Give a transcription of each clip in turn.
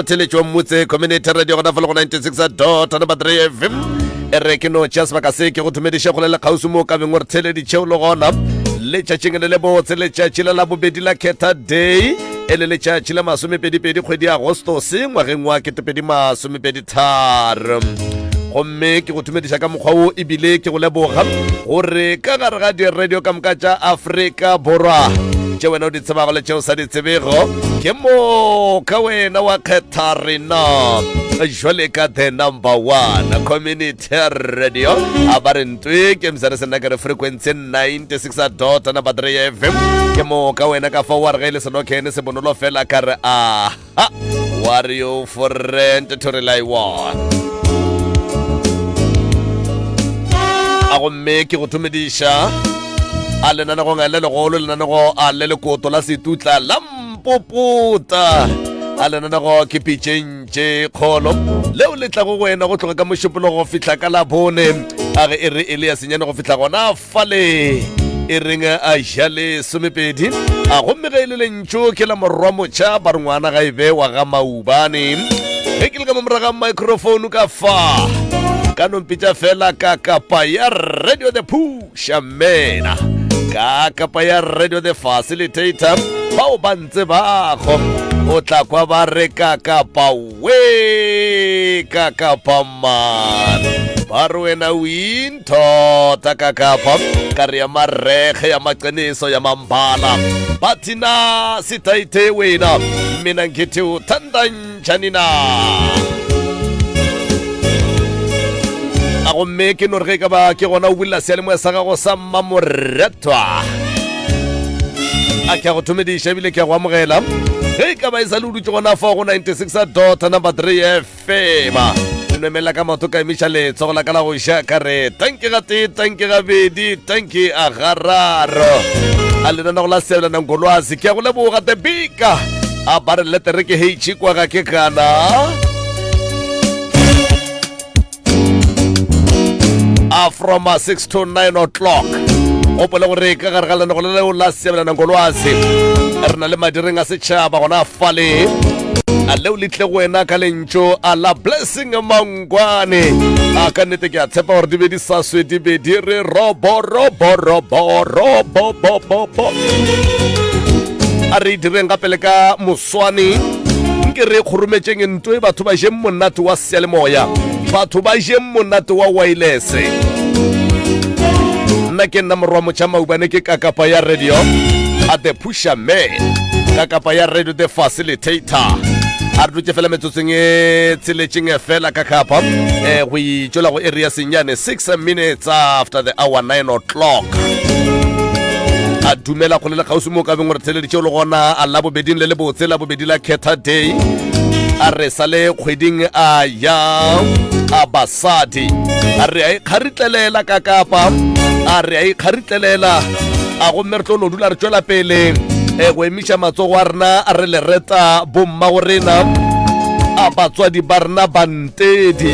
motheletši wa Mmutse Community Radio gona fa le go 96 dot number 3 FM. E re ke no tšea sebaka se ke go thomediše go le kgauswi mo ka beng o re theleditše o le gona letšatšing le le botse, letšatši la labobedi la Khetha Day, e le letšatši la masomepedipedi kgwedi ya Agostose ngwageng wa 2023. Gomme ke go thomediša ka mokgwa wo ebile ke go leboga gore ka gare ga di-radio ka moka tša Afrika Borwa tše wena o di tsebago le tše o sa di tsebego, ke moka wena wa kgetha rena jwale ka the number one community radio. A ba re ntwe ke msare se nna ke re frequency 96 dot number 3 FM. Ke moka wena ka fa wa re ge e le senokhene se bonolo fela ka re a ha wa re yo friend to rely on. A gomme ke go thomediša a lenanegong le legolo, lenanego a le lekoto la setutla la mpopota, a lenanego ke pitšeng tše kgolo leo le tlago go wena go tloga ka mošupologo go fihla ka labone, a ge e re e le ya senyane go fihla gona fale e reng a ja le somepedi. A gomme ge e le lentšu ke la morwa motšha ba re ngwana ga e be wa ga maubane. Ge ke le ka mo moraga microphone ka fa ka nompitša fela ka kapa ya radio the pusha mena, ka kapa ya radio the facilitator, bao ba ntse bago o tla kwa ba re ka kapa we ka kapa man, ba re wena o inthota ka kapa ka re ya marege ya maqiniso ya mambala, ba thina sitaite wena mina ngithi uthanda njani na. A gomme ke no re ge e ka ba ke gona o bulela seyalemoya sa gago sa mmamoretwa, a ke a go thomediša ebile ke a go amogela. Ge e ka ba e sa le o dutše gona fa go 96 dot number 3 FM, nwemela ka maoto ka emiša letsogo la ka la go ja ka re tanke ga tee, tanke gabedi, tanke a gararo. A lenanego la sebelanang golwase, ke a go leboga the bika a ba re letere ke heitši kwa ga ke kana. A from 6 to 9 o'clock gopola gore ka gare ga lenago le leo la sebelanang golwase re na le madireng a setšhaba gona fale, a leo le tle go wena ka lentšu a la Blessing Mangwane. A ka nnete ke a tshepa gore di be di sa swe, di be di re robo robo robo robo bo bo bo. A re direng gape le ka moswane, nke re kgorometšeng ntwe, batho ba jeng monate wa seyalemoya, batho ba jeng monate wa wireless. Nna ke nna morwa motšha maubane, ke kakapa ya radio a the pusher man, kakapa ya radio the facilitator. A re dutše fela metsotsong e tsheletšeng fela ka kapa um go itšwela go area senyane 6 minutes after the hour 9 o'clock. A dumela kgole le kgauswi mo ka beng gore theleditše o le gona a labobeding le lebotse, labobedi la Khetha Day. A re sa le kgweding a ya a basadi, a re a ikgaritlelela ka kapa, a re a ikgaritlelela. A gomme re tlo no dula re tšwela pele e go emiša matsogo a rena a re le reta bomma go rena, a batswadi ba rena bantedi,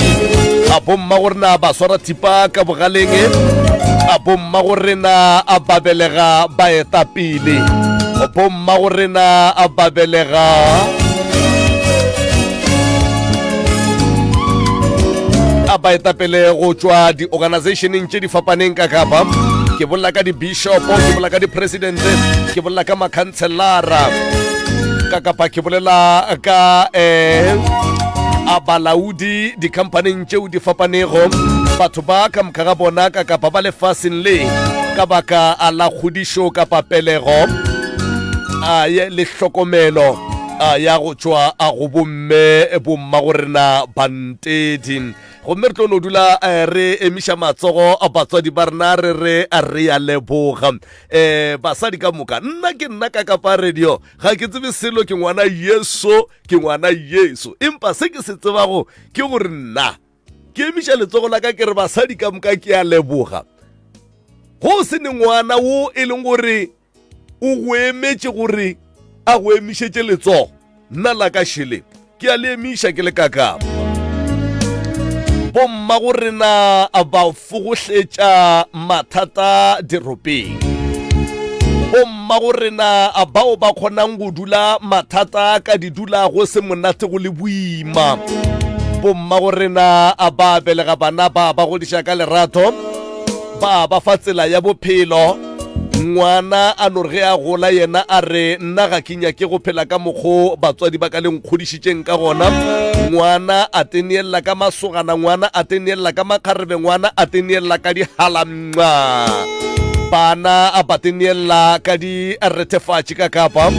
a bomma go rena ba swara thipa ka bogaleng, a bomma go rena a ba belega baetapele, bomma go rena a ba belega a baetapele go tšwa di-organizationeng tše di fapaneng ka kapa. Ke bolela ka di-bishopo, ke bolela ka di-presidente, ke bolela ka makhanselara ka kapa, ke bolela ka um a balaodi di-companyng tšeo di fapanego. Batho ba ka moka ga bona ka kapa ba lefaseng le ka baka a la kgodišo kapa pelego a ye le hlokomelo a ya go tšwa a go bomme bomma go rena bantedi. Gomme re tlo no dula re emiša matsogo a batswadi ba rena re re re ya leboga. Um basadi ka moka, nna ke nna ka kapa radio ga ke tsebe selo, ke ngwana Yesu, ke ngwana Yesu, empa se ke se tsebago ke gore nna ke emiša letsogo la ka ke re basadi ka moka ke a leboga. Go se ne ngwana wo e leng gore o go emetše gore a go emišetše letsogo, nna la ka šele ke a le emiša ke le kakapa. Bomma go rena ba fogohletša mathata diropeng. Bommago rena bao ba kgonang go dula mathata ka di dula go se monate go le boima. Bommago rena ba belega bana ba ba godiša ka lerato, ba ba fa tsela ya bophelo. Ngwana a no re ge a gola yena a re nna ga ke nyake go phela ka mokgo batswadi ba ka le nkgodišitšeng ka gona. Ngwana a teneella ka masogana, ngwana a teneella ka makgarebe, ngwana a teneella ka dihalamnxa. Bana a ba teneella ka direthefatši ka kapa.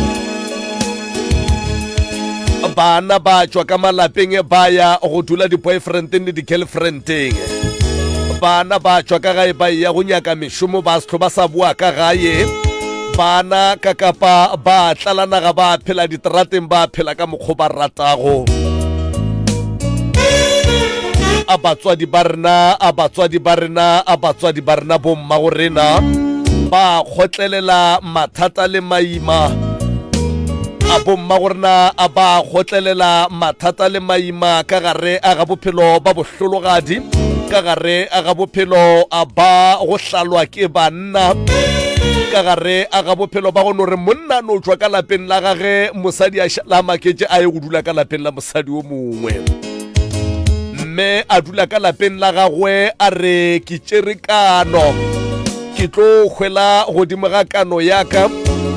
Bana ba tšwa ka malapeng ba ya go dula di-boyfriendeng le di-girlfriendeng. Bana ba tšwa ka gae ba ya go nyaka mešomo ba sehlo ba sa boa ka gae. Bana ka kapa ba tlala naga ba phela diterateng ba phela ka mokgo ba ratago. A batswadi ba rena, a batswadi ba rena, a batswadi ba rena bommago rena ba kgotlelela mathata le maima. A bommagorena a ba kgotlelela mathata le maima ka gare a ga bophelo ba bohlologadi, ka gare a ga bophelo a ba go hlalwa ke banna, ka gare a ga bophelo ba go no re monna no tšwa ka lapeng la gage, mosadi a šala a maketše a ye go dula ka lapeng la mosadi o mongwe. Mme a dula ka lapeng la gagwe a re ke tšere kano. Ke tlo hwela godimo ga kano ya ka,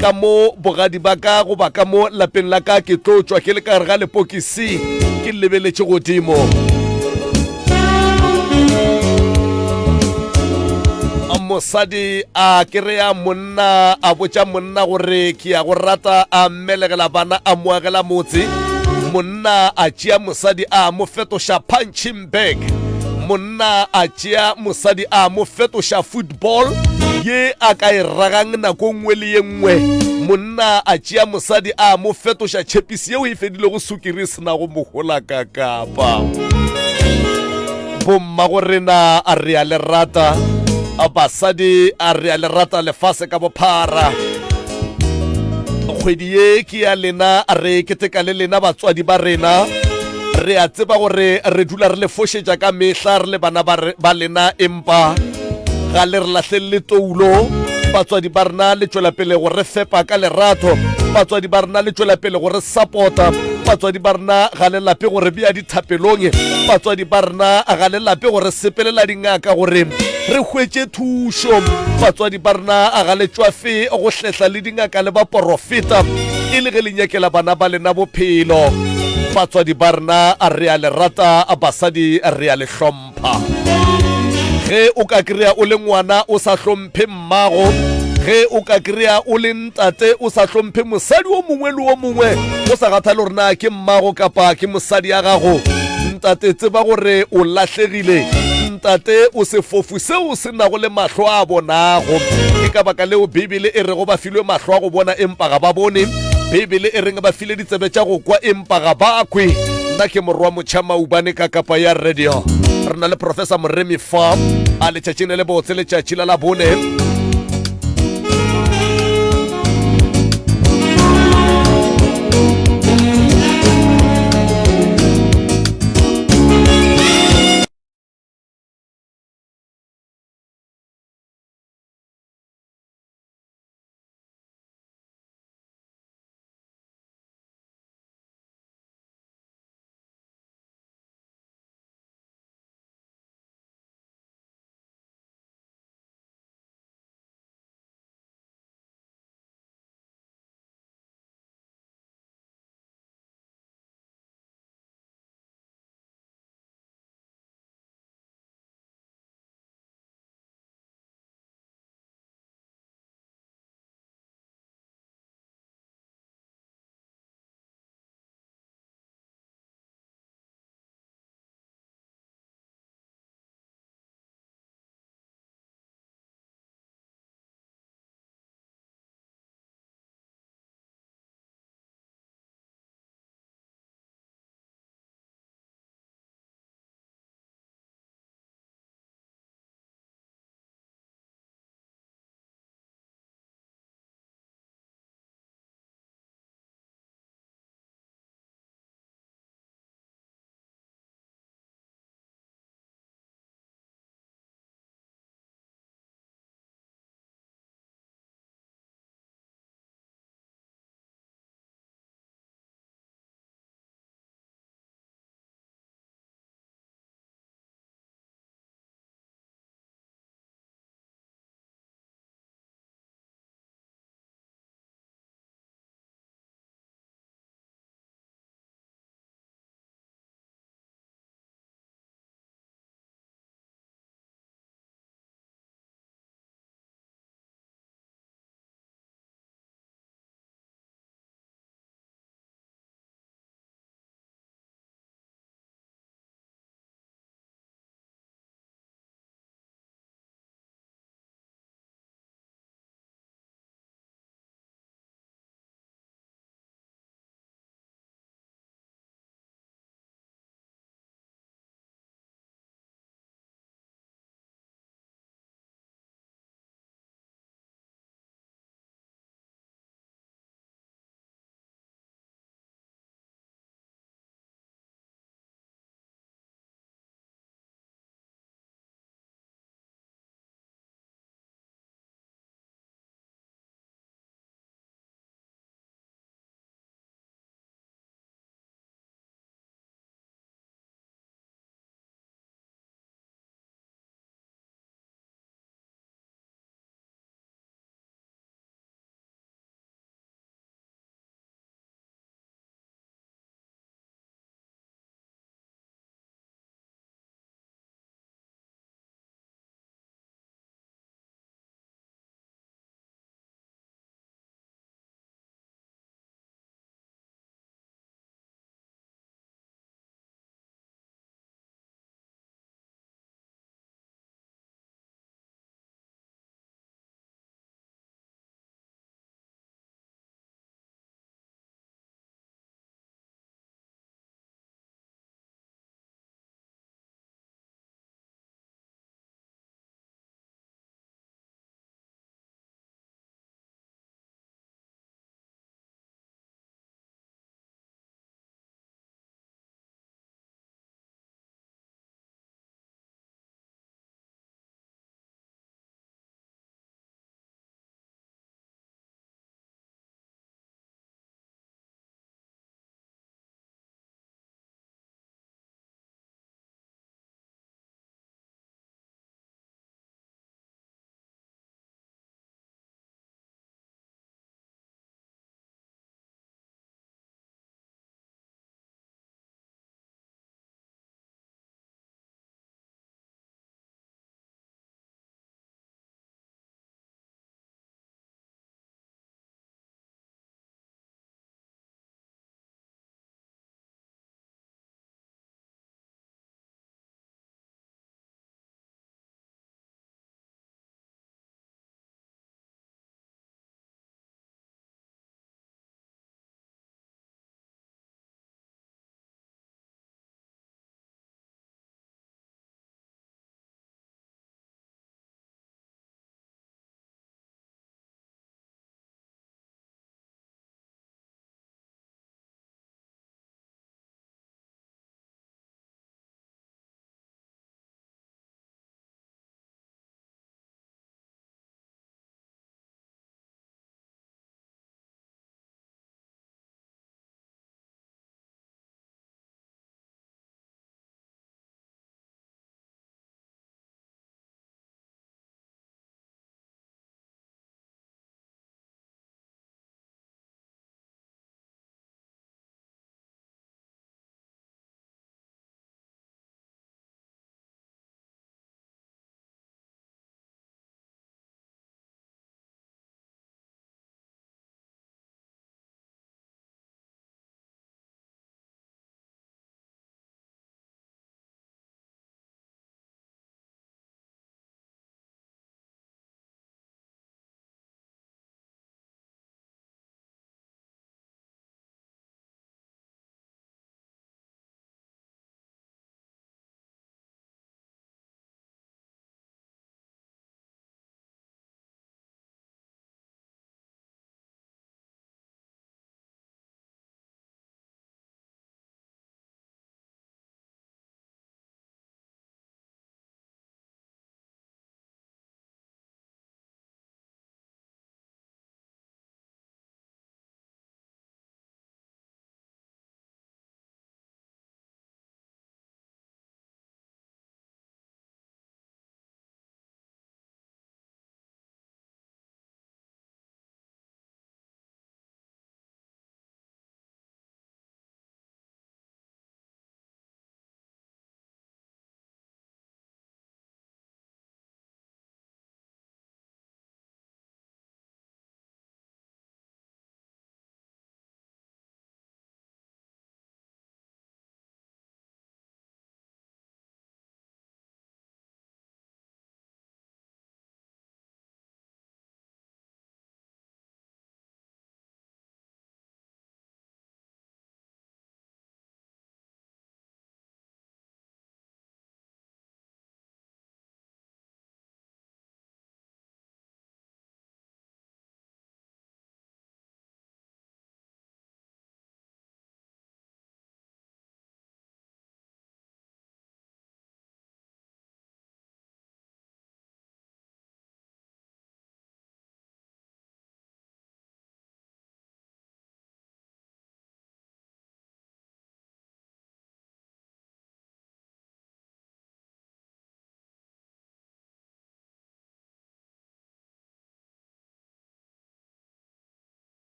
ka mo bogadi ba ka goba ka mo lapeng la ka, ke tlo tšwa ke le ka gare ga lepokisi ke lebeletše godimo. Mosadi a kereya monna, a botša monna gore ke ya go rata, a mmelegela bana, a mo agela motse. Monna a tšea mosadi a mo fetoša punching bag. Monna a tšea mosadi a mo fetoša football ye a ka e ragang nako nngwe le ye nngwe. Monna a tšea mosadi a mo fetoša tšhepisi yeo e fedilego sukiri e senago mohola ka kapa. Bommago rena a re a le rata, basadi a re a le rata lefase ka bophara. Kgwedi ye ke ya lena, re keteka le lena batswadi ba rena. Re a tseba gore re dula re le fošetša ka mehla re le bana ba lena, empa ga le re lahlelele toulo. Batswadi ba rena le tšwela pele go re fepa ka lerato. Batswadi ba rena le tšwela pele go re sapota. Batswadi ba rena ga le lape go re bea dithapelong. Batswadi ba rena ga le lape go re sepelela dingaka gore re hwetše thušo. Batswadi ba rena ga le tšwafe go hlehla le dingaka le baporofeta e le ge le nyakela bana ba lena bophelo. Batswadi ba rena re a le rata, basadi re a le hlompha. Ge o ka kry-a o le ngwana o sa hlomphe mmago, ge o ka kry-a o le ntate o sa hlomphe mosadi o mongwe le o mongwe, o sa kgathale gore na ke mmago kapa ke mosadi ya gago, ntate tseba gore o lahlegile. Ntate o sefofu seo se nago le mahlo a bonago. Ke ka baka leo Beibele e rego ba filwe mahlo a go bona empa ga ba bone. Beibele e reng ba file ditsebe tša go kwa empa ga ba kwe. Nna ke morwa motšha Maubane ka kapa ya radio. Re na le Professor Moremi fa a letšatšing le lebotse letšatši la Labone.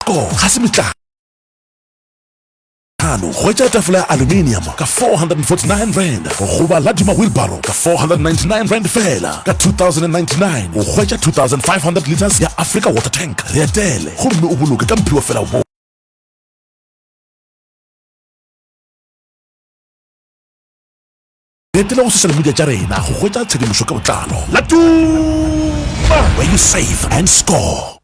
Score ga se metlalo. Hwetša tafola ya aluminium ka R449 goba la duma wheelbarrow ka R499 feela. Ka R2099 o hwetša 2500 litres ya Africa Water Tank. Re etele gomme o boloke ka mphiwa fela wo. Etela go social media tša rena go hwetša tshedimošo ka botlalo. La Duma, where you save and score.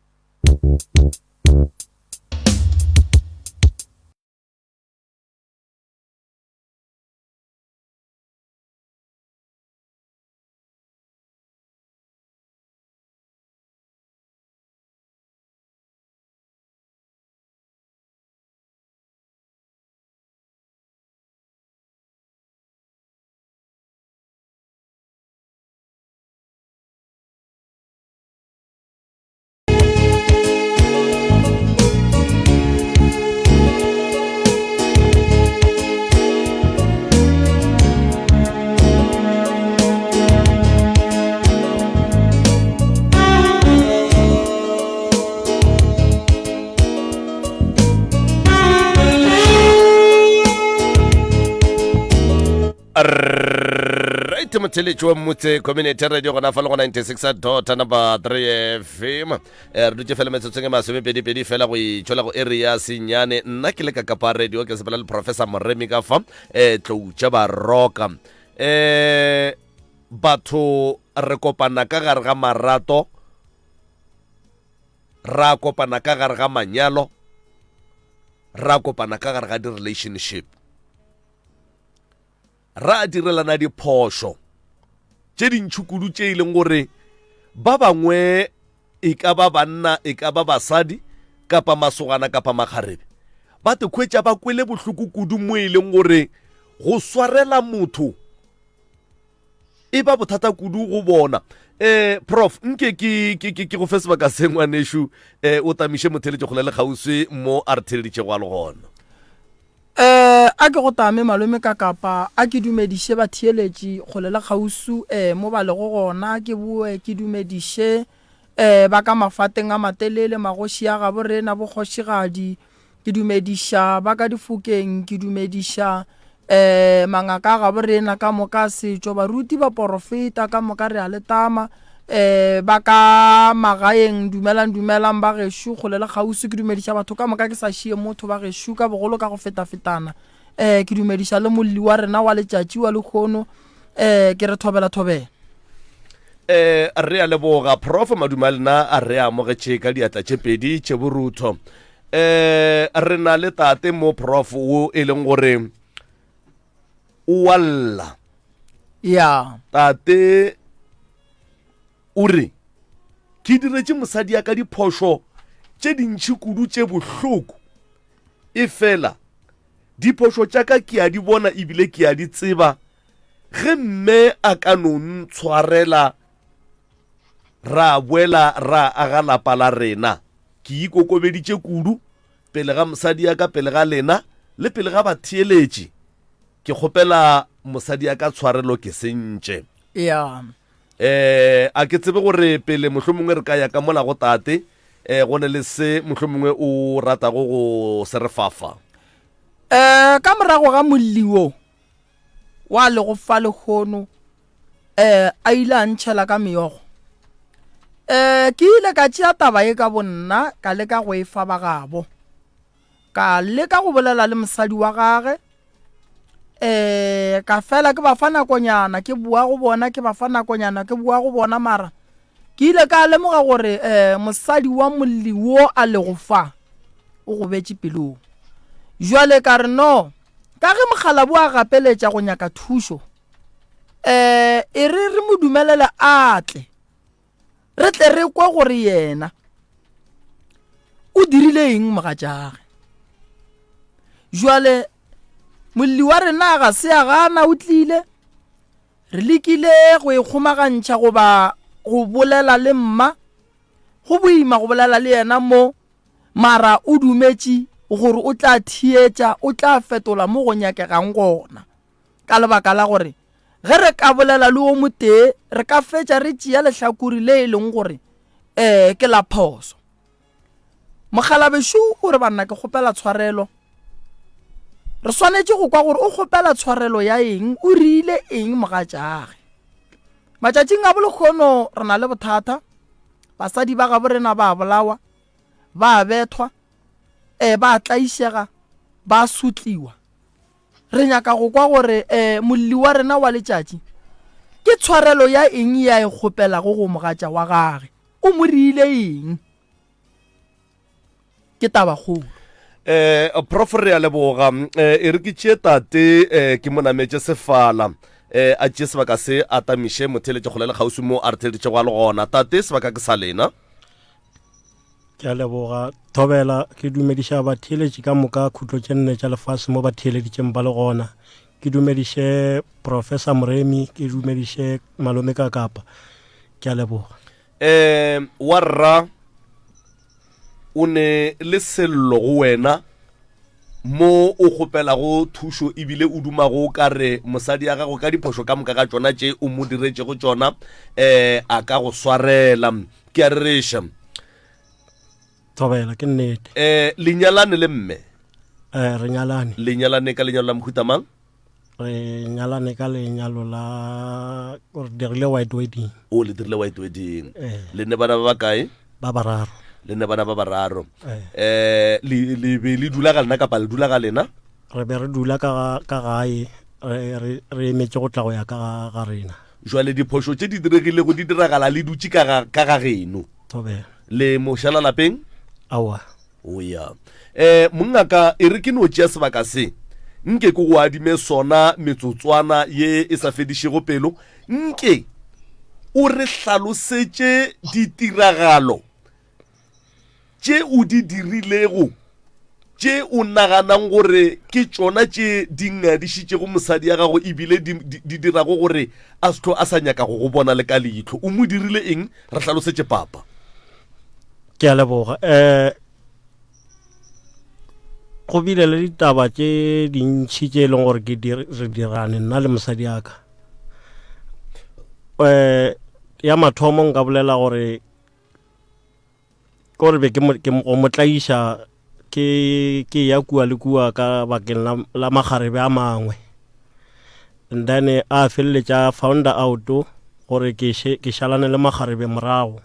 Right motheletši wa mmutse community radio gona fa le go 96 dot number 3 fm eh, re dutše fela metsotsong e masomepedipedi fela go itšhola go area senyane nna ke le ka kapa radio ke sepela le professor moremi ka fa um tloutša baroka um batho re kopana ka gare ga marato ra kopana ka gare ga manyalo ra kopana ka gare ga di-relationship ra direlana diphošo tše dintšhi kudu tše e leng gore ba bangwe e ka ba banna e ka ba basadi kapa masogana kapa makgarebe ba te khwetša ba kwele bohloko kudu mo e leng gore go swarela motho e ba bothata kudu go bona eh prof nke ke ke ke go fe sebaka se ngwanešu eh o tamiše motheletše kgole le kgauswi mo a re theleditšego a le gona. Eh a ke go tame malome ka kapa a ke dumediše batheeletši kgole le kgauswi eh mo ba lego gona ke boe ke dumediše eh ba ka mafateng a matelele magoši a gabo rena bokgošigadi Ke dumediša ba ka difokeng, ke dumediša um mangaka a gabo rena ka moka a setšo, baruti, baporofeta ka moka re a le tama. Um ba ka magaeng dumelang dumelang ba gešo kgole le kgauswi, ke dumediša batho ka moka ke sa šie motho ba gešo ka bogolo ka go fetafetana. Um ke dumediša le molli wa rena wa letšatši wa lehono um ke re thobela thobela. Eh, re a leboga prof madume a lena a re amogetše ka diatla tše pedi tše borutho eh re na le tate mo prof wo e leng gore o a lla ya tate o re ke diretše mosadi ya ka diphošo tše dintšhi kudu tše bohloko e fela diphošo tša ka ke a di bona ebile ke a di tseba ge mme a ka no ntshwarela ra boela ra aga lapa la rena Ke ikokobeditše kudu pele ga mosadi ya ka, pele ga lena le pele ga batheeletši. Ke kgopela mosadi ya ka tshwarelo ke sentše. Ya. Eh, a ke tsebe gore pele mohlomongwe re ka ya ka mola go tate, eh, go ne le se mohlomongwe o ratago go se re fafa. Eh, ka morago ga molli wo wa lego fa lehono um a ile a ntšhela ka meogo. Um ke ile ka tšea taba ye ka bonna ka leka go e fa ba gabo. Ka leka go bolela le mosadi wa gage um ka fela ke ba fa nakonyana ke boa go bona ke ba fa nakonyana ke boa go bona mara ke ile ka lemoga gore um mosadi wa molli wo a lego fa o gobetše pelong. Jwale ka re no Ka ge mokgalabo a gapeletša go nyaka thušo, um e re re mo dumelele a tle, re tle re kwe gore yena o dirile eng mogatšage. Jwale molli wa rena ga se a gana o tlile, re lekile go e kgomagantšha goba go bolela le mma, go boima go bolela le yena mo Mara o dumetše gore o tla theetša, o tla fetola mo go nyakegang gona. Ka lebaka la gore ge re ka bolela le o motee, re ka fetša re tšea lehlakore le e leng gore um ke la phoso. Mokgalabešo o re banna ke kgopela tshwarelo. Re swanetše go kwa gore o kgopela tshwarelo ya eng, o rile eng mogatšage. Matšatšing a bolekgono re na le bothata, basadi ba gabo rena ba bolawa, ba bethwa, e ba tlaišega, ba sotliwa. Re nyaka go kwa gore e molli wa rena wa letšatši ke tshwarelo ya eng ye a e kgopelago go mogatša wa gage, o mo rile eng? Ke tabakgolo. Eh, Prof re a leboga. Eh, e re ke tšee tate eh, ke mo nametše sefala. Eh, a tšee sebaka se a tamiše motheeletše kgole le kgauswi mo a re theeleditšego a le gona. Tate, sebaka ke sa lena. Ke a leboga Thobela, ke dumediša batheeletši ka moka khutlo tše nne tša lefase mo ba theeleditšeng ba le gona. Ke dumediše Professor Moremi, ke dumediše Malome Kakapa. Ke a leboga. Eh, wa rra o ne le sello go wena mo o kgopelago thušo ebile o dumago o ka re mosadi ya gago ka diphošo ka moka ga tšona tše o mo diretšego tšona um a ka go swarela. Ke a rereša. Thobela, ke nnete. Um lenyalane le mme? Um re nyalane. Le nyalane ka lenyalo la mohuta mang? Re nyalane ka lenyalo la re dirile white wedding. O le dirile white wedding. Eh. Le ne bana ba ba kae? Ba bararo. Le ne bana ba bararo. Eh, eh le le be le dula ga lena kapa le dula ga lena? Re be re dula ka ka gae re re re emetše go tla go ya ka ga rena. Jwale diphošo tše di diregilego di diragala le dutše ka ga ka ga geno. Thobela. Le mošala lapeng? Aowa. O ya. Eh, mongaka, e re ke no tšea sebaka se, nke ke go adime sona metsotswana ye e sa fedišego pelo, nke o re hlalosetše ditiragalo tše o di dirilego tše o naganang gore ke tšona tše di ngadišitšego mosadi ya gago ebile di, di, di dirago gore a se tlo a sa nyaka go go bona le ka leihlo. O mo dirile eng? Re hlalosetše papa. Ke a leboga. Eh go bile le ditaba tše dintšhi tše e leng gore ke re dirane nna le mosadi ya ka. Eh ya mathomo nka bolela gore ke gore be ke go mo tlaiša ke ke ya kua le kua ka bakeng la, la magarebe a mangwe and then a feleletša found out gore ke ke šalane le magarebe morago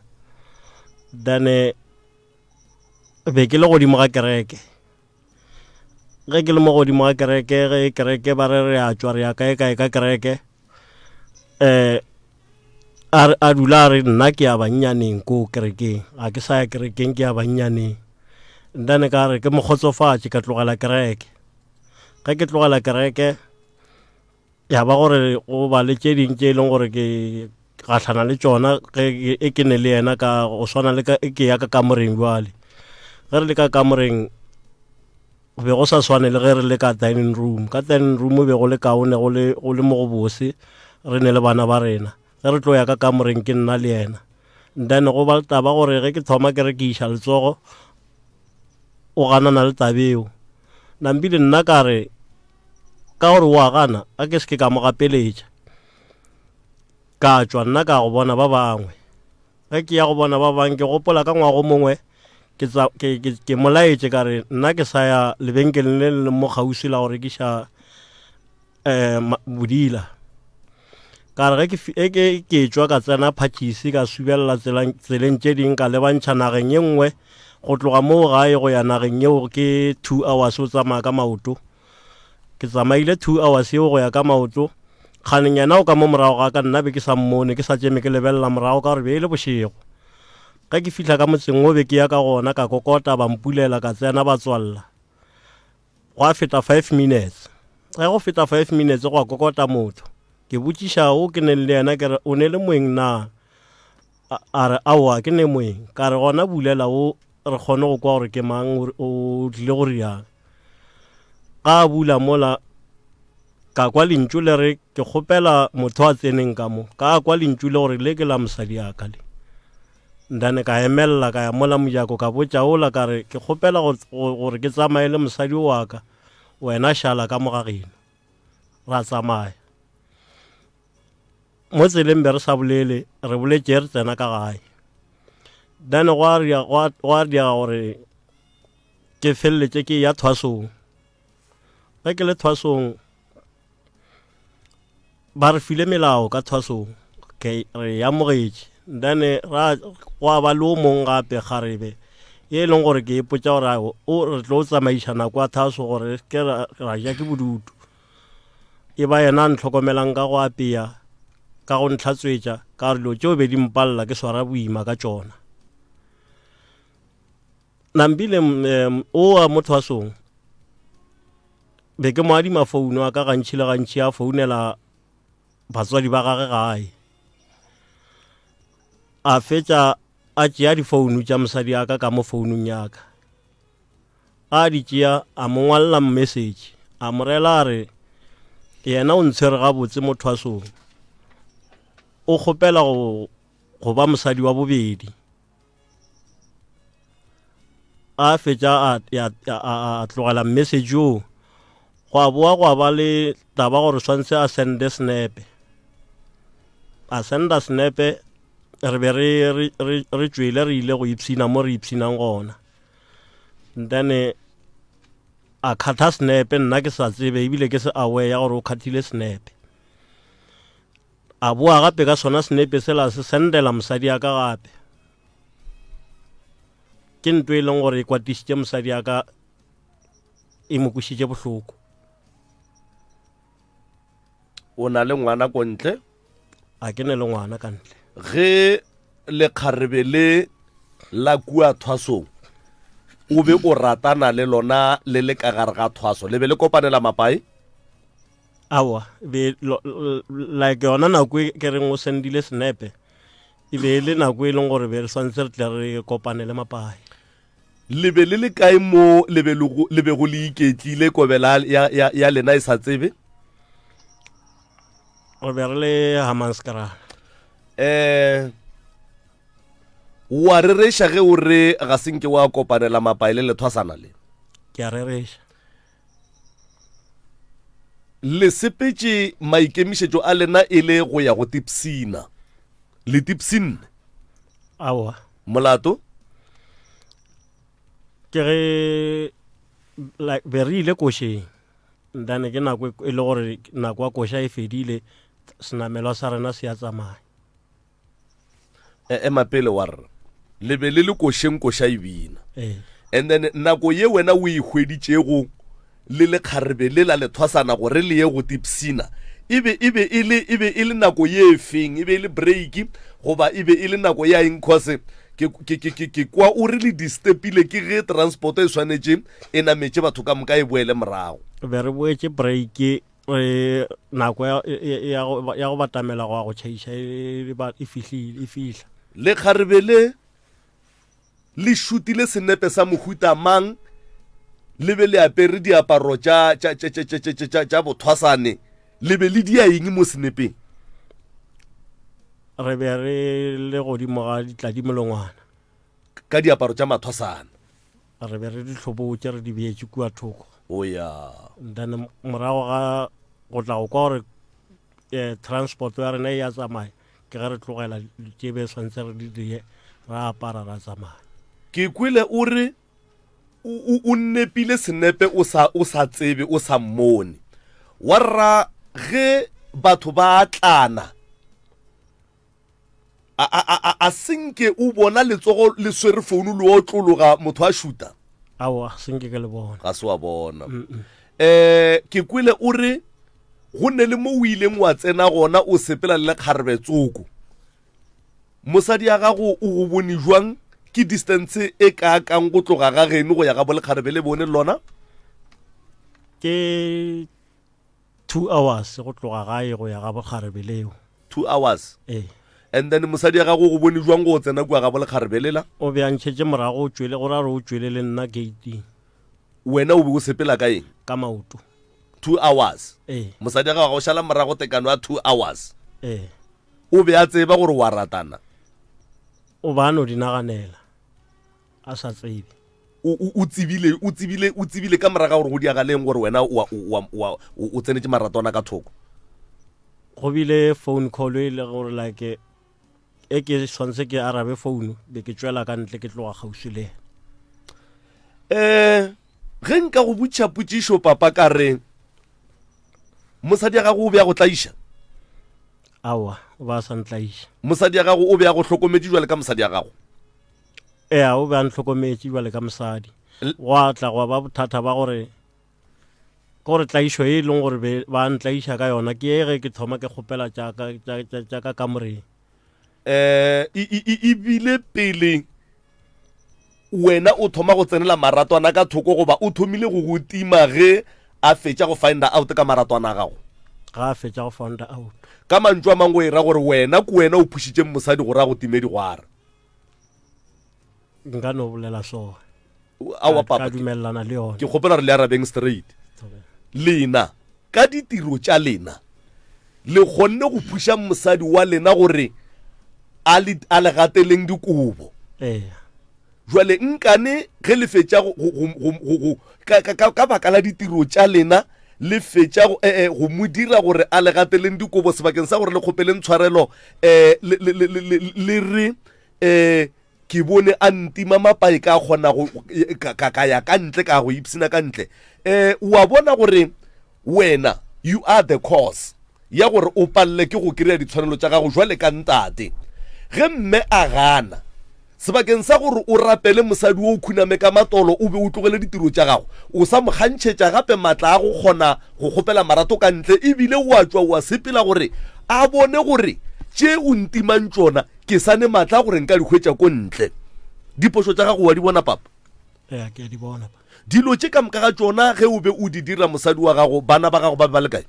then be ke le godimo ga kereke ge ke le mo godimo ga kereke ge kereke ba re re a tšwa re ya kae kae ka kereke um a dula a re nna ke ya bannyaneng ko kerekeng ga ke sa ya kerekeng ke ya bannyaneng then ka re ke mo kgotsofatše ka tlogela kereke ge ke tlogela kereke ya ba gore go ba le tše ding tše e leng gore ke gahlana le tšona ge e ke ne le yena ka go swana le ka e ke ya ka kamoreng jwale ge re le ka kamoreng Go be go sa swane le ge re le ka dining room. Ka dining room be go le kaone go le go le mo go bose re ne le bana ba rena. Ge re tlo ya ka kamoreng ke nna le yena. Then go ba taba gore ge ke thoma ke re ke iša letsogo o ganana le tabeo. Nambile nna ka re ka gore o a gana a ke se ke ka mo gapeletša. Ka tšwa nna ka go bona ba bangwe. Ge ke ya go bona ba bang ke gopola ka ngwago mongwe ke tsa ke ke ke mo laetše ka re nna ke sa ya lebenkeleng le le mo kgauswi la go rekiša um bodila ka re ge ke ke ke tšwa ka tsena phatšisi ka subelela tseleng tše ding ka lebantšha nageng ye nngwe go tloga moo gae go ya nageng yeo ke two hours o tsamaya ka maoto Ke tsamaile two hours yeo go ya ka maoto. Kganeng yena o ka mo morago ga ka nna be ke sa mmone, ke sa tšeme ke lebelela morago ka gore be e le bošego. Ge ke fihla ka motseng wo be ke ya ka gona ka kokota ba mpulela ka tsena ba tswalla. Gwa feta five minutes. Ge go feta five minutes gwa kokota motho. Ke botšiša o ke neng le yena ke re o ne le moeng na? A re aowa ke ne moeng. Ka re gona bulela o re kgone go kwa gore ke mang o tlile go riang. Ga a bula mola, ka kwa lentšu le re, Ke kgopela motho a tseneng ka mo. Ka kwa lentšu le gore le ke la mosadi ya ka le. Ndane ka emelela ka ya mola mojako ka botša ola ka re, Ke kgopela gore ke tsamaye le mosadi wa ka, wena šala ka mo ga geno. Ra tsamaya. Mo tseleng be re sa bolele, re boletše re tsena ka gae. Then gwa diega gore. Ke feleletše ke ya thwasong. Ge ke le thwasong ba re file melao ka thwasong ke re e amogetše then ra gwa ba le o mong gape kgarebe ye e leng gore ke ipotša gore o re tlo tsamaiša nako ya thaso gore ke ra ja ke bodutu e ba yena a ntlhokomelang ka go apea ka go ntlhatswetša ka gore dilo tšeo be di mpalela ke swara boima ka tšona Nampile um o wa mo thwasong be ke mo adima founu a ka gantši le gantši a founela batswadi ba gage gae a fetša a tšea difounu tša mosadi a ka ka mo founung ya ka a di tšea a mo ngwalela message a mo rela a re yena o ntshwere gabotse mo thwasong o kgopela go go ba mosadi wa bobedi A fetša a, a, a, a tlogela message oo gwa boa gwa ba le taba gore swantse a sende senepe a senda senepe re be re, re, re, re tšwele re ile go ipshina mo re ipshinang gona then a kgatha senepe nna ke sa tsebe ebile ke se aware ya gore o kgathile senepe A boa gape ka sona senepe sela se sendela mosadi ya ka gape. Ke nto e leng gore e kwatišitše mosadi ya ka e mo kwešitše bohloko. O na le ngwana ko ntle? A ke ne le ngwana ka ntle. Ge lekgarebe le la kua thwasong o be o ratana le lona le le ka gare ga thwaso le be le kopanela mapae? Aowa, e be like yona nako e ke reng o sendile senepe e be e le nako e leng gore be re swantse re tle re kopane le mapae. Le be le le kae mo le be le bego le iketlile kobela ya, ya, ya lena e sa tsebe? Re be re le Hammanskraal. Eh, wa rereša ge o re ga se nke wa kopanela mapae le lethwasana le? Ke a rereša. Le sepetše maikemišetšo a lena e le go ya go tipsina. Le tipsinne? Aowa. Molato? Ke ge like be re ile košeng then ke nako e le gore nako ya koša e fedile senamelwa sa rena se ya tsamaya. E, ema pele wa rra le be le le košeng koša e bina ee. And then nako ye wena o e hweditšego le lekgarebe le la lethwasana gore le ye go tipsina e be e be e le e be e le nako ye e feng e be e le break goba e be e le nako ya eng cause ke ke ke ke ke kwa o re le distepile ke ge transport e swanetše e nametše batho ka moka e boele morago be re boetše break Re nako ya, ya, go, ya go batamela go ya go tšhaiša e, e, e fihlile, e fihla. Lekgarebe le le šutile senepe sa mohuta mang le be le apere diaparo tša, tša, tša, tša, tša, tša, tša, tša bothwasane le be le dia eng mo senepeng? Re be re le godimo ga ditladimolongwana. Ka diaparo tša mathwasana. Re be re di hlobotše re di beetše kua thoko. O ya. Then morago ga go tla go kwa gore eh, transport ya rena e ya tsamaya ke ge re tlogela tše be swantse re di die ra apara ra tsamaya. Ke kwele o re o, o nepile senepe o sa, o sa tsebe o sa mmone. Wa rra ge batho ba atlana A, a, a, a, a senke o bona letsogo le swere founu le otlologa motho a šuta? Aowa, senke ke le bona. Ga se wa bona. Eh, ke kwele o re go ne le mo o ileng wa tsena gona o sepela le lekgarebe tsoko. Mosadi ya gago o go bone jwang? Ke distance e kaakang go tloga ga geno go ya ga bolekgarebe le bone lona? Ke 2 hours go tloga gae go ya ga bokgarebe leo. 2 hours? Ee. And then mosadi ya gago o go bone jwang go tsena kua ga bolekgarebe lela? O be a ntšhetše morago o tšwele go ra gore o tšwele le nna gate-ing. Wena o be o sepela ka eng? Ka maoto. 2 hours? Ee. Mosadi ya gago a go šala morago tekano ya 2 hours? Ee. O be a tseba gore wa ratana? O ba no di naganela. A sa tsebe. O, o, o tsebile, o tsebile, o tsebile ka morago ga gore go diagaleng gore wena o, o, o, o, o tsenetše maratwana ka thoko. Go bile phone call e le gore like e ke swanetse ke arabe phone be ke tšwela ka ntle ke tloga kgauswi le yena. Um ge nka go botšha potšišo papa ka re mosadi ya gago o be a go tlaiša? Aowa, o ba sa ntlaiša. Mosadi ya gago o be a go hlokometše jwale ka mosadi ya gago? Ea, o be a ntlhokometše jwale ka mosadi. Gwa tla gwa ba bothata ba gore ke gore tlaišo e leng gore be ba ntlaiša ka yona ke e ge ke thoma ke kgopela tša ka tša ka kamoreng. Eh, e bile pele wena o thoma go tsenela maratwana ka thoko goba o thomile go go tima ge a fetša go find out ka maratwana a gago? Ga a fetša go find out. Ka mantšu a mangwe o e ra gore wena ke wena o phušitšeng mosadi gore a go time digwara. Nka no bolela so. Aowa papa. Ka dumelelana le yona. Ke kgopela gore le arabeng straight. Lena ka ditiro tša lena le kgonne go phuša mosadi wa lena gore a le a le gateleng dikobo. Ee. Jwale nkane ge le fetša go go go go go ka ka ka baka la ditiro tša lena le fetša go eh, eh, go mo dira gore a le gateleng dikobo sebakeng sa gore le kgopeleng tshwarelo eh le le le le le re eh Ke bone a ntima mapae ka kgona go ka, ka, ka ya ka ntle ka go ipsina ka ntle. Eh, wa bona gore wena you are the cause ya gore o palele ke go kry-a ditshwanelo tša gago jwale ka ntate. Ge mme a gana, sebakeng sa gore o rapele mosadi wo o khuname ka matolo o be o tlogele ditiro tša gago, o sa mo kgantšhetša gape matla a go kgona go kgopela marato ka ntle ebile o a tšwa o a sepela gore a bone gore tše o ntimang tšona Ke sa ne maatla a gore nka di hwetša ko ntle. Diphošo tša gago wa di bona, papa? Ea, ke a di bona, pa. Dilo tše ka moka ga tšona ge o be o di dira mosadi wa gago, bana ba gago ba be ba le kae?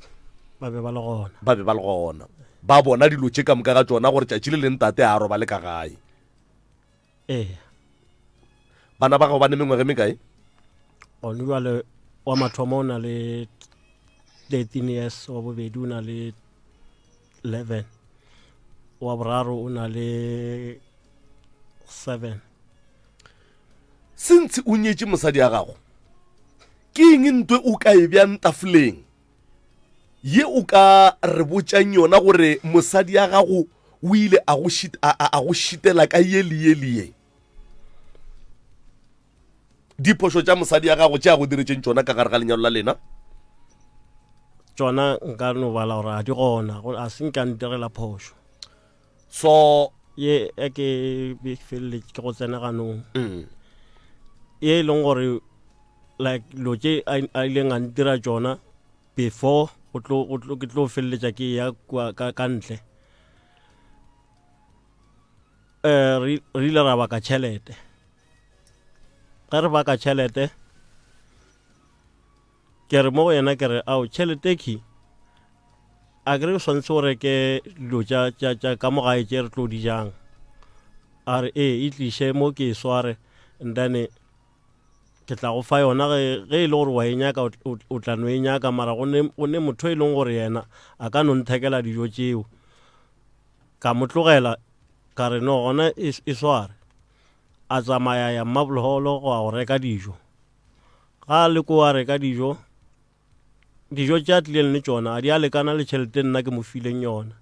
Ba be ba le gona. Ba be ba le gona. Ba bona dilo tše ka moka ga tšona gore tšatši le leng tate a robale ka gae. Ee. Bana ba gago ba ne mengwaga e mekae? Gone jwale wa mathomo o na le 13 years, wa bobedi o na le 11 wa boraro o na le 7 Since o nyetše mosadi ya gago, ke eng ntwe o ka e bjang tafoleng ye o ka re botšang yona gore mosadi ya gago o ile a go šit, a, a, a go šitela ka ye le ye le ye? Diphošo tša mosadi ya gago tše a go diretšeng tšona ka gare ga lenyalo la lena? Tšona nka no bala gore a di gona, a se nka ntirela phošo. So ye e ke feleletše ke go tsena ganong. Ye e leng gore like dilo tše a ileng a ntira tšona before go tlo go tlo ke tlo feleletša ke ya kwa ka, ka ntle. Eh re ile ra baka tšhelete. Ge re baka tšhelete ke re mo go yena ke re ao tšhelete ke a ke re swanetse o reke dilo tša tša tša ka mo gae tše re tlo di jang a re ee e tliše mo ke e sware and then ke tla go fa yona ge ge e le gore wa e nyaka o tla no e nyaka mara go ne go ne motho e leng gore yena a ka no nthekela dijo tšeo ka mo tlogela ka re no gona e, e sware a tsamaya ya Mmabolholo go ya go reka dijo. Ga a le koo a reka dijo, dijo tše a tlileng le tšona a di a lekana le tšhelete nna ke mo fileng yona.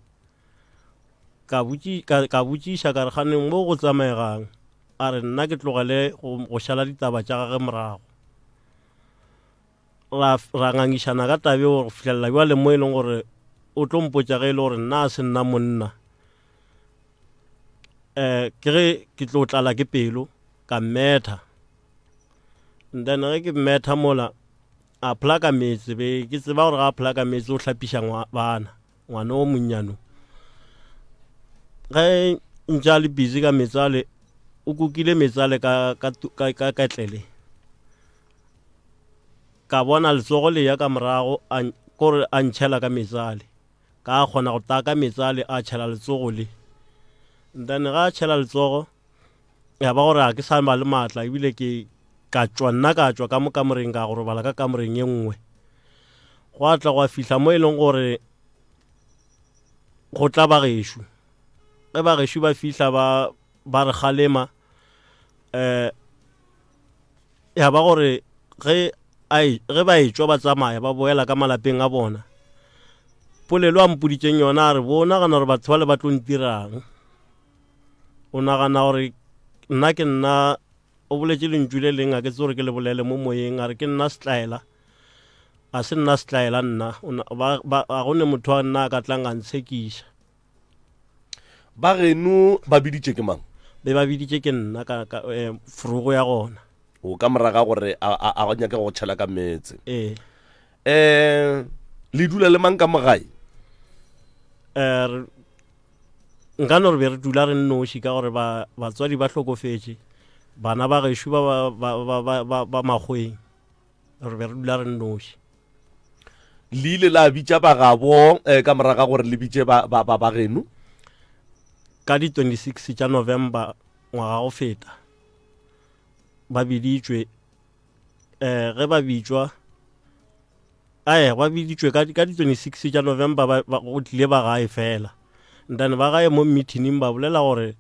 Ka botši, ka, ka botšiša ka re ganeng mo go tsamaegang, a re nna ke tlogele go, go šala ditaba tša gage morago. Ra, ra ngangišana ka taba eo go fihlelela bjale mo e leng gore o tlo mpotša ge e le gore nna a se nna monna. um ke ge ke tlo tlala ke pelo ka mmetha and then ge ke mmetha mola a plaka meetse be ke tseba gore ga a plaka meetse o hlapiša bana ngwana o monnyano ge ntše a le busy ka meetse ale o kukile meetse ale ka, ka, ka, ka ketlele ka bona letsogo le ya ka morago kore a ntšhela ka meetse ale Ka kgona go taka meetse ale a tšhela letsogo le. Then ga a tšhela letsogo ya ba gore a ke sa ba le maatla ebile ke ka tšwa nna ka tšwa ka mo kamoreng ka go robala ka kamoreng ye nngwe. Gwa tla gwa fihla mo e leng gore go tla ba gešo. Ge ba gešo ba fihla ba ba re kgalema um ya ba gore ge a e, ge ba etšwa ba tsamaya ba boela ka malapeng a bona polelo a mpoditšeng yona a re bo nagana gore batho ba le ba tlo ntirang o nagana gore nna ke nna O boletše lentšu le leng a ke tse gore ke le bolele mo moyeng a re ke nna setlaela. A se nna setlaela nna. Ba, ba, a go ne motho wa nna a ka tlang a ntshekiša. Ba geno ba biditše ke mang? Be ba biditše ke nna ka, ka eh, forogo ya gona. O ka moraga gore a, a, a nyake go tšhela ka meetse. Ee. Eh, le dula le mang ka mo gae? Eh, nka no re be re dula re nnoši ka gore ba, batswadi ba hlokofetše, bana ba gešo ba, ba, ba, ba, ba, ba, ba makgweng. Re be re dula re nnoši. Le ile la bitša bagabo eh, ka moraga gore le bitše ba, ba, ba, bageno? Ka di 26 tša November ngwaga go feta ba biditšwe eh ge ba bitšwa ae ba biditšwe ka ka di 26 tša November ba, ba, go tlile ba gae fela ntane ba gae mo meetingng ba bolela gore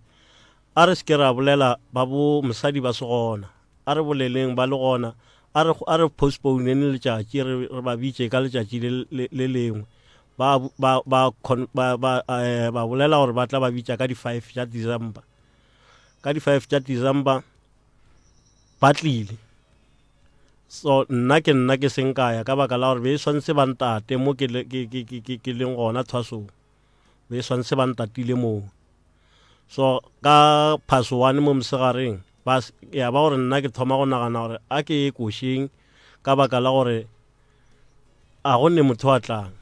a re se ke ra bolela ba bo mosadi ba se gona A re boleleng ba le gona, a re, a re postponeng letšatši, re, re ba bitše ka letšatši le, le, le lengwe. Ba, ba, ba, ba, ba, eh, ba bolela gore ba tla ba bitša ka di-five tša December. Ka di-five tša December ba tlile. So nna ke nna ke seng kaya ka baka la gore be e swantse ba ntate mo ke, ke, ke, ke, ke, ke leng gona thwasong. Be e swantse ba ntatile moo. So ka past one mo mosegareng ba ya ba gore nna ke thoma go nagana gore a ke ye košeng ka baka la gore a go ne motho a tlang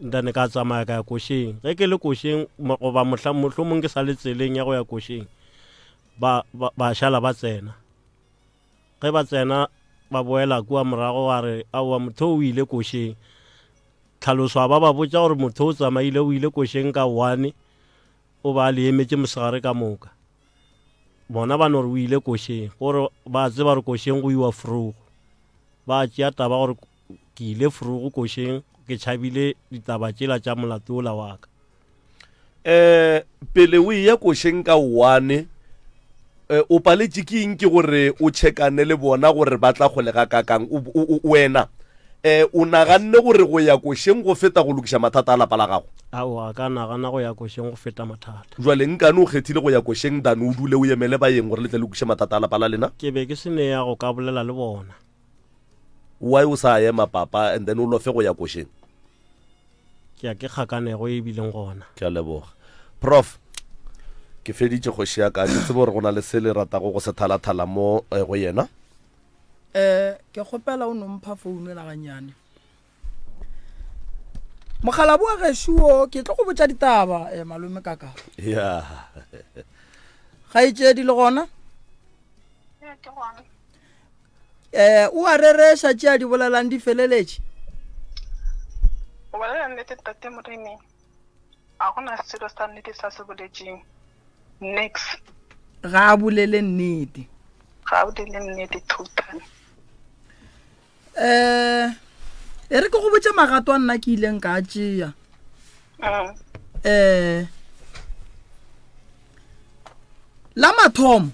ntane ka tsamaya ka ya košeng ge ke le košeng goba mohla mohlomong ke sa le tseleng ya go ya košeng ba ba, ba šala ba tsena ge ba tsena ba boela kua morago wa re aowa motho o ile košeng tlhaloso a ba ba botša gore motho o tsamaile o ile košeng ka one O ba a le emetše mosegare ka moka. Bona ba no re o ile košeng, gore ba tseba gore košeng go iwa forogo. Ba tšea taba gore ke ile forogo košeng, ke tšhabile ditaba tšela tša molato ola wa ka. Um pele o eya košeng ka one, eh, o paletše ke eng ke gore o tšhekane le bona gore ba tla kgole ga kakang? O, o, o, wena eh, o naganne gore go ya košeng go feta go lokiša mathata a lapa la gago? Aowa, ka nagana go ya košeng go feta mathata. Jwale nkane o kgethile go ya košeng than o dule o emele baeng gore le tle le lokiše mathata a lapa la lena? Ke be ke se ne ya go ka bolela le bona. Why o sa ema papa and then o lofe go ya košeng? Ke ya ke kgakanego e bileng gona. Ke a leboga. Prof. Ke feditše kgoši ya ka. Ke tsebe gore go na le se le ratago go se thalathala mo eh, go yena. Eh, ke kgopela o no mpha founu ela gannyane. Mokgalabo wa gešo wo, ke tlo go botša ditaba, eh, malome kaka. Ya. Kgaetšedi le gona? Ya, ke gona. Eh, o a rereša tše a di bolelang di feleletše? Go bolela nnete tate Moremi, a gona selo sa nnete sa se boletšeng. Nix. Ga a bolele nnete. Ga a bolele nnete totally. Eh, e re ke go botše magato a nna ke ileng ka a tšea. Mm. Eh, la mathomo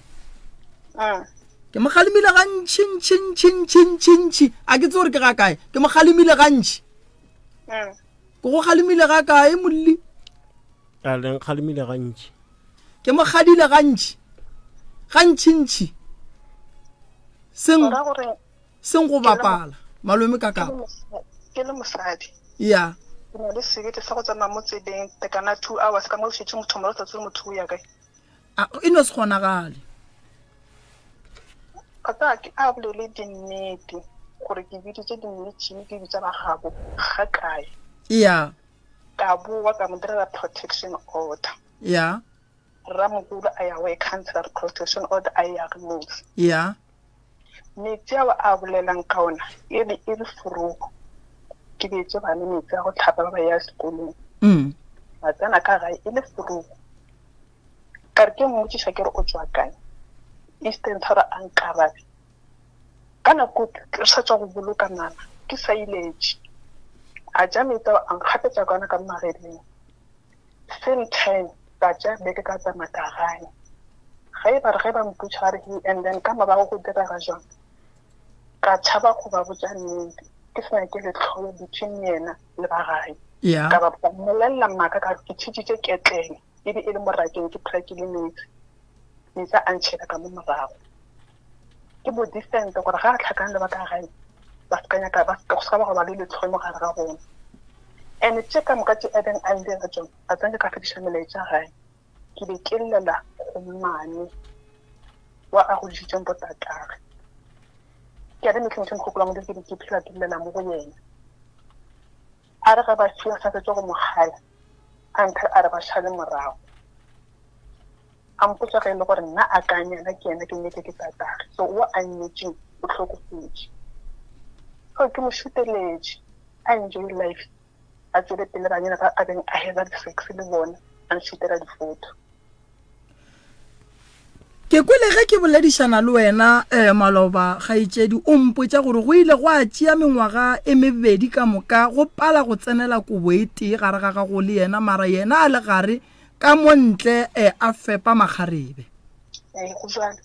Mm. ke mo kgalemile gantši ntši ntši ntši ntši ntši a ke tse gore ke ga kae ke mo kgalemile gantši Mm. Ke go kgalemile ga kae molli? A le nkgalemile gantši. Ke mo kgadile gantši. Gantšintši. Seng seng go bapala. Malome ka kapa. Ke le mosadi. Ya. Ke na le sebete sa go tsamaya mo tseleng tekana 2 hours ka mo šetše motho mo sa tsebe motho o ya kae. A e no se kgonagale. A tsa ke a bolele dinnete gore ke biditše di-meeting ke bitša ba gabo ga kae. Ya. Ka boa ka mo direla protection order. Ya. Rramogolo a ya go e cancela protection order a ya remove. Ya. Metsi ao a bolelang ka ona e be e le forogo. Ke beetše bana metsi a go tlhapa ba ba ya sekolong. Mm. Ba tsena ka gae e le forogo. Ka re ke mmotšiša ke re o tšwa kae? Eastern Tshwara a nkarabe. Ka nako ke sa tšwa go boloka mama, ke sa iletše. A ja meetse ao a nkgapetša ka ona ka mageleng. Same time ka tšea beke ka tsamaya ka gae. Ge e ba re ge ba mpotša ba re he and then ka morago go direga jwang? Ka tšhaba go ba botša nnete, ke se nyake lehloyo between yena le ba gae. Yeah. Ka ba ka mmolelela maaka ka re ke tšhitšitše ketlele e be e le morakeng ke phela ke le meetse. Meetse a ntšhela ka mo morago. Ke mo decent gore ga a tlhakane le ba ka gae ba se ka nyaka ba se ka ba go ba le letlhoe mo gare ga bona. And tše ka moka tše a beng a ndira tšona a tsena ka fetiša melaetša gae. Ke be ke llela go mmane wa a godišitšeng botatagwe. Ke a le mehleng tše mogopolo wa Modimo ke be ke phela ke llela mo go yena. A re ge ba fia sa fetša go mo kgala a nthera a re ba šale morago. A mpotša ge e le gore nna a ka nyala ke yena ke nyetše ke tatagwe so wo a nnyetšeng o hlokofetše. So ke mo šuteletše a enjoy life a tšwele pele banyana ba a beng a heva di-sex le bona a nšutela di-photo. Ke kwele ge ke boledišana le wena um maloba kgaetšedi o mpotša gore go ile gwa tšea mengwaga e mebedi ka moka go pala go tsenela kobo e tee gare ga gago le yena mara yena a le gare ka mo ntle um a fepa makgarebe. Ee, go jwalo.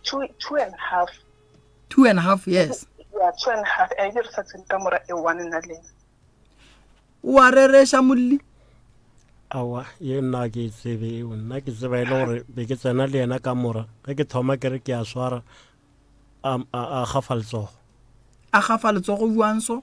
Two and half. 2 and half years. Yeah, 2 and half. E be re sa tsene ka mora e one nna le ena. O a rereša molli? Aowa, ye nna ke e tsebe eo. Nna ke tseba e le gore be ke tsena le yena ka mora. Ge ke thoma ke re ke a swara, a, a, a gafa letsogo. A gafa letsogo bjang so?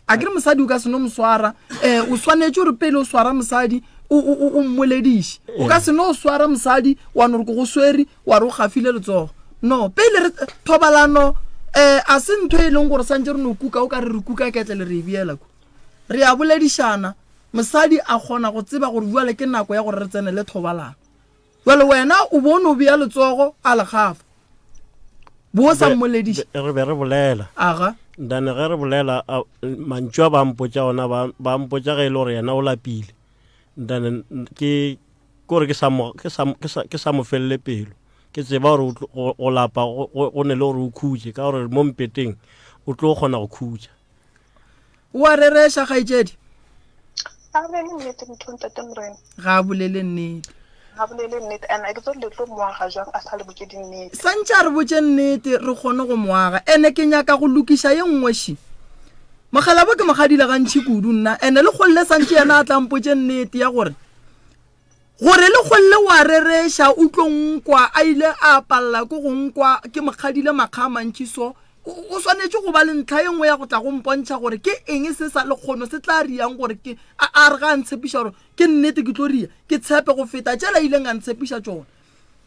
A ke re mosadi o ka se no mo swara. Eh, o swanetše gore pele o swara mosadi o, o, o, o mmolediše. O ka se no swara mosadi wa no re ke go swere wa re o gafile letsogo. No, pele re thobalano eh a se ntho e leng gore santse re no kuka o ka re re kuka ketlele re e beela ku. Re a boledišana, mosadi a kgona go tseba gore bjale ke nako ya gore re tsenele thobalano. Jwale wena o bo o no bea letsogo a le gafa. Bo o sa mmolediše. Re be re bolela. Aga. Then ge re bolela mantšu a ba mpotša ona ba mpotša ge e le gore yena o lapile. Then ke kore ke sa mo ke sa ke sa ke sa mo felele pelo. Ke tseba gore go lapa go ne le gore o khutše ka gore mo mpeteng o tlo kgona go khutša. O a rereša, kgaetšedi? Ga a bolele nnete motho ntate Morena. Ga a bolele nnete. Ga a bolele nnete and a ke tsore le tlo moaga jwang a sa le botše dinnete. Santše a re botše nnete re kgone go moaga. Ene ke nyaka go lokiša ye nngwe še. Mokgalabo ke mo kgadile gantši kudu nna ene le kgolle santše yena a tla mpotše nnete ya gore Gore le kgolle o a rereša, o tlo nkwa, a ile a palela ke go nkwa, ke mo kgadile makga a mantši so, o, o swanetše go ba le ntlha ye nngwe ya go tla go mpontšha gore ke eng se sa lekgono se tla riang gore ke, a, a re ga a ntshepiša gore ke nnete ke tlo ria, ke tshepe go feta tšela a ileng a ntshepiša tšona.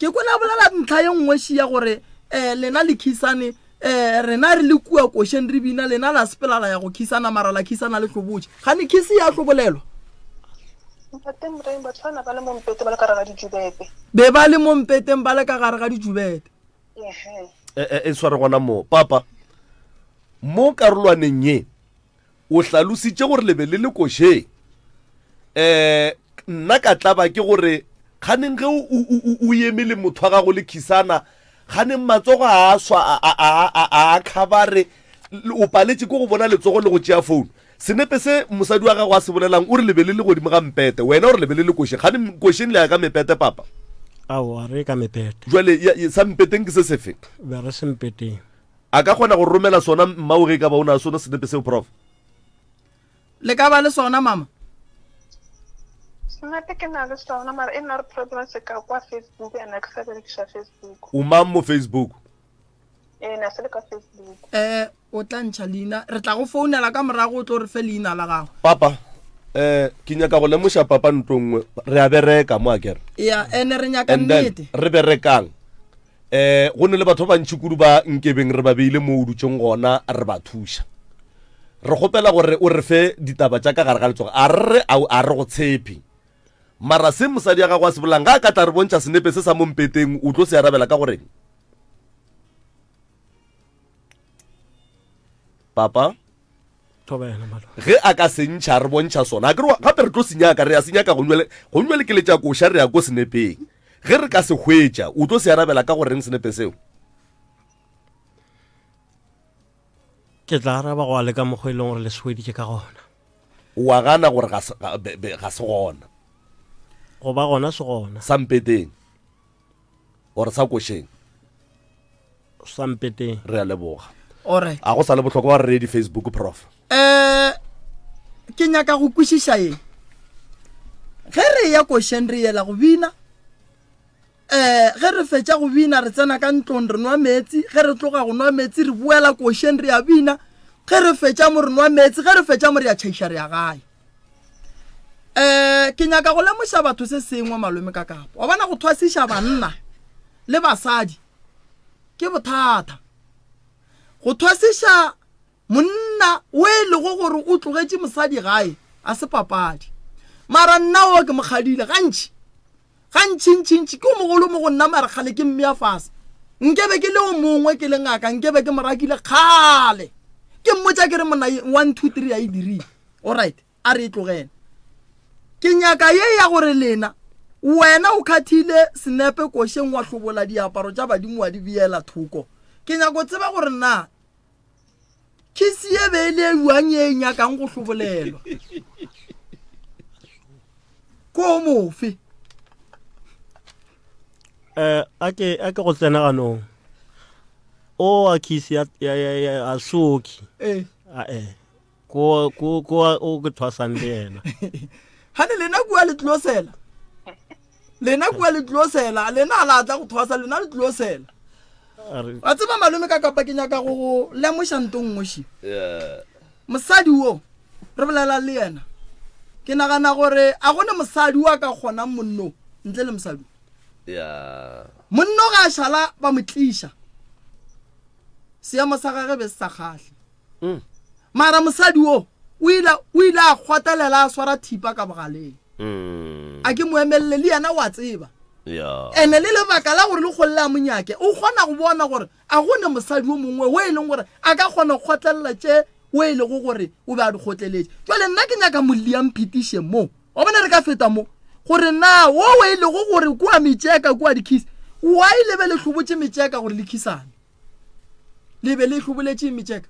Ke kwele a bolela ntlha ye nngwe šia gore um lena le khisane um rena re le kua košeng re bina lena la sepela la ya go khisana mara la khisana le hlobotše. Gane khisi ya hlobolelwa? Ntate Moreng, batho bana ba le mo mpete ba le ka gare ga dijubete. Be ba le mo mpeteng ba le ka gare ga dijubete. Ehe. E, e, e sware gona moo papa mo karolwaneng ye O hlalositše gore le be le le košeng. Um nna ka tlaba ke gore kganeng ge o eme le motho wa gago le khisana, kganeng matsogo a swa a khabare, o paletše ke go bona letsogo le go tšea founu. Senepe se mosadi wa gago a se bolelang o re le be le le godimo ga mpete, wena o re le be le le košeng. Kganeng košeng le ya ka mepete papa? Aowa, re ka mepete. Jwale sa mpeteng ke se sefe? Be re se mpeteng. A ka kgona go romela sona mmao ge e ka ba o na sona senepe seo, Prof? Le ka ba le sona, mama? Senepe ke na le sona, mara e nna re problem se ka kwa Facebook and ke sa berekiša Facebook. O mang mo Facebook? Ee, na se le ka Facebook. Eh, o tla ntšha leina. Re tla go founela ka morago o tlo re fe leina la gago. Papa, eh ke nyaka go lemoša papa ntlo nngwe. Re a bereka mo akere. Ya, ene re nyaka nnete. Re berekang. um go ne le batho ba bantši kudu ba nkebeng re ba beile mo o dutseng gona re ba thuša. Re kgopela gore o re fe ditaba tša ka gare ga letsogo. A re re a re go tshepe. Mara se mosadi ya gago a se bolang ga a ka tla re bontšha senepe se sa mo mpeteng o tlo se arabela ka goreng? Papa? Thobela malome. Ge a ka se ntšha re bontšha sona a ke re gape re tlo se nyaka re ya se nyaka gongwe gongwe le keletša koša re ya ko senepeng. Ge re ka se hwetša o tlo se arabela ka goreng senepe seo? Ke tla araba go a le ka mokgwa e leng gore le se hweditše ka gona. O a gana gore ga se ga, be, be, ga se gona. Go ba gona se gona. Sa mpeteng or sa košeng? Sa mpeteng. Re a leboga. Alright. A go sa le bohlokwa gore re ye di-Facebook prof? Eh, ke nyaka go kwešiša ye. Ge re ya košeng re yela go bina. Um ge re fetša go bina re tsena ka ntlong re nwa meetse, ge re tloga go nwa meetse re boela košeng re a bina, ge re fetša mo re nwa meetse, ge re fetša mo re a tšhaiša re ya gae. Um ke nyaka go lemoša batho se sengwe malome ka kapa wa bona go thwasiša banna le basadi ke bothata. Go thwasiša Monna o e lego gore o tlogetše mosadi gae a se papadi. Mara nna o ke mo kgadile gantši. Gantšintšintši ke o mogolo mo go nna mara kgale ke mmea fase. Nkebe ke le o mongwe ke le ngaka nkebe ke mo rakile kgale. Ke mmotša ke re monna 1 2 3 a e dirile. Alright, a re e tlogele. Ke nyaka ye ya gore lena wena o khathile senepe košeng wa hlobola diaparo tša badimo wa di beela thoko. Ke nyako tseba gore na Khisi ye be e le e bjang ye e nyakang go hlobolelwa? Ko mofe? Eh, a ke a ke go tsena ganong. O a khisi ya ya ya a soki. Eh. A eh. Ko ko ko o ke thwasang le yena. Gane lena kua le tlilo sela. Lena kua le tlilo sela, lena a la tla go thwasa, lena le tlilo sela. Wa tseba malome ka kapa ke nyaka go go lemoša nto nngwe še. Mosadi wo re bolela le yena. Ke nagana gore a gone mosadi wa ka kgonang monno ntle le mosadi. Monno ga a šala ba mo tliša. Seemo sa gage be se sa kgahle. Mm. Mara mosadi wo o ile o ile a kgotelela a swara thipa ka bogaleng. Mm. A ke mo emelele le yena wa tseba. Yeah. Ene le lebaka la gore le kgolle a monyake o kgona go bona gore a go ne mosadi o mongwe o e leng gore a ka kgona go kgotlelela tše o e lego gore o be a di kgotleletše. Jwale nna ke nyaka molli a mphetiše mo. Wa bona re ka feta mo gore na wo o e lego gore kua metšeka kua dikhisi why le be le hlobotše metšeka gore le khisane. Le be le hloboletše metšeka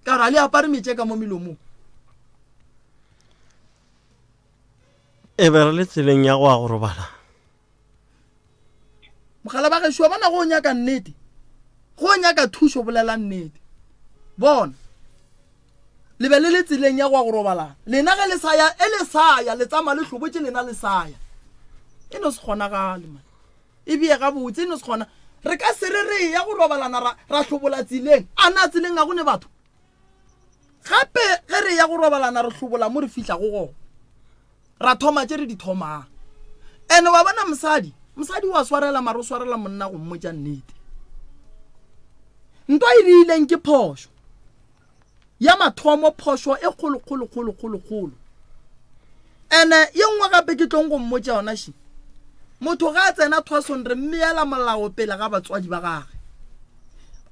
ka gore a le apare metšeka mo melomong. E be re le tseleng ya go ya go robala. Mogala ba gešo wa bona go nyaka nnete, go nyaka thušo bolela nnete. Bona le be le le tseleng ya go ya go robalana lena ge le sa ya e le sa ya le tsamaya le hlobotše lena le sa ya e no se kgonagale man. E bee gabotse, e no se kgona. Re ka se re re eya go robalana ra, ra hlobola tseleng. A na tseleng ga go ne batho? Gape ge re eya go robalana re hlobola mo re fihlago gona. Ra thoma tše re di thomang. Ene wa bona mosadi, mosadi wa swarela mara o swarela monna go mmotša nnete. Ntwa e diileng ke phošo. Ya mathomo phošo e kgolo kgolo kgolo kgolo kgolo. Ene ye nngwe gape ke tlong go mmotša yona še. Motho ga a tsena thwasong re mmeela molao pele ga batswadi ba gage.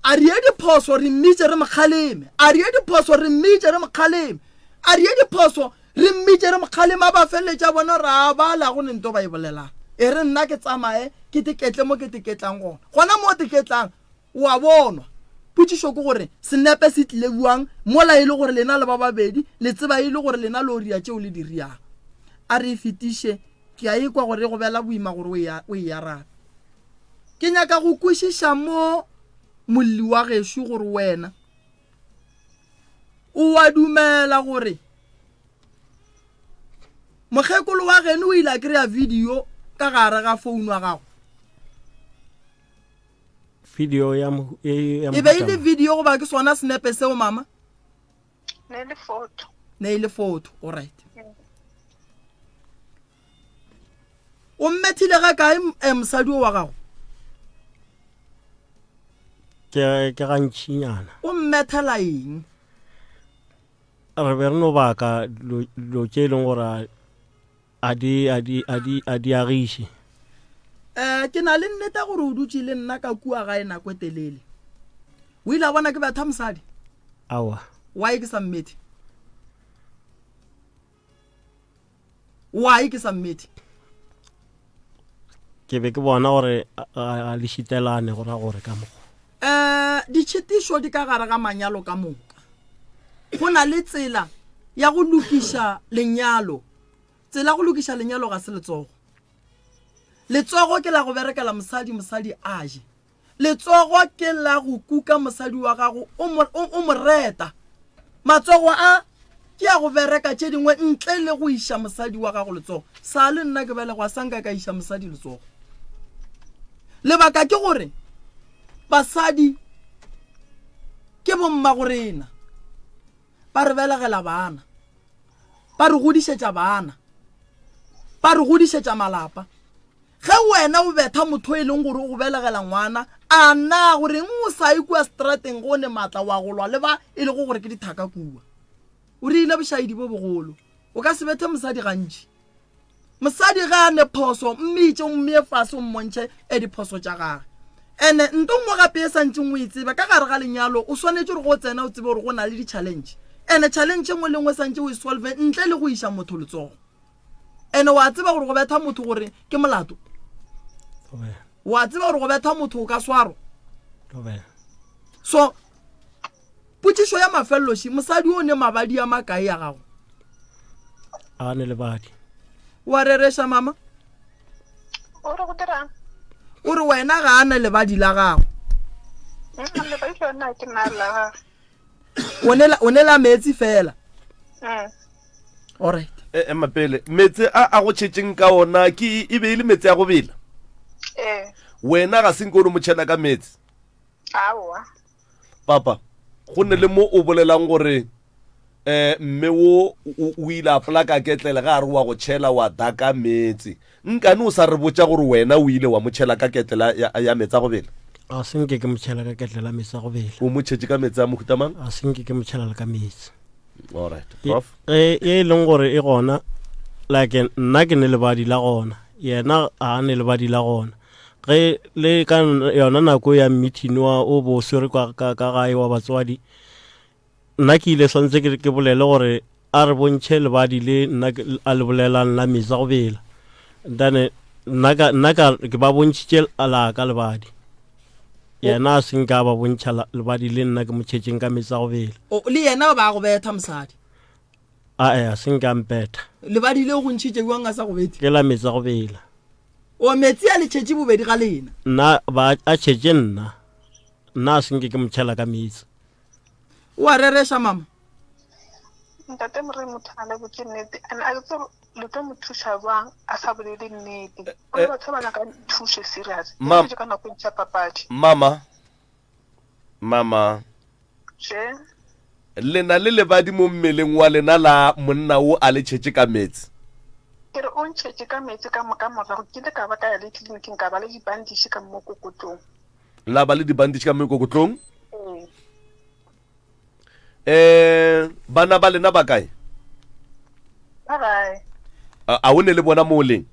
A re ye diphoso re mmitše re mo kgaleme. A re ye diphoso re mmitše re mo kgaleme. A re ye diphoso re mmitše re mo kgaleme a ba feleletša bona gore a ba la go ne nto ba e bolelang. E re nna ke tsamaye ke teketle mo ke teketlang gona. Gona mo teketlang O a bonwa. Potšišo ke gore senepe se tlile bjang mola e le gore lena le ba babedi le tseba e le gore lena lo ria tšeo le di riang? A re e fetiše, ke a ekwa gore e go bela boima gore o e, o e arabe. Ke nyaka go kwešiša mo molli wa gešo gore wena o a dumela gore mokgekolo wa geno o ile a kry-a video ka gare ga founu ya gago. Video ya mo- e- ya E be e mohuta le mang? video goba ke sona senepe seo mama? Ne e le photo. Ne e le photo, alright. O mmethile ga kae m- eh, mosadi o wa gago? Ke ke gantšinyana. O mmethela eng? Re be re no baka dilo dilo tše e leng gore a- A di, a di, a di, a di agiše. Um ke na le nnete gore o dutše le nna ka kua gae nako e telele. O ile a bona ke betha mosadi? Aowa. Why ke sa mmethe? Why ke sa mmethe? Ke be ke bona gore a le šitelane go ra gore ka mokgwa. Um ditšhitišo di ka gare ga manyalo ka moka. Go na le tsela ya go lokiša lenyalo. Tsela ya go lokiša lenyalo ga se letsogo. Letsogo ke la go berekela mosadi, mosadi a je. Letsogo ke la go kuka mosadi wa gago o mo, o, o mo reta. Matsogo a ke a go bereka tše dingwe ntle le go iša mosadi wa gago letsogo. Sa le nna ke belegwa sa nka ka iša mosadi letsogo. Lebaka ke gore basadi ke bommagorena, ba re belegela bana, ba re godišetša bana, ba re godišetša malapa. Ge wena o betha motho e leng gore o go belegela ngwana, a na goreng o sa ye kua strateng go ne maatla wa go lwa le ba e lego gore ke dithaka kua? O rile bošaedi bo bogolo. O ka se bethe mosadi gantši. Mosadi ge a ne phoso, mmitše o mmee fase o mmontšhe e diphoso tša gage. Ene nto nngwe gape e santšeng o e tsebe, ka gare ga lenyalo o swanetše gore go o tsena o tsebe gore go na le di-challenge. Ene challenge e nngwe le nngwe santše o e solve ntle le go iša motho letsogo. Ene wa tseba gore go betha motho gore ke molato? Wa tseba gore go betha motho o ka swarwa? So Potšišo ya mafelelo še, mosadi o ne mabadi a makae ya gago? A ne lebadi. Wa rereša mama? O re go dirang? O re wena ga a na lebadi la gago. Mm, lebadi lona ke na la gagwe. O ne la o ne la metsi fela. Mm. Alright. E, ema pele meetse a a go tšhetšeng ka ona ke e be e le meetse a go bela Ee. wena ga se nke o no mo tšhela ka meetse Aowa. Papa, go ne le mo o bolelang gore um mme wo o ile a polaka ketlele ga a re wa go tšhela wa daka meetse. Nkane o sa re botša gore wena o ile wa mo tšhela ka ketlela ya, ya meetse a go bela? A se nke ke mo tšhela ka ketlela meetse a go bela. O mo tšhetše ka meetse a mohuta mang? A se nke ke mo tšhela le ka meetse. Alright, prof. E, e leng gore e gona, like nna ke ne lebadi la gona, yena ga a ne lebadi la gona. Ge le ka yona nako ya meeting wa o bo swere ka, ka, ka gae wa batswadi, nna ke ile swantse ke, ke bolele gore a re bontšhe lebadi le nna a le bolelang la metsi a go bela. Then nna ka, nna ka ke ba bontšhitše la ka lebadi. Yena a se nka ba bontšha lebadi le nna ke mo tšhetšeng ka metsi a go bela. O, le yena ba go betha mosadi. Ae, a se nka mpetha. Lebadi le go ntšhitše bjang a sa go bethe? Ke la metsi a go bela. O metsi a le tšhetše bobedi ga lena? Nna ba a tšhetše nna. Nna a se nke ke mo tšhela ka meetse. O a rereša mama? Ntate Moremi motho a le botse nnete and a ke tsebe le tlo mo thuša bjang a sa bolele nnete. Go le batho ba ba nyaka thušo serious. Mam- Ke ka nako e tša papadi. Mama, Mama. Še. Le na le lebadi mo mmeleng wa lena la monna wo a le tšhetše ka meetse? Ke re o ntšhetše ka meetse ka moka morago ke ile ka ba ka ya le tleliniking ka ba le dibandiši ka mokokotlong. La ba le dibandiši ka mekokotlong? Ee. Eh, bana ba lena ba kae? Ba gae. A, a o ne le bona mo o leng?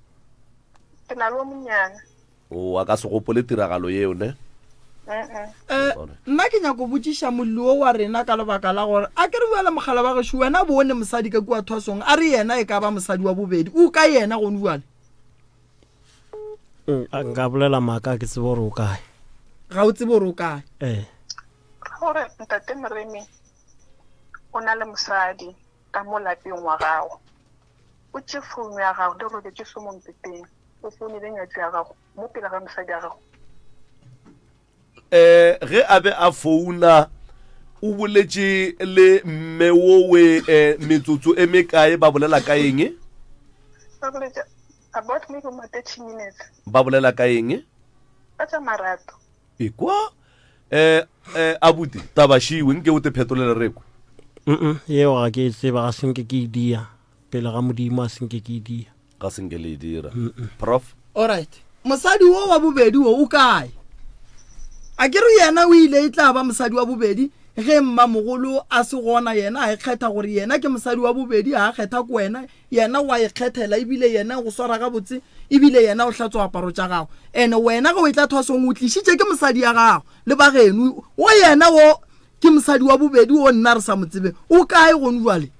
Ke na le o monnyane. O a ka se gopole tiragalo yeo, ne? Eh, nna ke nyako botšiša molli wo wa rena ka lebaka la gore a ke re bjale mogala wa gešo wena bone mosadi ka kua thwasong a re yena e ka ba mosadi wa bobedi o ka yena gone bjale mm, nka bolela maaka ke tsebe gore o kae ga o tsebe gore o kae ee gore ntate moremi o na le mosadi ka mo lapeng wa gago o tše founu ya gago le robetše so mo mpeteng O founile nyatši ya gago mo pele ga mosadi ya gago. Eh, ge a be a founa o boletše le mme wowe eh, metsotso e mekae ba bolela ka eng? Ba boletše about maybe ma 30 minutes. Ba bolela ka eng? Ka tša marato. Ekwa eh, eh, abuti taba šiwe nke o te phetolele re kwe. Mm yeo ga ke e tseba ga senke ke e dia pele ga modimo a senke ke e dia. Ga se nke le e dira. Prof. Alright. Mosadi wo wa bobedi wo o kae? A ke re yena o ile e tla ba mosadi wa bobedi ge mmamogolo a se gona yena a ikgetha gore yena ke mosadi wa bobedi a kgetha ko wena yena wa ikgethela ebile yena go swara gabotse ebile yena o hlatswa aparo tša gago ene wena ge o e tla thwasong o tlišitše ke mosadi ya gago le bageno o yena wo Ke mosadi wa bobedi o nna re sa mo tsebeng. O kae gone jwale?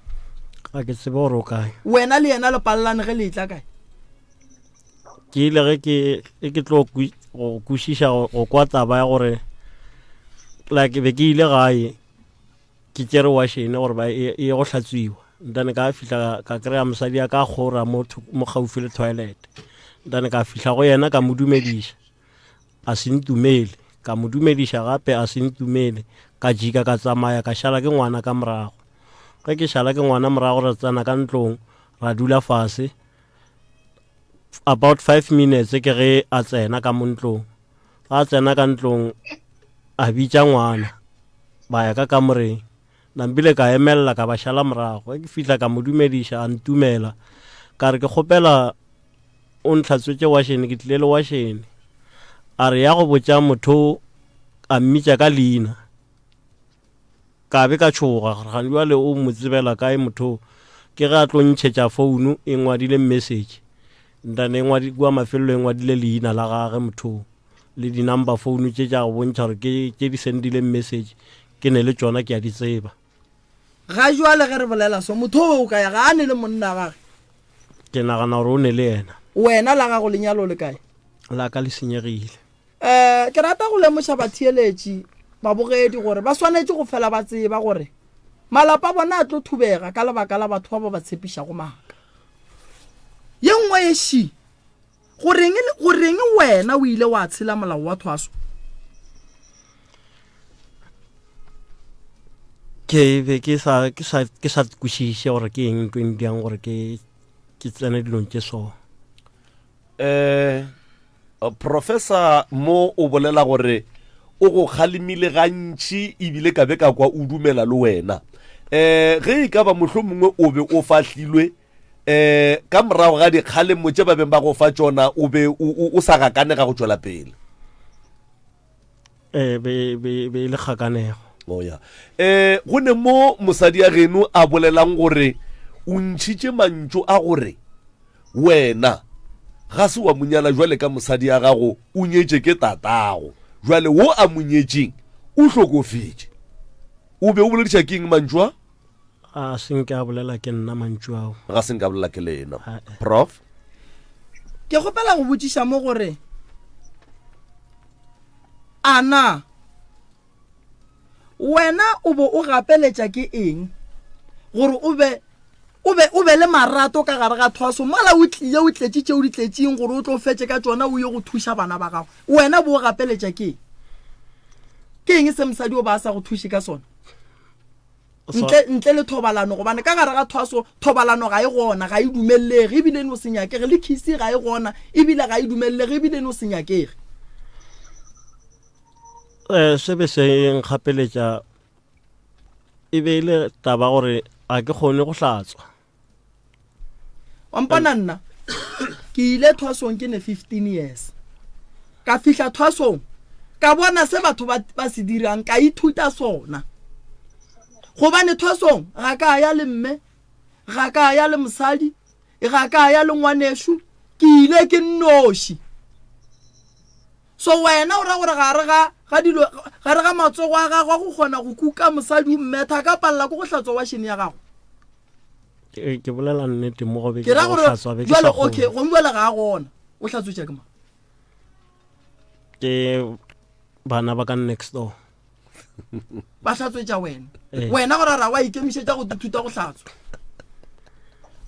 Ga ke tsebe gore o kae. Wena le yena le palelane ge le etla kae? Ke ile ge ke ge ke tlo go kwešiša go kwa taba ya gore like be ke ile gae ke tšere washene gore ba e ye go hlatswiwa then ka fihla ka kry-a mosadi ya ka kgora mo mo gaufi le toilet then ka fihla go yena ka mo dumediša A se ntumele. Ka mo dumediša gape, a se ntumele. Ka jika ka tsamaya, ka šala ke ngwana ka morago. Ge ke šala ke ngwana morago ra tsena ka ntlong, ra dula fase. About five minutes ke ge a tsena ka mo ntlong. Ga tsena ka ntlong a bitša ngwana ba ya ka kamoreng. Nampile ka emelela ka ba šala morago. Ge ke fihla ka mo dumediša a ntumela. Ka re ke kgopela o ntlhatswetše wašene ke tlile le wašene. A re ya go botša motho a mmitša ka leina. Ka be ka tšhoga gore gane bjale o mo tsebela kae motho. Ke ge a tlo ntšhetša founu e ngwadile message. Ntane e ngwadi kua mafelelo e ngwadile leina la gage motho le di-number phone tše tša go bontšha gore ke tše di sendileng message ke ne le tšona ke a di tseba. Ga jwale ge re bolela so, motho o o kae? Ga a ne le monna gage? Ke nagana gore o ne le yena. Wena la gago lenyalo le kae? La ka le senyegile. Um ke rata go lemoša batheeletši, babogedi gore ba swanetše go fela ba tseba gore malapa a bona a tlo thubega ka lebaka la batho ba ba ba tshepišago maaka. Ye nngwe ye ši, Goreng, goreng wena o ile wa tshela molao wa thwaso? Ke be ke sa ke sa ke sa kwešiše gore ke eng ntho e ntiang gore ke ke tsene dilong tše so. Eh Professor mo o bolela gore o go kgalemile gantši ebile ka be ka kwa o dumela le wena. Eh ge e ka ba mohlomongwe o be o fahlilwe um ka morago ga dikgalemo tše ba beng ba go fa tšona o be o sa gakanega go tšwela pele ee be be be e le kgakanego oh ya um go ne mo mosadi ya geno a bolelang gore o ntšhitše mantšu a gore wena ga se wa monyala jwale ka mosadi ya gago o nyetše ke tatago jwale wo a monyetšeng o hlokofetše o be o bolediša ke eng mantšu a A se nke a bolela ke nna mantšu ao. Ga se nke a bolela ke lena. Prof. Ke kgopela go botšiša mo gore a na wena o bo o gapeletša ke eng gore o be o be o be le marato ka gare ga thwaso mola o tlile o tletše tšeo di tletšeng gore o tlo fetše ka tšona o ye go thuša bana ba gago wena bo o gapeletša ke eng ke eng se mosadi o ba a sa go thuše ka sona Ntle, ntle le thobalano, gobane ka gare ga thwaso, thobalano ga e gona, ga e dumelelege, ebile e no se nyakege, le khisi ga e gona, ebile ga e dumelelege, ebile e no se nyakege. Um se be se nkgapeletša e be e le taba gore ga ke kgone go hlatswa. Wa mpona nna ke ile thwasong ke ne 15 years ka fihla thwasong ka bona se batho ba, ba se dirang ka ithuta sona gobane thwasong ga ka ya le mme ga ka ya le mosadi ga ka ya le ngwanešu ke ile ke nnoši so wena o ra gore gare ga ga dilo gare ga matsogo a gago a go kgona go kuka mosadi o mmetha ka palela ko go hlatswa washene ya gago Ke ke bolela nnete mo go be ke ra gore jwale okay gong jwale ga a gona o hlatswetša ke mang ke bana ba ka next door ba hlatswetša wena eh. wena gore ra wa ikemišetša go ithuta go hlatswa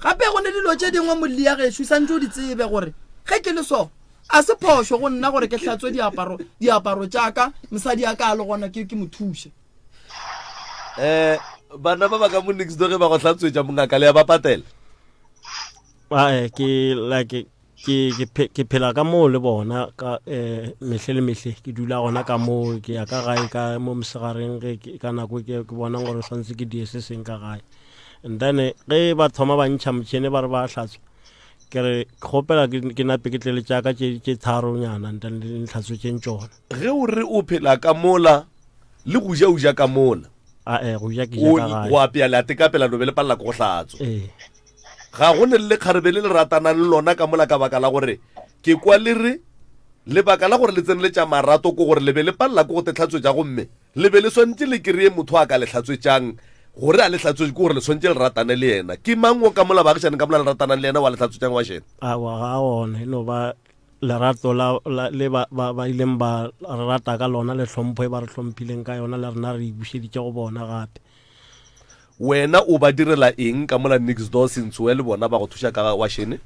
gape go ne dilo tše dingwe molli ya gešo santse o di tsebe gore ge ke le so a se phošo go nna gore ke hlatswe diaparo diaparo tša ka mosadi ya ka a le gona ke ke mo thuše um bana ba ba ka mo next door ge ba go hlatswetša mongaka le ya ba patela ae ke like ke ke ke phela ka moo le bona ka eh mehle le mehle ke dula gona ka moo ke ya ka gae ka mo mosegareng ge ka nako ke ke bonang gore santse ke die se seng ka gae and then ge ba thoma ba ntšha motšhene ba re ba hlatswa ke re kgopela ke nape ke tle le tšaka tše tše tharonyana and then le ntlhatswetšeng tšona ge o re o phela ka mola Le go ja o ja ka mola. Ae, go ja ke ja ka gae. Go apea le a tekapela no be le palela ke go hlatswa. Ee. Ga go ne le lekgarebe le le ratanang le lona ka mola ka baka la gore ke kwa le re lebaka la gore le tsene le tša marato ke gore le be le palela ke go te hlatswetša gomme le be le swanetše le kry-e motho a ka le hlatswetšang gore a le hlatswetše ke gore le swanetše le ratane le yena. Ke mang o ka mola baagišaneng ka mola le ratanang le yena wa le hlatswetšang wa šena? Aowa ga a gona e no ba Lerato la, la, le ba, ba, ba ileng ba re rata ka lona le hlompho e ba re hlomphileng ka yona, le rena re e bušeditše go bona gape. Wena o ba direla eng ka mola next door Sentsoe le bona ba go thuša ka wašene?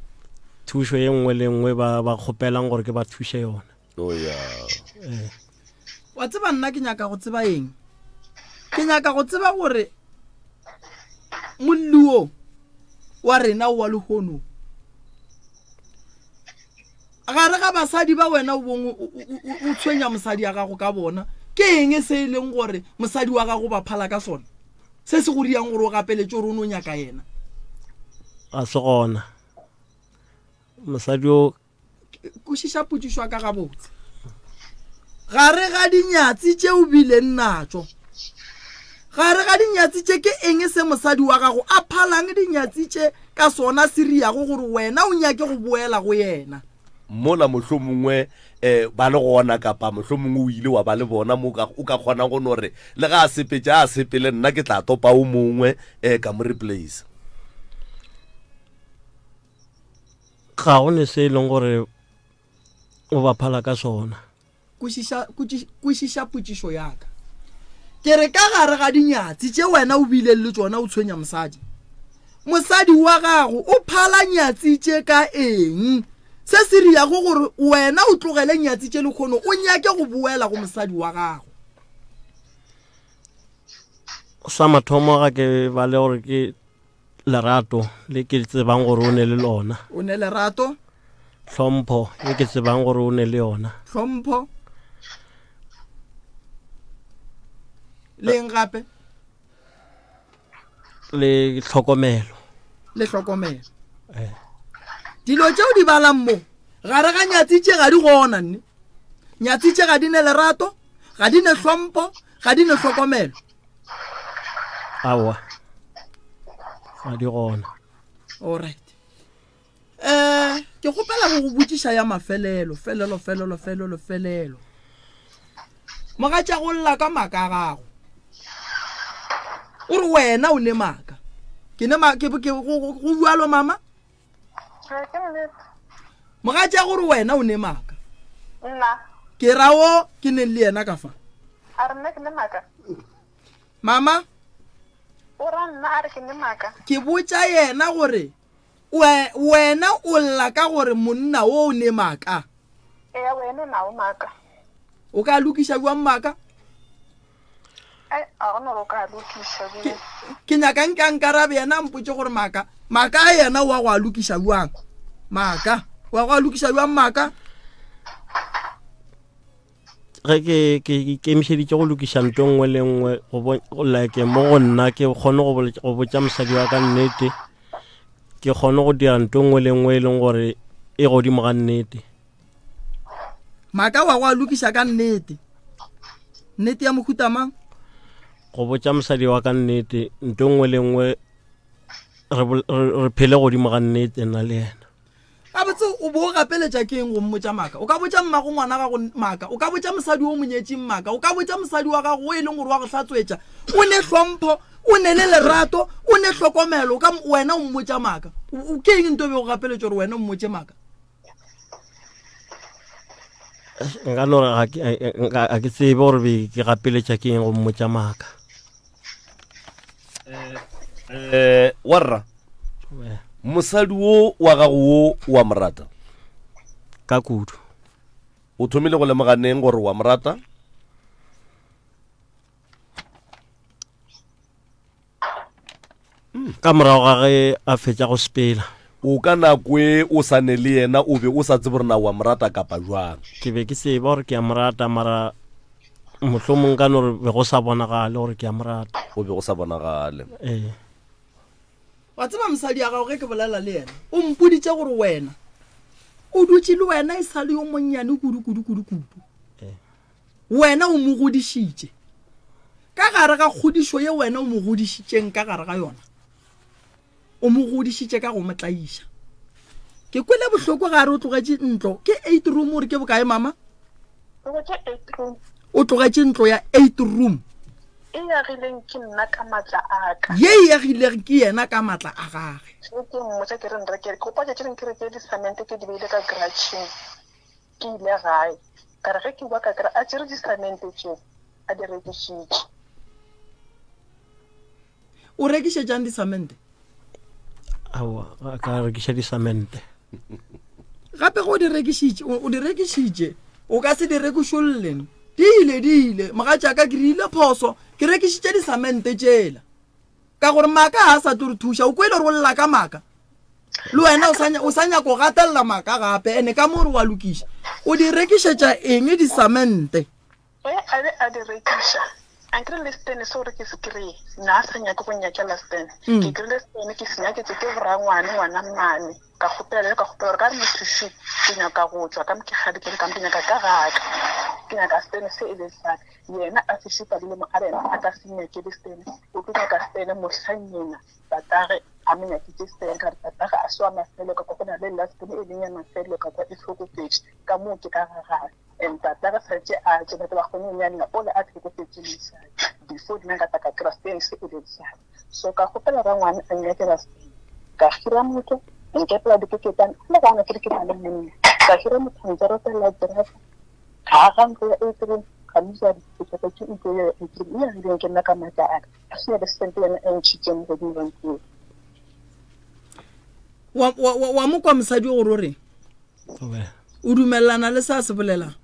Thušo ye nngwe le nngwe ba, ba kgopelang gore ke ba thuše yona. Oh ya. Ee. Wa tseba nna ke nyaka go tseba eng? Ke nyaka go tseba gore molli wo wa rena wa lehono. Gare ga basadi ba wena o bong o tshwenya mosadi ya gago ka bona, ke eng se e leng gore mosadi wa gago ba phala ka sona? Se se go riang gore o gapeletše gore o no nyaka yena? Ga se gona. Mosadi o Kwešiša potšišo ya ka gabotse. Gare ga dinyatsi tše o bileng natšo, gare ga dinyatsi tše ke eng se mosadi wa gago a phalang dinyatsi tše ka sona se riago gore wena o nyake go boela go yena? Mola mohlomongwe um ba le gona kapa mohlomongwe o ile wa ba le bona mo o ka kgonang go no re le ga a sepetše a sepele nna ke tla topa o mongwe um ka mo replace. Ga go ne se e leng gore o ba phala ka sona. Kwešiša, kwešiša potšišo ya ka. Ke re ka gare ga dinyatsi tše wena o bileng le tšona o tshwenya mosadi. Mosadi wa gago o phala nyatsi tše ka eng? Se se riago gore wena o tlogele nyatsi tše lekgono o nyake go boela go mosadi wa gago. Sa mathomo ga ke bale gore ke Lerato le ke tsebang gore o ne le lona. O ne lerato. Hlompho ye ke tsebang gore o ne le yona. Hlompho. Le eng gape? Le tlhokomelo. Le tlhokomelo. Eh. Dilo tše o di balang mo gare ga nyatsi tše ga di gona nne. Nyatsi tše ga di ne lerato, ga di ne hlompho, ga di ne tlhokomelo. Aowa, ga di gona. Alright. Eh, ke kgopela go go botšiša ya mafelelo, felelo, felelo, felelo, felelo. Mogatša go lla ka maaka a gago. O re wena o ne maaka. Ke ne ma ke ke go go bjalo mama? Ke nnete. Mogatša gore wena o ne maaka. Nna. Ke ra o ke neng le yena ka fa. A re nna ke ne maaka. Mama. O ra nna a re ke ne maaka. Ke botša yena gore wena o lla ka gore monna o o ne maaka. Eya wena o nawo maaka. O ka lokiša bjang maaka? Ke nyaka nke a nkarabe yena a mpotše gore maaka maaka a yena wa go a lokiša bjang maaka wa go a lokiša bjang maaka ge ke ke ikemišeditše go lokiša nto nngwe le nngwe go like mo go nna ke kgone go botša mosadi wa ka nnete ke kgone go dira nto nngwe le nngwe e leng gore e godimo ga nnete Maaka wa go a lokiša ka nnete. Nnete ya mohuta mang? Go botša mosadi wa ka nnete, nto nngwe le nngwe re phele godimo ga nnete nna le yena. Gabotse o bo o gapeletša ke eng go mmotša maaka? O ka botša mmago ngwana gago maaka, o ka botša mosadi o monyetšeng maaka, o ka botša mosadi wa gago o e leng gore wa go hlatswetša, o ne hlompho, o ne le lerato, o ne hlokomelo, o ka wena o mmotša maaka. Ke eng nto e be go gapeletša gore wena o mmotše maaka? Nka no re ga ke tsebe gore be ke gapeletša ke eng go mmotša maaka. Eh, warra mosadi wo wa gago wo wa mo rata? Ka kudu. O thomile go lemoga neng gore wa mo rata? Ka morago ga ge a fetša go sepela. O ka nako e o sa ne le yena o be o sa tsebe gore na wa mo rata kapa jwang? Ke be ke tseba gore ke a mo rata mara mohlomong ka no re be go sa bonagale gore ke a mo rata. Go be go sa bonagale. Ee. Wa tseba mosadi ya gago ge ke bolela le yena o mpoditše gore wena o dutše le wena e sa le yo monnyane kudu kudu kudu kudu. Ee. Wena o mo godišitše. Ka gare ga kgodišo ye wena o mo godišitšeng ka gare ga yona, o mo godišitše ka go mo tlaiša. Ke kwele bohloko ga re o tlogetše ntlo. Ke eight room o re ke bokae mama? Tlogetše eight room. O tlogetše ntlo ya eight room. E agileng ke nna ka matla a ka. Ye e agileng ke yena ka matla a gage. Ge ke mmotša ke re nrekele, ke gopola tšatši lengwe ke rekile disamente ke di beile ka garage-eng. Ke ile gae, ka re ge ke boa ka kry a tšere disamente tšeo a di rekišitše. O rekišetšang disamente? Aowa, ga ka rekiša disamente. Gape go di rekišitše, o di rekišitše, o ka se di rekišolle. Di ile, di ile. Mogatšaka, ke rile phoso, ke rekišitše disamente tšela. Ka gore maaka ga a sa tlo re thuša. O kwele gore o lla ka maaka? Le wena o sa o sa nyaka go gatelela maaka gape ene ka mo re wa lokiša. O di rekišetša eng disamente? Ge a be a di rekiša, a nkry le stene seo re ke se kry-e, na a sa nyake go nnyakela stene. Mm. Ke kry-ile stene ke se nyaketse ke borangwane ngwana mmane. Ka kgopela ka kgopela gore ka re motho še ke nyaka go tšwa ka mo ke gadikele ka mo ke nyaka ka gaka. Ke nyaka stene se e le sa yena a se šupa le mo a re yena a ka se nyakele stene. O tlo nyaka stene mohlang yena tatage a mo nyakitše stene ka re tatage a se wa mafelo ka kwa go na le last e leng ya mafelo ka kwa e hlokofetše ka moo ke ka gagage. And tata ge santše a tše batho ba kgone go nyanna ole a hlokofetše mosadi before nna nka tla ka kry-a seng se e leng sa so ka kgopela rangwane a nnyakela seng ka hira motho a nkepela dikeketane a le gana ke re ke na le monna ka hira motho a ntšaretela terata ga aga ntlo ya eight room ga mosadi ke tlhoketše ntlo ya eight room e agileng ke nna ka maatla a ka a sena le sente yena a ntšhitšeng mo godimo ga ntlo wa, wa, wa, wa mo kwa mosadi o gore o reng o dumelelana le se a se bolelang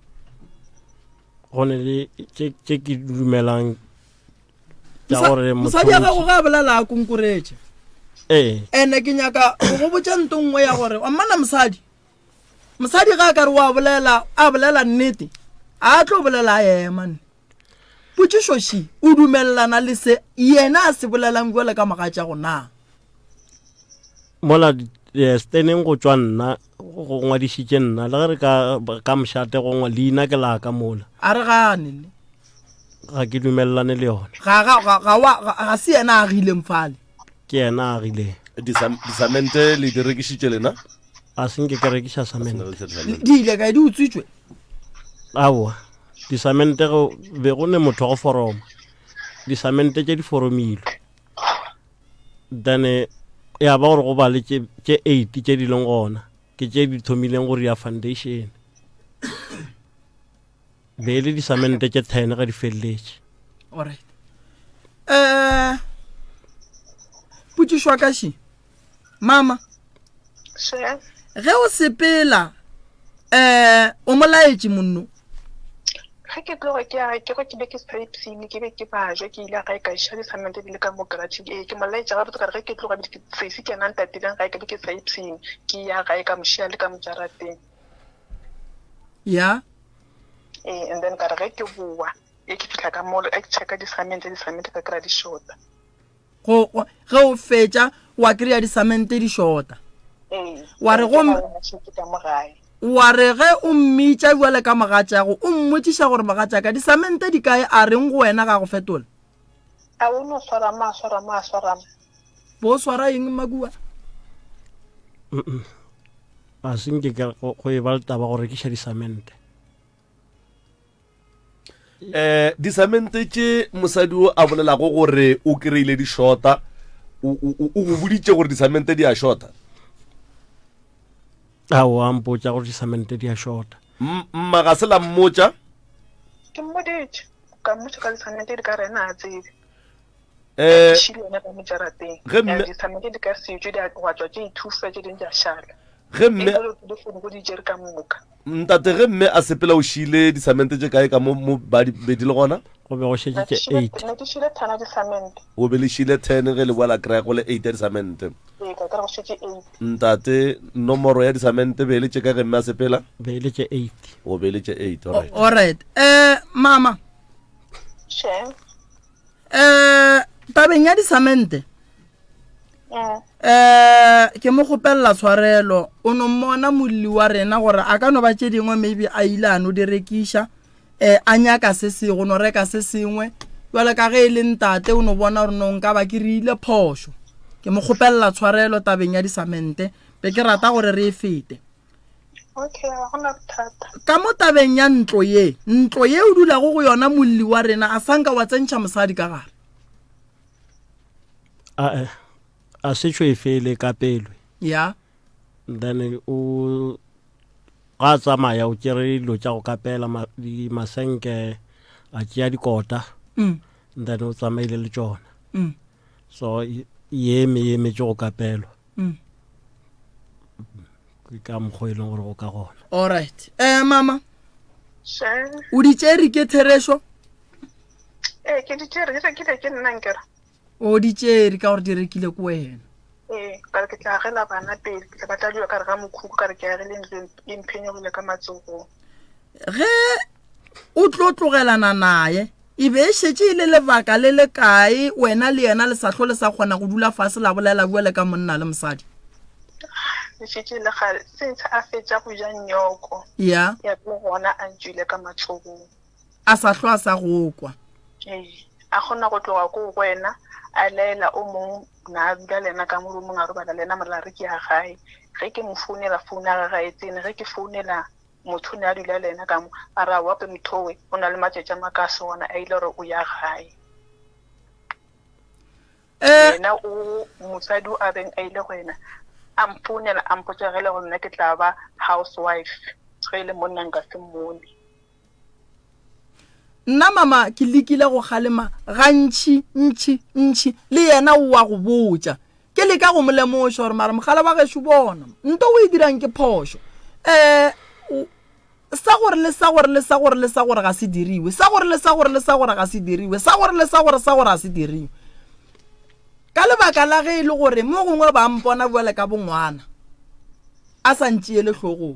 go ne le tše ke dumelang tša gore mosadi ya gago ga a bolela a konkoretše ee ene ke nyaka go go botša nto nngwe ya gore wa mmana mosadi mosadi ga a ka re wa bolela a bolela nnete a tlo bolela a ema nne potšišoši o dumelelana le se yena a se bolelang bjale ka mogatšago na Mola steneng go tšwa nna go ngwadišitše nna le ge re ka ka mošate go ngwa leina ke la ka mola. A re gane ne. Ga ke dumelelane le yona. Ga ga ga ga wa ga se yena a agileng fale. Ke yena a agileng. Disamente le di rekišitše lena? A se nke ke rekiša samente. Di ile kae di utswitšwe? Aowa, disamente go be go ne motho wa go foroma. Disamente tše di foromilwe. Then ya ba gore go ba le tše eight tše di leng gona ke tše di thomileng go ria foundation be e le disamente tše ten ga di feleletše. Alright. Eh potšišwa ka ši mama ge o sepela um o mo laetše monno ge ke tloga ke ya ke go ke be ke sa ipshine ke be ke bajwa ke ile gae ka iša disamente di le ka mo garage ee ke mo laetša gabotse ka re ge ke tloga bile ke sesi ke yena ntatileng gae ka be ke sa ipshine ke ya gae ka mo šia le ka mo jarateng ya ee and then ka re ge ke boa e ke fihla ka molo e ke checka disamente disamente ka kry-a di shota Go, go, ge o fetša wa kry-a disamente di shota. Wa re go, wa re ge o mmitša bjale ka mogatšago, o mmotšiša gore mogatšaka disamente di kae, a reng go wena ga go fetola? A o no swara ma, swara ma, swara ma. Bo swara eng makua? A se nke ke go e ba le taba go rekiša disamente. um disamente tše mosadi o a bolelago gore o kry-ile di shota o go boditše gore disamente di a shota ao a mpotša gore disamente di a shota mma ga se la mmotša ke mmoditše ka mmotša ka disamente di ka rena a tsebe um ge mme disamente di ka setswe di a tšwa tše ithusa tše dingwe di a šala ge mme Ntate, ge mme a sepela o šiile disamente tše kae ka mo mo ba di be di le gona? Go be go šetše tše eight. Ne ke šiile ten ya disamente. O be le šiile ten ge le boa la kry-a go le eight ya disamente. Ee, ka kry-a go šetše eight. Ntate, nomoro ya disamente be e le tše kae ge mme a sepela? Be e le tše eight. O be e le tše eight, alright. Alright. Eh, mama. Sure. Eh, tabeng ya disamente. um ke mo kgopelela tshwarelo o no mmona molli wa rena gore a ka no ba tše dingwe maybe a ile a no di rekiša um a nyaka se sengwe no reka se sengwe jale ka ge e le ntate o no bona gore no nka ba ke re ile phošo ke mo kgopelela tshwarelo tabeng ya disamente be ke rata gore re e fete okay ga gona bothata ka mo tabeng ya ntlo ye ntlo ye o dulago go yona molli wa rena a sanka wa tsentšha mosadi ka gare A a se tšho e fele ka pele. Ya. Then o ga tsamaya o tšere dilo tša go kapela di masenke a tšea dikota. Mm. Then o tsamaile le tšona. Mm. So ye eme ye emetše go kapelwa. Mm. Ke ka mokgwa e leng gore go ka gona. All right. Eh mama. Sure. O di tšere ke therešo? Ee, ke di tšere, di rekile ke nna nkere. O di tšere ka gore di rekile ko wena. Ee, ka re ke tla agela bana pele, ke tla ba tla dula ka re ga mokhukhu, ka re ke agile ntlo e mphenyogile ka matsogong. Ge o tlo tlogelana naye, e be e šetše e le lebaka le le kae wena le yena le sa hlo le sa kgona go dula fase la bolela bjale ka monna le mosadi? E šetše e le kgale since a fetša go ja nyoko. Ya. Ya le gona a ntšwile ka matsogong. A sa hlo a sa go kwa. Ee, a kgona go tloga koo go wena a laela o mong na a dula le yena ka mo roomong a robala le yena mola re ke ya gae. Ge ke mo founela founu ya gage ga e tsene, ge ke founela motho o ne a dula le yena ka mo a re aowa pe mothowe o na le matšatši a makase gona a ile gore o ya gae. Eh. Yena o mosadi o a beng a ile go yena a mfounela a mpotša ge e le gore nna ke tla ba housewife ge e le monna nka se mmone. Nna mama ke lekile go kgalema gantši ntši ntši le yena o a go botša. Ke leka go mo lemoša gore mara mogala wa gešo bona nto o e dirang ke phošo. Um sa gore le sa gore le sa gore le sa gore ga se diriwe, sa gore le sa gore le sa gore ga se diriwe, sa gore le sa gore sa gore ga se diriwe. Ka lebaka la ge e le gore mo gongwe ba mpona bjale ka bongwana a sa ntšeele hlogong.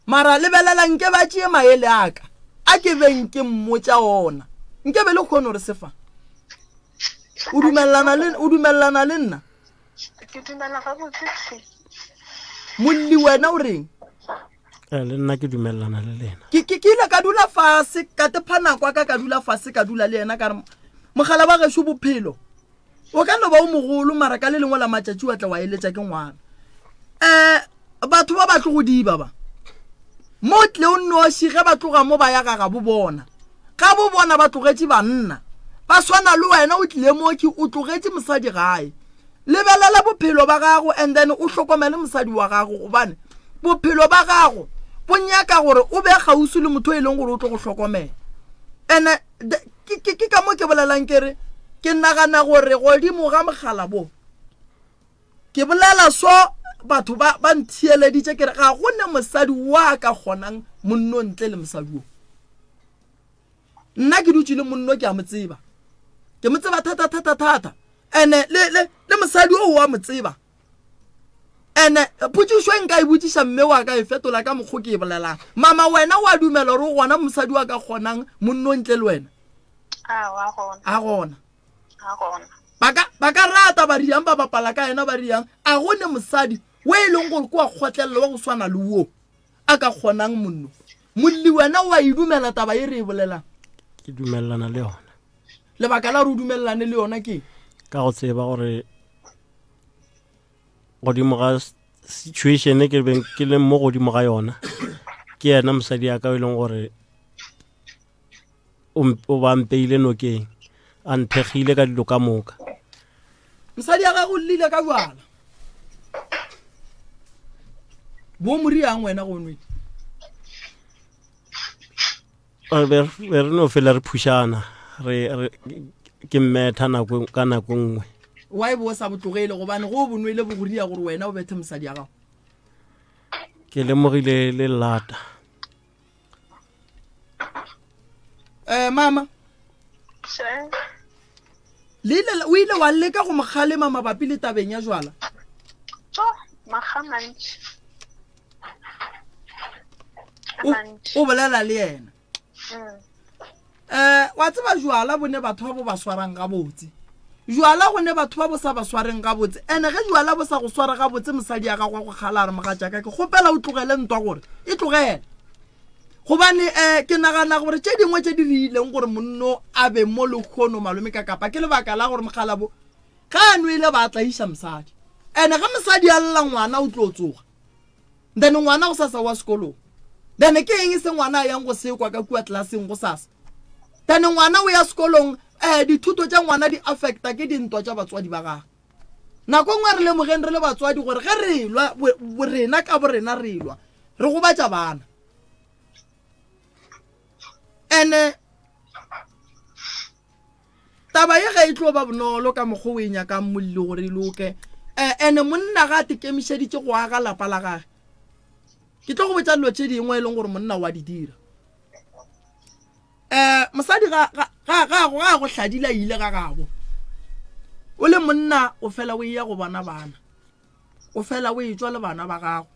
Mara lebelela nke ba tšee maele a ka a ke beng ke mmotša ona. Nke be le kgone gore se fa. O dumelelana le, o dumelelana le nna? Ke dumela gabotse thwi. Molli wena o reng? Eh, le nna ke dumelelana le lena. Ke, ke, ke ile ka dula fase, ka tepha nako ya ka ka dula fase ka dula le yena ka re, mogala wa gešo bophelo o ka no ba o mogolo mara ka le lengwe la matšatši wa tla wa eletša ke ngwana um batho ba ba tlo go diba ba mo tle o nnoši ge ba tloga mo ba ya ga gabo bona ga bo bona ba tlogetše banna ba swana le wena o tlile moki o tlogetše mosadi gae lebelela bophelo ba gago and then o hlokomele mosadi wa gago gobane bophelo ba gago bo nyaka gore o be kgauswi le motho e leng gore o tlo go hlokomela and Ke, ke, ke ka mo ke bolelang ke re, ke nagana gore godimo ga mogala bo, ke bolela so batho ba, ba ntheeleditše ke re ga go ne mosadi wa ka kgonang monno ntle le mosadi wo. Nna ke dutše le monno ke a mo tseba. Ke mo tseba thata thata thata. Ene le, le, le mosadi o wa mo tseba. Ene potšišo e nka e botšiša mme wa ka e fetola ka mokgo ke e bolelang. Mama wena wa dumela gore o gona mosadi wa ka kgonang monno ntle le wena? Aowa, a gona. A gona. A gona. Ba ka, ba ka rata ba riang ba bapala ka yena ba riang a go ne mosadi o e leng gore ke wa kgotlelela wa go swana le wo a ka kgonang monno. Molli wena wa e dumela taba e re e bolelang? Ke dumelelana le yona. Lebaka la gore o dumelelane le yona ke? Ka go tseba gore godimo ga situation ke beng ke leng mo godimo ga yona ke yena mosadi ya ka e leng gore o ba mpeile nokeng a nthekgile ka dilo ka moka mosadi ya gago o llile ka jwala bo moriang wena go nwele Re be be re no fela re phušana re re ke mmetha nako ka nako nngwe why bo sa botlogele gobane go bo nwele bo go ria gore wena o bethe mosadi ya gago ke lemogile le lata eh mama Še. le ile o ile wa leka go mo kgalema mabapi le tabeng ya jwala Tjo, makga a mantši. O bolela le yena um wa tseba jwala bo ne batho ba bo ba swarang gabotse jwala go ne batho ba bo sa ba swareng gabotse ene ge jwala bo sa go swara gabotse mosadi ya gago wa go kgala a re mogatšaka ke kgopela o tlogele ntwa gore e tlogele gobane um ke nagana gore tše dingwe tše di dirileng gore monno a be mo lekgono malome ka kapa ke lebaka la gore mogalabo ga a nwele ba tlaiša mosadi ene ge mosadi a lla ngwana o tlo tsoga Then ngwana gosasa wa sekolong. Then ke eng se ngwana a yang go se kwa ka kua tlelaseng gosasa? Then ngwana o ya sekolong, eh, dithuto tša ngwana di affecta ke dintwa tša batswadi ba gagwe. Nako nngwe re lemogeng re le batswadi gore ge re lwa, rena ka borena re lwa, re gobatša bana. Ene Taba ye ga e tlo ba bonolo ka mokgwa o e nyakang molli gore e loke. Eh, ene monna ga a tekemišeditše go aga lapa la gage. Ke tlo go botša dilo tše dingwe e leng gore monna wa di dira. Eh, mosadi ga ga ga ga go ga go hladile a ile ga gabo. O le monna o fela o eya go bona bana. O fela o etšwa le bana ba gago.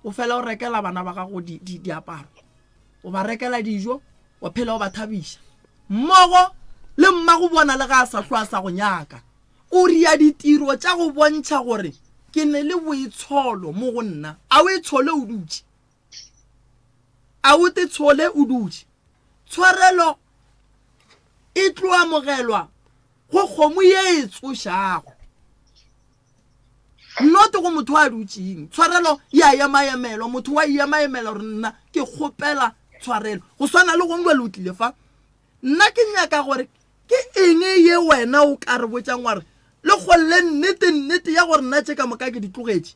O fela o rekela bana ba gago di, di, diaparo. O ba rekela dijo, wa phela o ba thabiša. Mmogo le mmago bona le ga a sa hlwa a sa go nyaka. O ria ditiro tša go bontšha gore ke ne le boitsholo mo go nna. A o itshole o dutše? A o te tshole o dutše? Tshwarelo e tlo amogelwa go kgomo ye e tsošago, not go motho a dutšeng. Tshwarelo ya emaemelwa, motho wa emaemela gore nna ke kgopela tshwarelo. Go swana le gongwe le o tlile fa, nna ke nyaka gore ke eng ye wena o ka re botšang wa re le kgolle nnete nnete ya gore nna tše ka moka ke di tlogetše,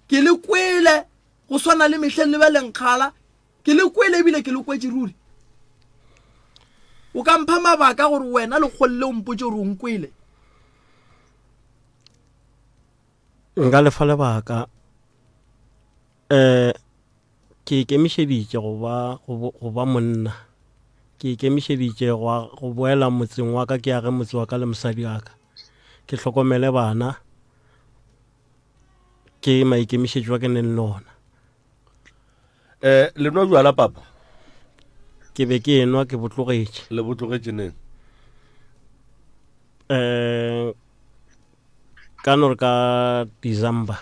ke le kwele go swana le mehleng le be lenkgala Ke le kwele ebile ke le kwetše ruri. O ka mpha mabaka gore wena lekgole le o mpotše gore o nkwele? Nka lefa lebaka. Um ke ikemišeditše go ba go ba monna. Ke ikemišeditše go go boela motseng wa ka ke age motse wa ka le mosadi wa ka. Ke hlokomele bana. Ke maikemišetšo a ke neng le ona. Eh, le nwa bjala papa? Ke be ke enwa ke botlogetše. Le botlogetše neng? Eh, ka no re ka December.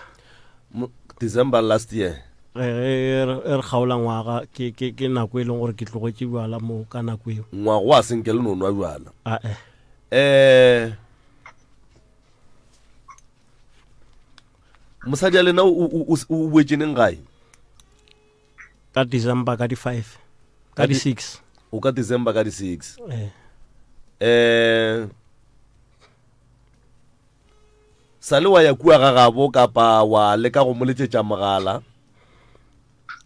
December last year. Ge re kgaola ngwaga ke ke ke nako e leng gore ke tlogetše bjala mo ka nako eo. Ngwaga wa senke le no nwa bjala. Ah eh. Eh Mosadi ya lena o o boetše neng gae? Ka December ka di 5. Ka di 6. O ka December ka di 6. Eh. Eh sa le wa ya kua ga gabo kapa wa leka go mo letšetša mogala?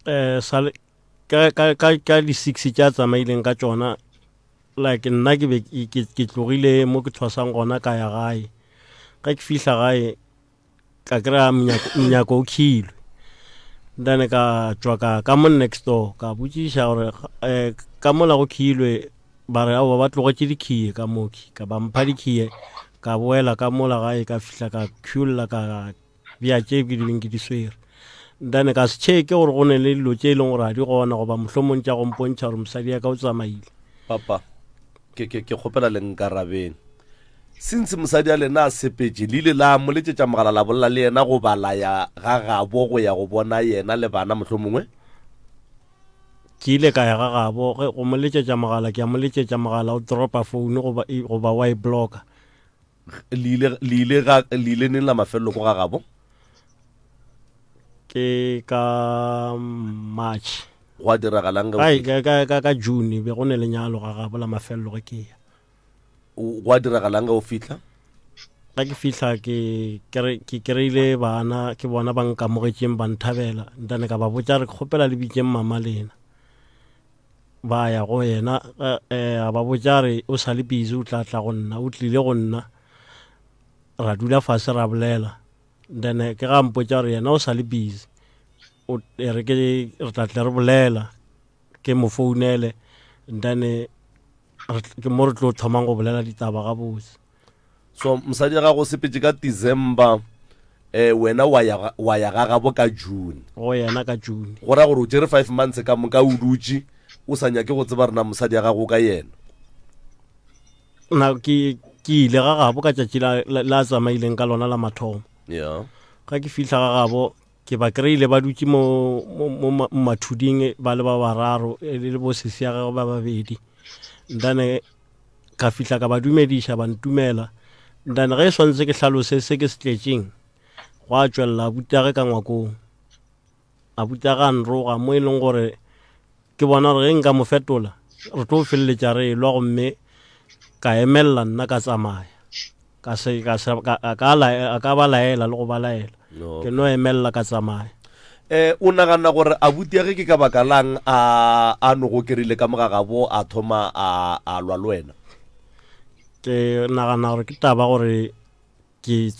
Eh sa le ka ka ka ka di 6 tša tsamaileng ka tšona like nna ke be ke ke tlogile mo ke thwasang gona ka ya gae. Ge ke fihla gae ka kry-a monyako o khilwe then ka tšwa ka ka mo next door ka botšiša gore um ka mola go khilwe ba re aowa ba tlogetše dikhiye ka moki ka ba mpha dikhiye ka boela ka mola gae ka fihla ka khulla ka bja tše ke di beng ke di swere then ka se checke gore go ne le dilo tše e leng gore ga di gona goba mohlomong tša go mpontšha gore mosadi ya ka o tsamaile papa ke ke ke kgopela le nkarabeng Since mosadi a lena a sepetše, le ile la mo letšetša mogala la bolela le yena goba la ya ga gabo go ya go bona yena le bana mohlomongwe? Ke ile ka ya ga gabo ge go mo letšetša mogala, ke a mo letšetša mogala o dropa phone goba e, goba wa e blocka. Le ile le ile ga le ile neng la mafelelo ko ga gabo? Ke ka March. Gwa diragalang ge o Ai, fihla? ka, ka, ka, ka June be go ne lenyalo ga gabo la mafelelo ge ke ya. Gwa diragalang ge o fihla? Ge ke fihla ke ke kry-ile bana ke bona ba nkamogetšeng ba nthabela ntane ka ba botša re kgopela le bitseng mama lena ba ya go yena eh, a ba botša re o sa le busy o tla tla go nna o tlile go nna ra dula fase ra bolela then ke ga mpotša gore yena o sa le busy o e re ke re tla tle re bolela ke mo founele then ke mo re tlo thomang go bolela ditaba gabotse. So mosadi ya gago o sepetše ka December eh wena wa ya wa ya ga gabo ka June. Go yena ka June. Go ra gore o tšere 5 months ka moka o dutše o sa nyake go tseba rena mosadi ya gago ka yena. Na ke ke ile ga gabo ka tšatši la la tsamaileng ka lona la mathomo. Yeah. Ga ke fihla ga gabo Ke ba kry-ile ba dutše mo, mo, mo mathuding ba le ba bararo e le bo sesi ya gagwe ba babedi. Ntane ka fihla ka ba dumediša ba ntumela. Ntane ge e swantse ke hlalose se ke se tletšeng, gwa tšwelela abutage ka ngwakong. Abutage a nroga mo e leng gore ke bona gore ge nka mo fetola re tlo feleletša re elwa gomme ka emelela nna ka tsamaya ka se ka se ka a ka la a ka ba laela le go ba laela No. ke no emelela ka tsamaya Eh, o nagana gore abuti ya ge ke ka baka lang a a no go kerile ka moga gabo a thoma a a lwa le wena? ke nagana gore ke taba gore ke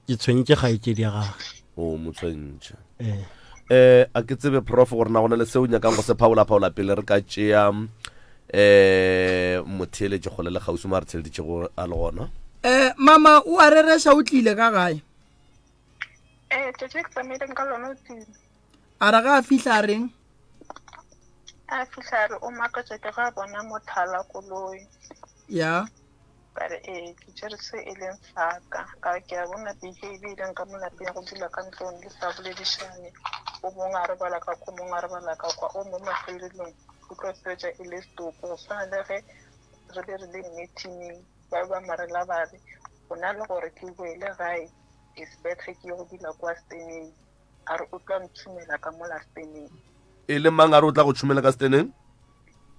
ke tshwentše kgaetšedi ya gage. O mo tshwentše. Ee. Eh, a ke tsebe prof gore na go na le seo nyakang go se phaola-phaola pele re ka tšea eh motheeletši kgole le kgauswi mo a re theeleditšego a le gona. Eh, mama o a rereša o tlile ka gae. Ee, tšatši le ke tsamaileng ka lona o tlile. A re ge a fihla a reng? A fihla a re o makatšwa ke ge a bona mothala koloi. Ya. Ka re ee, ke tšere se e leng sa ka. Ka re ke a bona behave e leng ka mo lapeng go dula ka ntlong le sa boledišane. O mongwe a robala ka kwa, o mongwe a robala ka kwa, o mongwe mafelelong o tlo fetša e le setoko. Go swana le ge re be re le meeting ba be ba marela ba re go na le gore ke boele gae is better ke ye go dula kwa steneng. A re o tla ntšhumela ka mola steneng. E le mang a re o tla go tšhumela ka steneng?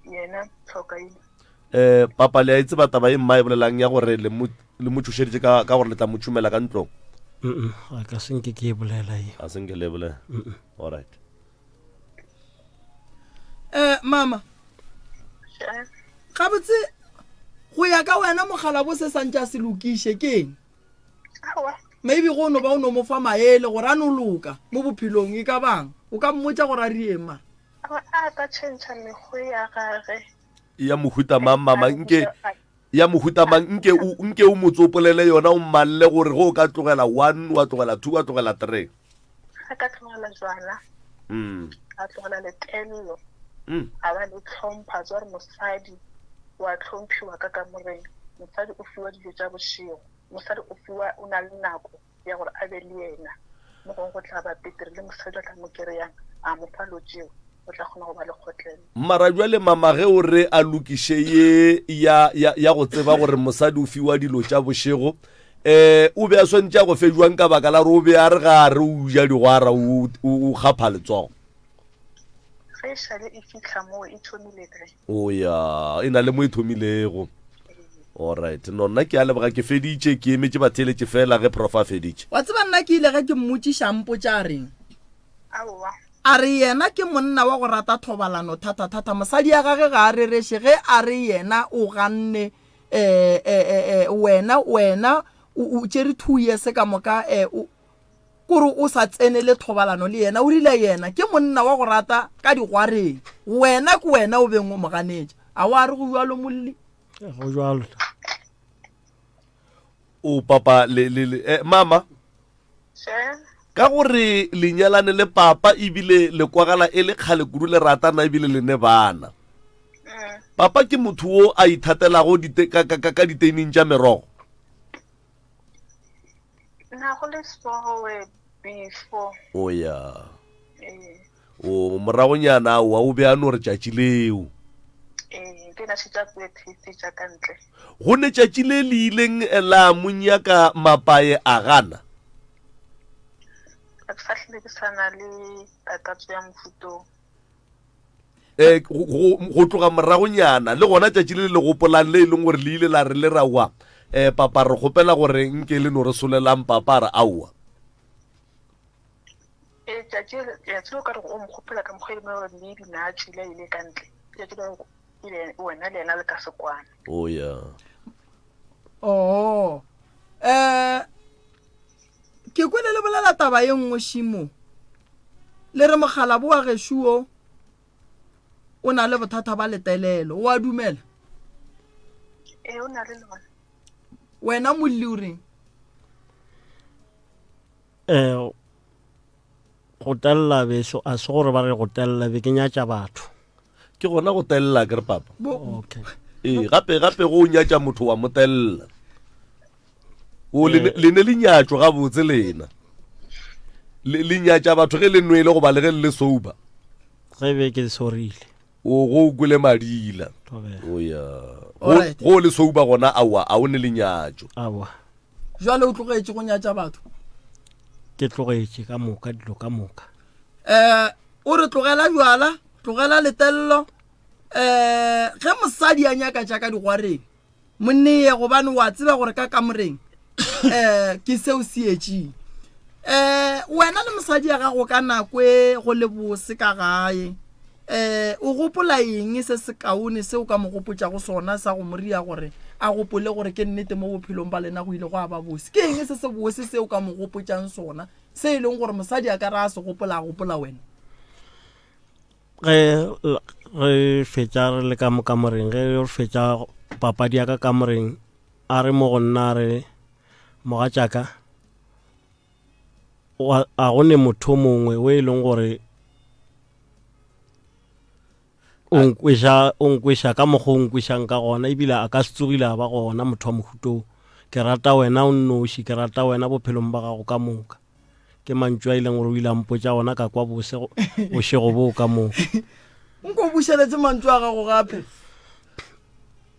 Yena Tlhokaina. Eh, papa le a e tseba taba e mma e bolelang ya gore le mo le mo tšhošeditše ka ka gore le tla mo tšhumela ka ntlong? Mm ga ka se nke ke e bolela e. A se nke le e bolela. All right. Eh mama. Gabotse go ya ka wena mogala bo se santse a se lokiše ke eng? Aowa. Maybe go no ba o no mo fa maele gore a no loka mo bophelong e ka bang o ka mmotša gore a rieng mara. Aowa, a ka tšhentšha mekgwa ya gage. Ya mohuta mang mama nke ya mohuta mang nke o nke o mo tsopolele yona o mmalle gore ge o ka tlogela one wa tlogela two wa tlogela three. A ka tlogela jwala. Mm. A tlogela letello. Mm. A ba le tlhompho a tseba gore mosadi wa hlomphiwa ka kamoreng. Mosadi o fiwa dijo tša bošego. Mosadi o fiwa, o na le nako ya gore a be le yena. Mo gongwe go tla ba petere le mosadi o tla mo kereyang a mo fa lo tšeo, o tla kgona go ba le kgotlelo. Mara bjale mama ge o re a lokiše ye ya, ya, ya go tseba gore mosadi o fiwa dilo tša bošego, eh, o be a swantše a go fe jwang ka baka la gore o be a re ga a re o ja digwara o, o, o kgapha letsogo? Ge e šale e fihla moo e thomile kae? O ya, e na le mo e thomilego. Alright, no nna ke a leboga ke feditše, ke emetše batheeletše fela ge prof a feditše. Wa tseba nna ke ile ge ke mmotšiša a mpotša a reng? Aowa. A re yena ke monna wa go rata thobalano thata-thata, mosadi ya gage ga a rereše ge a re yena o ganne eh, eh, eh, eh, wena, wena o, o tšere two years ka moka eh, o, kore o sa tsenele thobalano le yena, o rile yena ke monna wa go rata ka digwareng, wena ke wena o beng o mo ganetša. A wa re go bjalo molli? Go jalo. O papa le, le, le eh, mama. Ka gore le nyalane le papa ebile le kwagala e le kgale kudu le ratana ebile le ne bana. Mm. Papa ke motho wo a ithatelago dite, ka, ka, ka, ka diteining tša merogo. Na go le sowe before. O ya. Ee. O moragonyana aowa o be a no re tšatši leo. Ee, ke na šetše a kwele taste tša ka ntle. Go ne tšatši le le ileng la mo nyaka mapae a gana. Ga ke sa hlile ke sa na le takatso ya mofutong. Eh, go, go tloga moragonyana le gona tšatši le le gopolang le e leng gore le ile la re le ra wa eh, papa re kgopela gore nke le no re solelang papa a re aowa. Ee, tšatši tšatši o ka re o mo kgopela ka mokgwa e leng gore maybe na a tšwile a ile ka ntle. Tšatši le ile wena le yena le ka se kwane. Oh ya. Oh. Eh ke kwele le bolela taba ye nngwe šimo. Le re mokgalabo wa gešo wo o na le bothata ba letelelo. O a dumela? Ee, o na le lona. Wena molli o reng? um go telela beso a se gore ba re go telela be ke nyatša batho ke gona go telela ke re papa okay ee gape gape go o nyatša motho wa mo telela o le eh. le ne le nyatšo gabotse lena le le nyatša batho ge le nwele goba le ge le le sober ge be ke sorile o go o kwele madila o ya go le sober gona aowa a o ne lenyatšo aowa Jwale o tlogetše go nyatša batho? Ke tlogetše ka moka dilo ka moka. Eh, o re tlogela jwala, tlogela letello. Eh, ge mosadi a nyaka tša ka digwareng, monneye gobane wa tseba gore ka kamoreng eh ke seo se etšeng. Eh, wena le mosadi ya gago ka nako e go le bose ka gae. Eh, o gopola eng se sekaone se o ka mo gopotšago sona sa go mo ria gore a gopole gore ke nnete mo bophelong ba lena go ile gwa ba bose? Ke eng se se bose se o ka mo gopotšang sona se e leng gore mosadi a ka re a se gopola a gopola wena? Ge re fetša re le ka mo kamoreng, ge re fetša papadi ya ka kamoreng, a re mo go nna a re, Mogatšaka, A go ne motho mongwe o e leng gore o nkweša o nkweša ka mokgwa o nkwešang ka gona ebile a ka se tsogile a ba gona motho wa mohuto ke rata wena o nnoši ke rata wena bophelong ba gago ka moka ke mantšu a e leng gore o ile a mpotša gona ka kwa bose bošego boo ka moka nko bušeletse mantšu a gago gape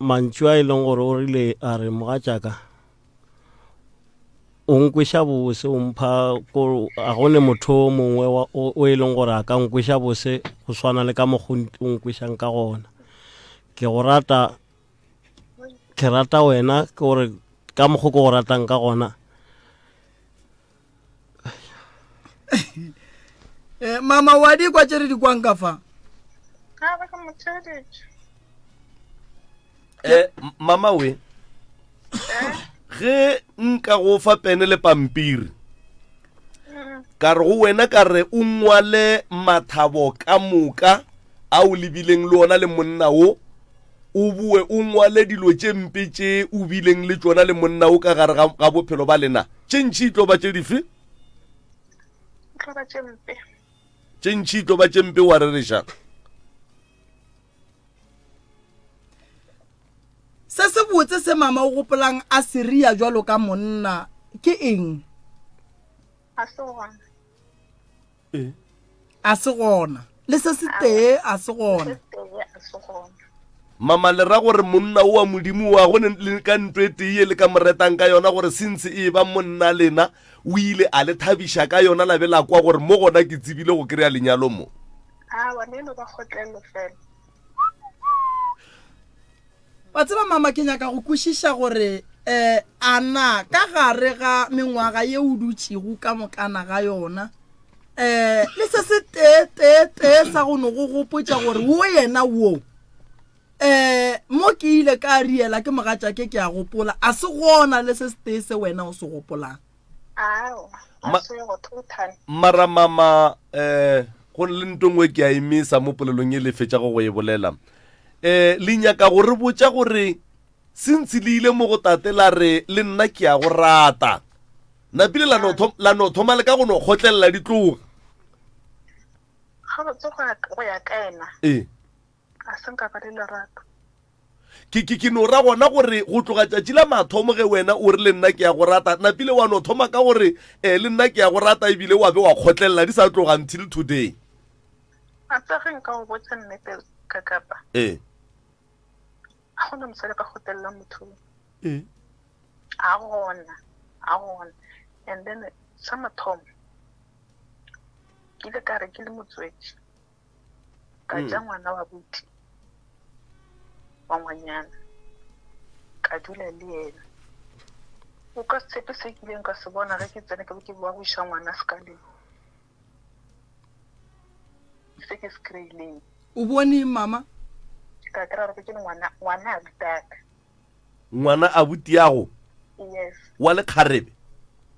mantšu a e leng gore o rile a re mogatšaka O nkweša bose, o mpha ko a go ne motho o mongwe wa, o, o e leng gore a ka nkweša bose go swana le ka mokgo o nkwešang ka gona. Ke go rata, ke rata wena ke gore ka mokgo ke go ratang ka gona. Eh, mama wa di kwa tše re di kwang ka fa? A ba ke mo theeletše. Eh, mama we ge nka go fa pene le pampiri ka re go wena ka re o ngwale mathabo ka moka a o lebileng le ona le monna wo o boe o ngwale dilo tše mpe tše o bileng le tšona le monna wo ka gare ga bophelo ba lena tše ntši e tlo ba tše dife tlo ba tše mpe tše ntši e tlo ba tše mpe wa rereša Se se botse se mama o gopolang a se ria jwalo ka monna ke eng? A se gona. Eh. A se gona. Le se se tee a se gona. Mama le ra gore monna o wa Modimo wa go le ka ntlo e tee ye le ka mo retang ka yona gore since e ba monna lena o ile a le thabiša ka yona la be la kwa gore mo gona ke tsebile go kry-a lenyalo mo. Awa, ne no ba kgotlello fela. Wa tseba mama ke nyaka go kwešiša gore um a na ka gare ga mengwaga ye o dutšego ka mokana ga yona um le se se tee tee tee sa go no go gopotša gore wo yena wo um mo ke ile ka riela ke mogatšake ke a gopola a se gona le se se tee se wena o se gopolang. Ma, mara mama eh go le nto nngwe ke a emisa mo polelong e le fetšago go e bolela eh le nyaka go re botša gore sentse le ile mo go tate la re le nna ke a go rata napile la no la no thoma le ka go no kgotlelela di tloga gabotse go ya ka ena ee A se nka ba le lerato. Ke, ke, ke no ra gona gore go tloga tšatši la mathomo ge wena o re le nna ke ya go rata, napile wa no thoma ka gore eh, le nna ke ya go rata ebile wa be wa kgotlelela di sa tloga until today. A tsa ge nka go botša nnete ka kapa. Ee. A gona mosadi a ka kgotlelelang motho. Ee. A gona, a gona. And then sa mathomo ke ile ka re ke le motswetši. ka tša mm. ngwana wa buti wa ngwanyana ka dula le yena o ka se tshepe se kileng ka se bona ge ke tsene ke be ke boa go iša ngwana sekaleng se ke se kry-ileng o bone mama ka kry-a gore ke le ngwana ngwana a butaka ngwana a butiago yes wa lekgarebe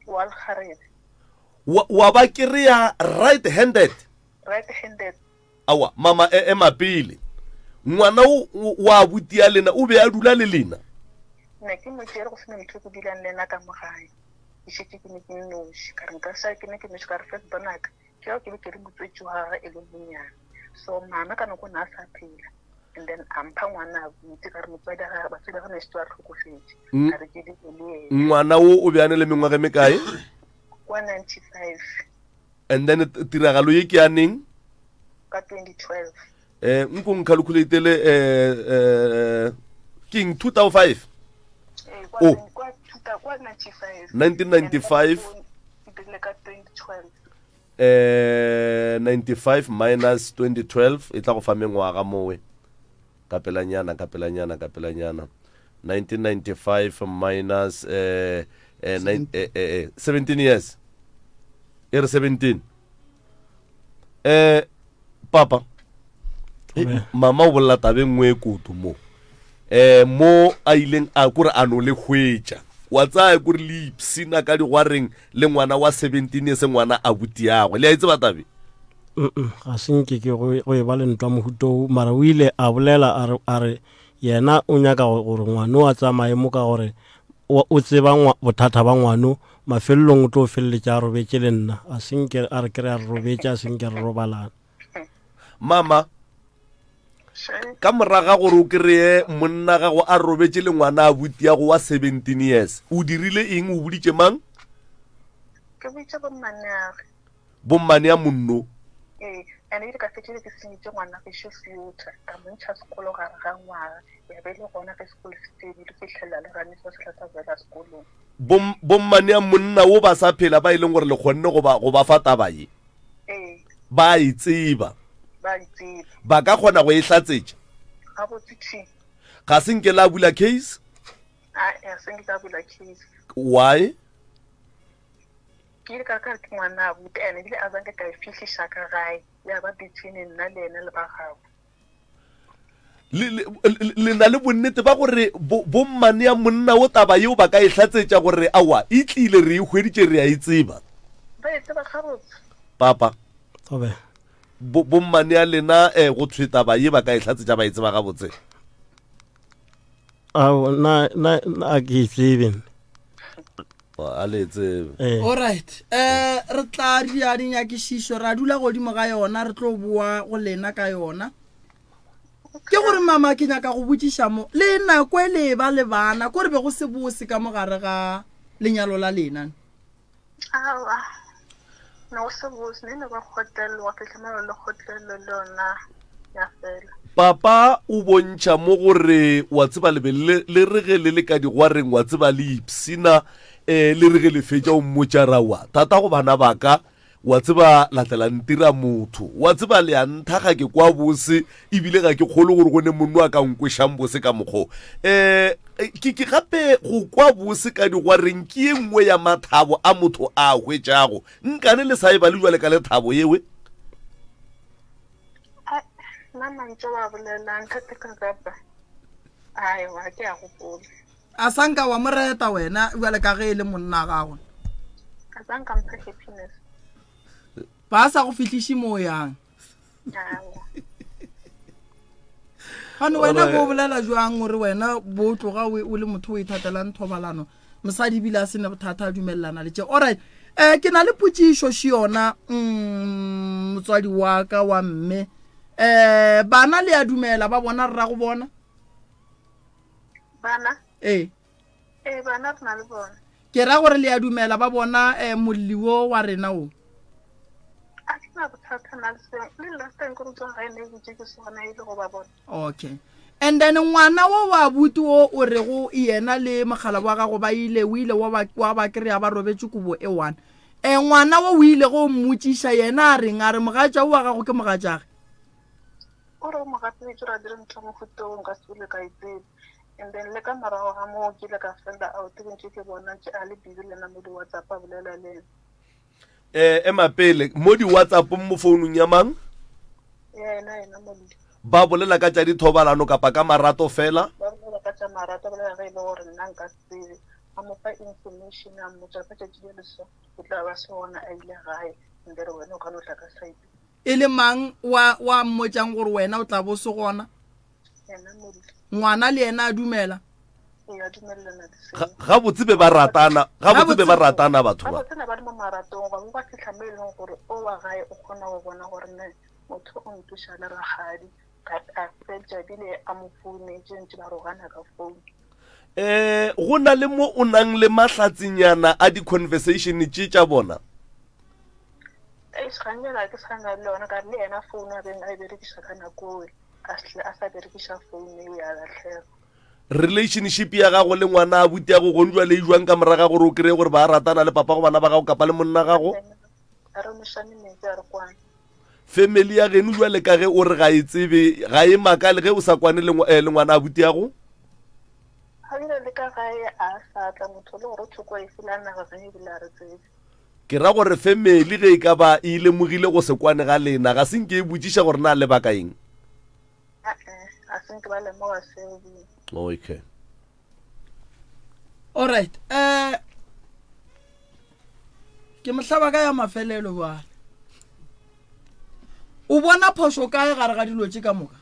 wa lekgarebe wa ba kry-a right handed Right handed. Aowa, mama e ema pele. Ngwana o wa abuti ya lena o be a dula le lena? Ne ke mo tšere go sena motho ke dulang le ena ka mo gae. Ke šetše ke ne ke nnoši. Ka re nka sa ke ne ke nnoši ka re first born ka ke yao ke be ke le motswetši wa gagwe e le monnyane. So mama ka nako ne a sa phela. And then a mpha ngwana abuti ka re motswadi wa gagwe batswadi ba gagwe ne šetše ba hlokofetše. Ka re ke dule le yena. Ngwana wo o be a ne le mengwaga e mekae? Kwa 95. And then tiragalo ye ke ya neng? Ka 2012. Eh nko nkhalkhulatele eh eh ke eng 2005? Eh, kwa, oh. kwa, kwa 95. 1995. Ka 2012. Eh 95 minus 2012 e tla go fa mengwaga mowe. Ka pelanyana ka pelanyana ka pelanyana. 1995 minus eh, eh, nine, eh, eh, 17 years e re 17 eh papa eh, mama o bolela tabe nngwe e koto mo eh mo a ileng a kore a no le hwetša wa tsaya kore le ipsina ka digwareng le ngwana wa 17 years ngwana a butiagwe le a itseba tabe ga se nke ke go e ba le ntwa mohuto mara o ile a bolela a re Yena o nyaka gore ngwano a tsamaye mo ka gore o tseba bothata ba ngwano. Mafelelong o tlo feleletša a robetše le nna, a se nke a re kry a re robetše, a se nke re robalana. Mama, ka moraga gore o kry-e monna gago a robetše le ngwana a butiago wa 17 years, o dirile eng? O boditše mang? Ke boditše bommaneage. Bommane ya monno. Ee, and ebile ka fetšile ke senyetše ngwana gešo future, ka mo ntšha sekolo gare ga ngwaga, ya be e le gona ge sekolo se fedile go fihlelela le gane sa sehla sa boela sekolong. Bom, bommane ya monna wo ba sa phela ba e leng gore le kgonne go ba, go ba fa taba ye? Ee. Ba a e tseba. Ba e tseba. Ba ka kgona go e hlatsetša? Gabotse thi. Ga se nke la bula case? Ae, ga se nke ka bula case. Why? Ke ile ka re ka re ke ngwana abuti and ebile a zanke ka e fihliša ka gae ya ba between nna le yena le ba gabo. Le, le, le na le bonnete ba gore bommane ya monna wo taba yeo ba ka e hlatsetša gore aowa e tlile re e hweditše re a e tseba? Ba e tseba gabotse. Papa. Tobe. Bo, bommane ya lena eh, go thwe taba ye ba ka e hlatsetša ba e tseba gabotse? Ao, na, na, na a ke e tsebe. A le e tsebe. Eh. Alright. Eh re tla dia dinyakišišo ra dula godimo ga yona re tlo boa go lena ka yona. Ke gore mama ke nyaka go botšiša mo le nako e le ba le bana ko re be go se bose ka mogare ga lenyalo la lena. Aowa, ne go se bose, ne no ba kgotlelelo, wa fihla mo le kgotlelelo le yona ya fela. Papa o bontšha mo gore wa tseba le be le le re ge le le ka digwareng wa tseba le ipshina um le re ge le fetša o mmotša ra wa tata go bana ba ka Wa tseba, la tla la ntira motho. Wa tseba, le a ntha, ga ke kwa bose, ebile ga ke kgolwe gore go ne monno a ka nkwešang bose ka mokgo. Um ke, ke gape go kwa bose ka digwareng ke ye nngwe ya mathabo a motho a a hwetšago. Nkane le sa e bale jwale ka lethabo yewe? Ai, nna mantšu wa bolelang, ntate Kagapa. Ai, wa ke a gopola. A sa nka wa mo reta wena bjale ka ge e le monna gagwe. A sa nka mpha happiness. Ba sa go fihliše mo yang. Gane wena bo bolela jwang gore wena bo tloga o le motho o ithatelang thobalano mosadi ebile a sene bothata a dumelelana le tše alright um ke na le potšišo še yona mm, motswadi wa ka wa mme um bana le a dumela ba bona rra go bona Bana? Ee. Ee, bana re na le bona. Ke ra gore le a dumela ba bona eh, molli wo wa rena wo? A ke na bothata na le seo. Le last time ke re tswa gae ne botse ke sona e le go ba bona. Okay. And then ngwana wo wa abuti wo o rego yena le mogala wa gago ba ile o ile wa ba wa ba kry-a ba robetše kobo e one. Eh, ngwana wo o ile go mmotšiša yena a reng a re mogatša wo wa gago ke mogatšage? O re o mo gapeletše gore a dire ntho ya mohuta wo nka se bile ka e tseba. And then le ka morago ga moo ke ile ka find-a out ke ntše ke bona ntše a le busy le nna mo di-WhatsApp a bolela le ena. Eh, ema pele, mo di-WhatsAppong mo founung ya mang? Ya yena yena molli. Ba bolela ka tša dithobalano kapa ka marato fela? Ba bolela ka tša marato, ba bolela ge e le gore nna nka se tsebe. A mo fa information a mmotša ka tšatši le le so o tla ba se gona a ile gae and then wena o ka no tla ka side. E le mang wa, wa mmotšang gore wena o tla bo se gona? Yena Molli. Ngwana le yena a dumela. Ee, a dumelelana le seo. Ga, gabotse be ba ratana, gabotse be ba ratana batho ba. Gabotse ne ba le mo maratong, gwa bo gwa fihla mo e leng gore o wa gae o kgona go bona gore ne motho o ntloša le rakgadi, a, a fetša ebile a mo founetše ntše ba rogana ka founu. Eh, go na le mo o nang le mahlatsenyana a di-conversation tše tša bona? Eish, gantši ga ke sa na le yona ka re le yena founu a beng a e berekiša ka nako eo a hle a sa berekiša founu eo ya lahlega. Relationship ya gago le ngwana abuti ya go gone jwale e jwang ka moraga gore o kry-e gore ba ratana le papa go bana ba gago kapa le monna gago? A re nošane metsi a re kwane. Family ya geno jwale ka ge o re ga e tsebe ga e makale ge o sa kwane le eh, le ngwana abuti ya go? Ga bile le ka gae a sa tla motho le gore o thoko efe la naga ga ebile a re tsebe. Ke ra gore family ge e ka ba e lemogile go se kwane ga lena ga se nke e botšiša gore na lebaka eng? Ae, ga se nke ba lemoga seo bile. Okay. Alright, eh ke mohlaba ka ya mafelelo bjale. O bona phošo kae gare ga dilo tše ka moka?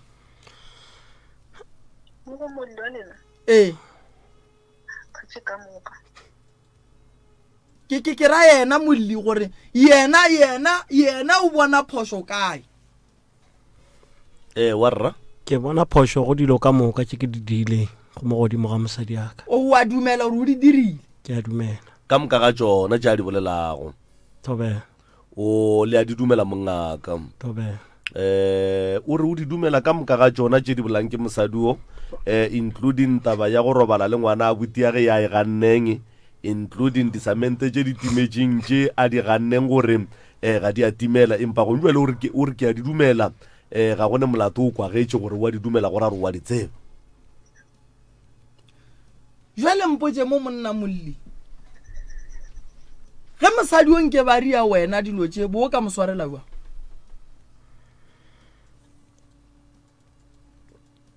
Mo go mollo lena? Ee. Ka tše ka moka. Ke ke ke ra yena molli gore yena yena yena o bona phošo kae. Ee, wa rra. Ke bona phošo go dilo ka moka tše ke di diileng go mo godimo ga mosadi ya ka. O a dumela gore o di dirile? Ke a dumela. Ka moka ga tšona tše a di bolelago. Thobela. O le a di dumela mongaka. Thobela. Eh, o re o di dumela ka moka ga tšona tše di bolang ke mosadi o, eh, including taba ya go robala le ngwana a buti ya ge ya e ganneng, including disamente tše di timetšeng tše a di ganneng gore eh, ga di a timela, empa gong jwale o re ke, o re ke a di dumela, eh, ga go ne molato o kwagetše gore o a di dumela go ra gore o a di tseba. Jwale mpotše mo monna molli, ge mosadi o nke ba ria wena dilo tše bo o ka mo swarela jwang?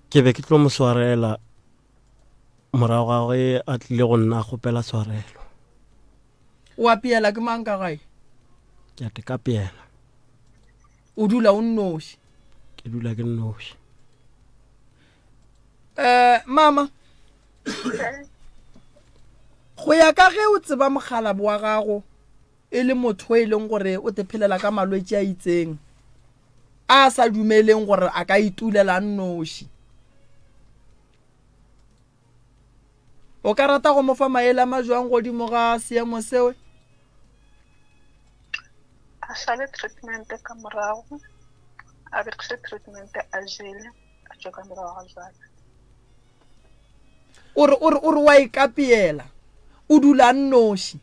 Ke be ke tlo mo swarela morago ga ge a tlile go nna a kgopela tshwarelo. O apeela ke mang ka gae? Ke a te kapeela. O dula o nnoši? Ke dula ke nnoši. Eh, mama go ya ka ge o tseba mokgalabo wa gago e le motho e leng gore o te phelela ka malwetši a itseng a sa dumeleng gore a ka itulela nnoši o ka rata go mo fa maele a majwang godimo ga seemo seo a šale treatment ka morago a berekiše treatment a jele a tšwe ka morago ga jwala. O re, o re, o re wa ikapeela, o dula nnoši.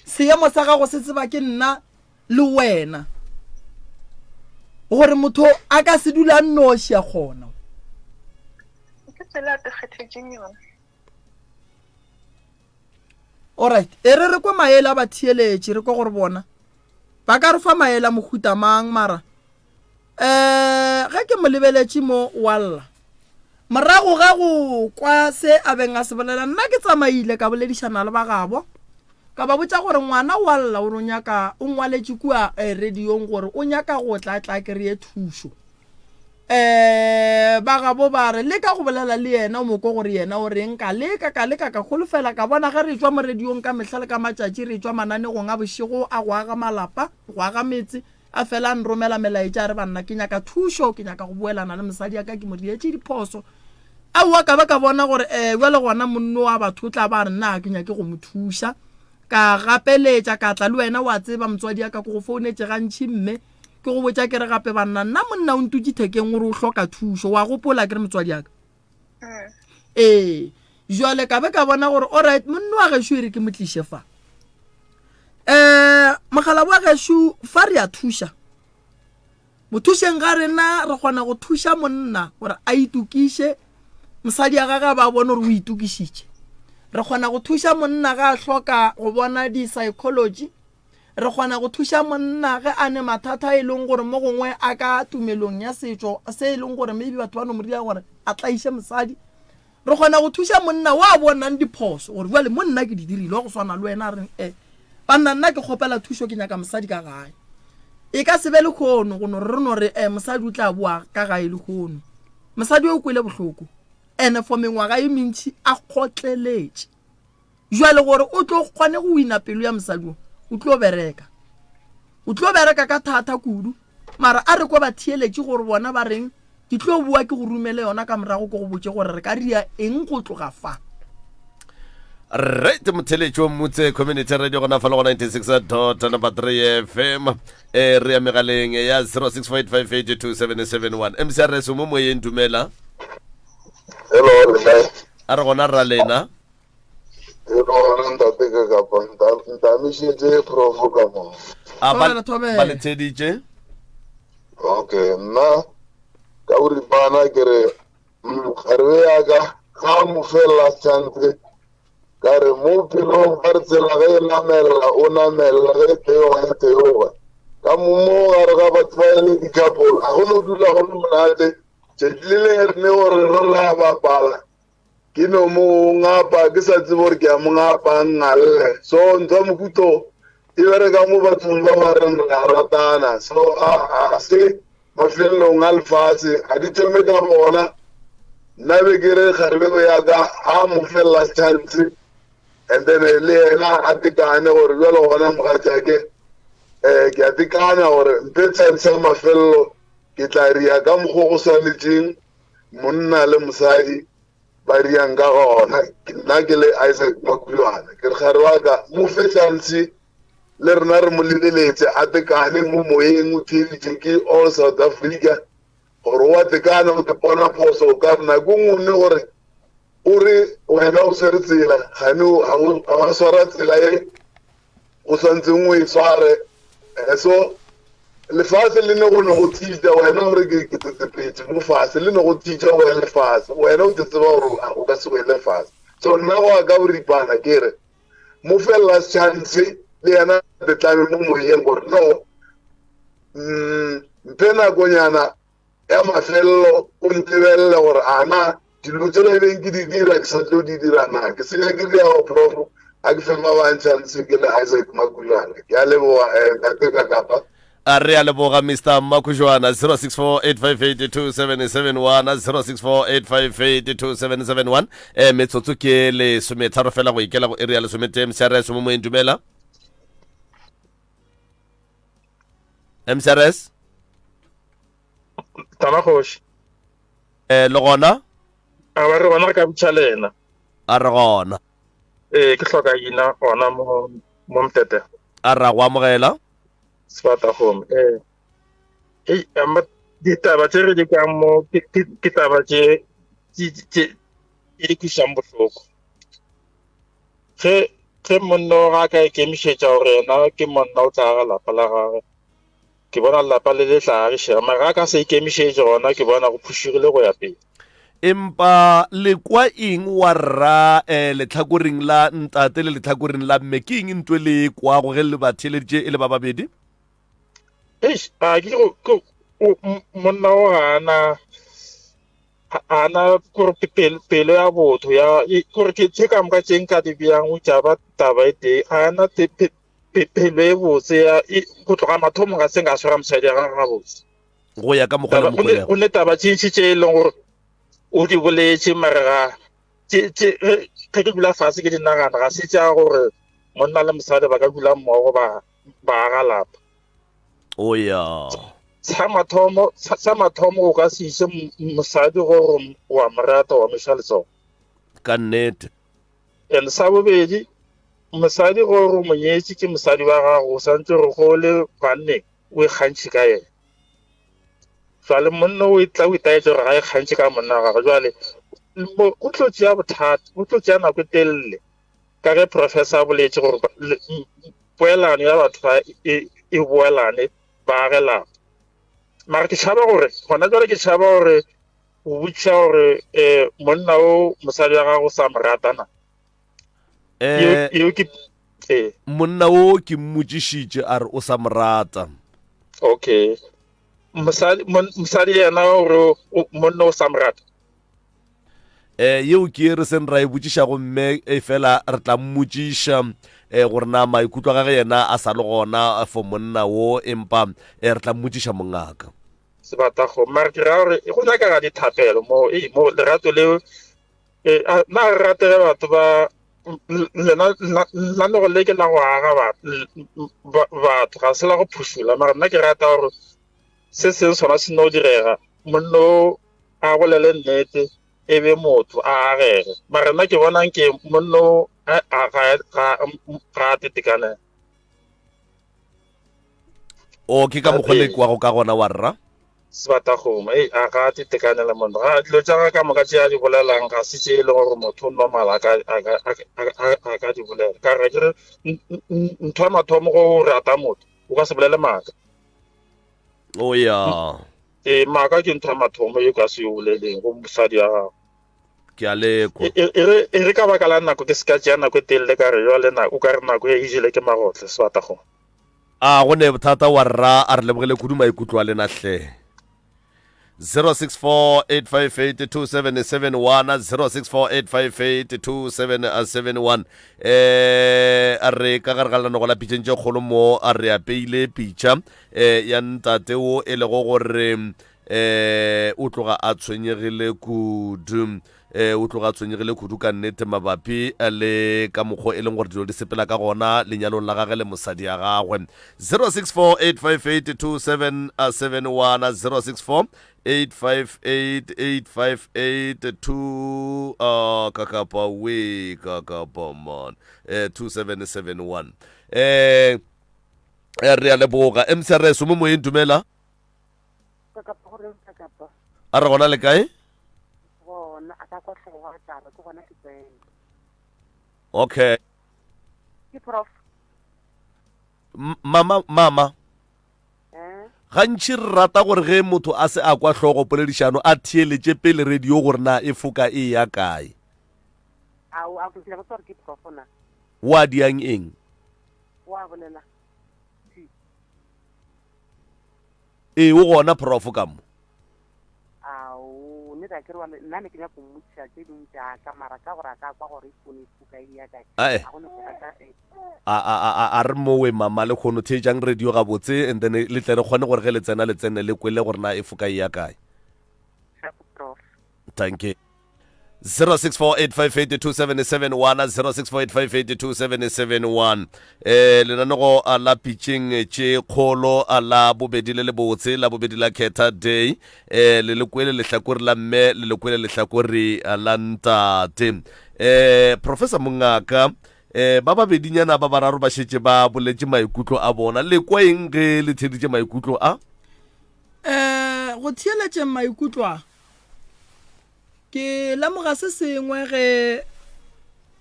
Seemo sa gago se tseba ke nna le wena. Gore motho a ka se dula nnoši a kgona. Ke tsela a te kgethetšeng yona. Alright, e re re kwe maele a batheeletši, re kwe gore bona ba ka re fa maele a mohuta mang mara um ge ke mo lebeletše mo wa lla morago ga go kwa se a beng a se bolela nna ke tsamaile ka boledišana le ba gabo ka ba botša gore ngwana wa lla o re o nyaka o ngwaletše kua eh, radiong gore o nyaka go tla tla kry-e thušo um ba gabo ba re leka go bolela le yena o moko gore yena o reng ka leka ka leka ka holofela ka bona ge re tšwa mo radiong ka mehla le ka matšatši re tšwa mananegong a bošego a go aga malapa go aga metse A fela a nromela melaetša a re, Banna, ke nyaka thušo, ke nyaka go boelana le mosadi ya ka, ke mo dietše diphoso. Aowa, ka ba ka bona gore um bjale gona monno wa batho o tla ba a re nna ga ke nyake go mo thuša. Ka gapeletša ka tla le wena wa tseba motswadi ya ka ke go founetše gantši mme ke go botša ke re gape banna nna monna o ntutše thekeng o re o hloka thušo wa gopola ke re motswadi ya ka. Ee, jwale ka be ka bona gore alright monna wa gešo e re ke mo tliše fa. Um mogala wa gešo fa re a thuša. Mothušeng ga rena re kgona go thuša monna gore a itokiše mosadi ya gage a ba bone gore o itokišitše. Re kgona go thuša monna ga a hloka go bona di-psychology Re kgona go thuša monna ge a ne mathata e leng gore mo gongwe a ka tumelong ya setšo se e leng gore maybe batho ba no mo dira gore a tlaiše mosadi. Re kgona go thuša monna wa bonang diphoso gore jwale mo nna ke di dirile wa go swana le wena a reng e banna nna ke kgopela thušo ke nyaka mosadi ka gae. E ka se be lehono go no re re no re e mosadi o tla boa ka gae lehono. Mosadi o kwele bohloko ene for mengwaga e mentši a kgotleletše. Jwale gore o tlo kgone go wina pelo ya mosadi o, o tlo bereka. O tlo bereka ka thata kudu. Mara a re kwa batheeletši gore bona ba reng, ke tlo boa ke go romele yona ka morago ke go botše gore re ka ria eng go tloga fa. Right motheletši wa Mmutse Community Radio gona fa le go 96 dot number 3 FM eh re ya megaleng ya 0648582771 MCRS o mo moyeng dumela. Hello, le kae? A re gona ra lena. E gona ntate ka kapa ntamišetše profo ka mo. A ba ba le theeditše? Okay, nna ka boripana ke re kgarebe ya ka ga mo fe last chance ka re mo bophelong ba re tsela ge e namelela o namelela ge e theoga e theoga ka mo mo gare ga batho ba e le di-couple ga go no dula go le monate tšatši le lengwe re ne gore re ra bapala ke no mo ngapa ke sa tsebe gore ke a mo ngapa ngalle so ntho ya mohuto e bereka mo bathong ba ba reng re a ratana so a se mafelelong a lefatshe ga di thome ka bona nna be ke re kgarebe ya ka a mo felela chance. And then le yena a tekane gore bjalo gona mogatšake um ke a tekana gore mpe chance ya mafelelo ke tla ria ka mokgwa go swanetšeng monna le mosadi ba riang ka gona. Nna ke le Isaac Makulwana ke re gare wa ka mo fe chance le rena re mo lebeletse a tekane mo moyeng o theeditše ke all South Africa gore wa tekana o te pona phoso o ka re nako nngwe gore o re wena o swere tsela gane ga wa swara tsela e o swantseng o e sware eh, so lefase le ne go ne go tšitša wena gore ke ke tsetsepetse mo fase le ne go tšitša o wele fase wena o te tseba gore o ka se wele fase so nna go ya ka boripana ke re mo fe last chance le yena te tlabe mo moyeng gore no mm, mphe nakonyana ya mafelelo o ntebelele gore a na dilo tsela e beng ke di dira ke sa tlo di dira na ke senya ke diago prof a ke fe ba bantšha ntse ke le Isaac Makulana ke a leboga eh, ntate ka kapa A re a leboga Mr. Makujwana 0648582771 0648582771 eh metsotso ke lesometharo fela go ikela go area lesometee MCRS mo moeng dumela MCRS Tama kgoši. Eh le gona? A ba re gona re ka butša lena. A re gona. Eh ke hloka ina gona mo mo mtete. A ra go amogela. Sefatagong eh ei ama ditaba tše re di kwang mo ke ke taba tše tše di kwišang bohloko. Ge ge monna o ga ka ikemišetša gore yena ke monna o tla aga lapa la gagwe ke bona lapa le le tla agišega mara ga ka se ikemišetše gona ke bona go phušugile go ya pele. Empa le kwa eng wa rra eh, lehlakoreng la ntate le lehlakoreng la mme? Ke eng ntwe le e kwago ge le ba theeleditše e le ba babedi? Eish, a ke go ke monna o ga ana ga ana kore pelo ya botho ya kore ke tše ka moka tše nka di bjang o tša ba taba e tee ga ana pelo e botse ya go tloga mathomong ga se nka swara mosadi ya gagwe gabotse. Go ya ka mokgwa le mokgwa. Go ne taba tše ntši tše e leng gore o di boletše mare ga ge ke dula fase ke di nagana ga se tša gore monna le mosadi ba ka dula mmogo ba ba aga lapa. O ya. Sa mathomo sa mathomo o ka se ise mosadi gore wa mo rata wa mo iša letsogo. Ka nnete. And sa bobedi mosadi gore o mo nyetše ke mosadi wa gago o santse gore go le banneng o ikgantšhe ka yena. Jwale monna o tla o itaetša gore ga ikgantšhe ka monna wa gagwe. Jwale go tlo tšea bothata, go tlo tšea nako e telele ka ge professor a boletše gore poelano ya batho ba e, e boelane ba age lapa. Mara ke tšhaba gore gona jwale ke tšhaba gore o botšiša gore um monna o mosadi wa gago sa mo rata na. Eh, Yeo ke ee. Monna o ke mmotšišitše a re o sa mo rata. Okay. Mosadi mosadi yena o re monna o sa mo rata. Eh, yeo ke e re seng ra e botšiša gomme e fela re tla mmotšiša eh, gore na maikutlo a gage yena a sa le gona for monna wo empa eh, re tla mmotšiša mongaka. Sebatago mara ke ra gore go nyakega dithapelo mo e mo lerato leo e na re ratele batho ba lena lenanego le ke la go aga batho ga se la go phušola mara nna ke rata gore se seng sona se no direga monna o a bolele nnete e be motho a agege mara nna ke bonang ke monna o ga a tetekanela o ke ka mokgwa le kwago ka gona wa rra Sebatakgomo, ei, a ga a tetekanela monna. Ga dilo tša gagwe ka moka tše a di bolelang ga se tše e leng gore motho normal a ka, a ka, a, a, a ka di bolela. Ka re ke re ntho ya mathomo go rata motho, o ka se bolele maaka. O ya. Ee, maaka ke ntho ya mathomo e ka se e boleleng go mosadi wa gago. Ke a lekwa. E, e, re, e re ka baka la nako ke se ka tšea nako e telele ka re jwale na o ka re nako e jele ke magotle Sebatakgomo. A go ne bothata wa rra a re lebogele kudu maikutlo a lena hle. 0648582771 0648582771 eh a re ka gare ga lenanego la pitšeng tše kgolo mo a re apeile pitša eh ya ntate wo e lego gore eh o tloga a tshwenyegile kudu. Eh, o tloga a tshwenyegile kudu ka nnete mabapi le ka mokgo e leng gore dilo di sepela ka gona lenyalong la gage le mosadi ya gagwe. 0648582771 0648588582 uh, kakapa we kakapa man eh, 2771 eh re a leboga mcrs mo moyeng dumela Kakapa gore kakapa. A re gona le kae? Gona a ka kwa hlogo ga taba ke gona ke tsene. Okay. Ke prof. Mama mama. Eh? Gantši re rata gore ge motho a se a kwa hlogo poledišano a theeletše pele radio gore na e foka e ya kae. Ao a ke go tsore ke prof na. Wa diang eng? Wa bolela. Ee, o gona prof ka mo. Ao, nnete a ke re wa nna ne ke nyako mmotšiša tše dingwe tša ka mara ka gore a ka kwa gore e fone e fuka e ya kae. Ae. A go ne go rata e. A a a a re mowe mama le kgono theetšang radio gabotse and then le tle re kgone gore ge le tsena le tsene le kwele gore na e foka e ya kae. Sharp prof. Dankie. 0648582771 0648582771 eh lenanego a la pitšeng tše kgolo a la bobedi le lebotse la bobedi la khetha day eh le le kwele lehlakore la mme le le kwele lehlakore la ntate eh professor mongaka eh ba babedinyana ba bararo ba šetše ba boletše maikutlo a bona le kwa eng ge le theeditše maikutlo a eh go theeletšeng maikutlo a Ke lemoga se sengwe ge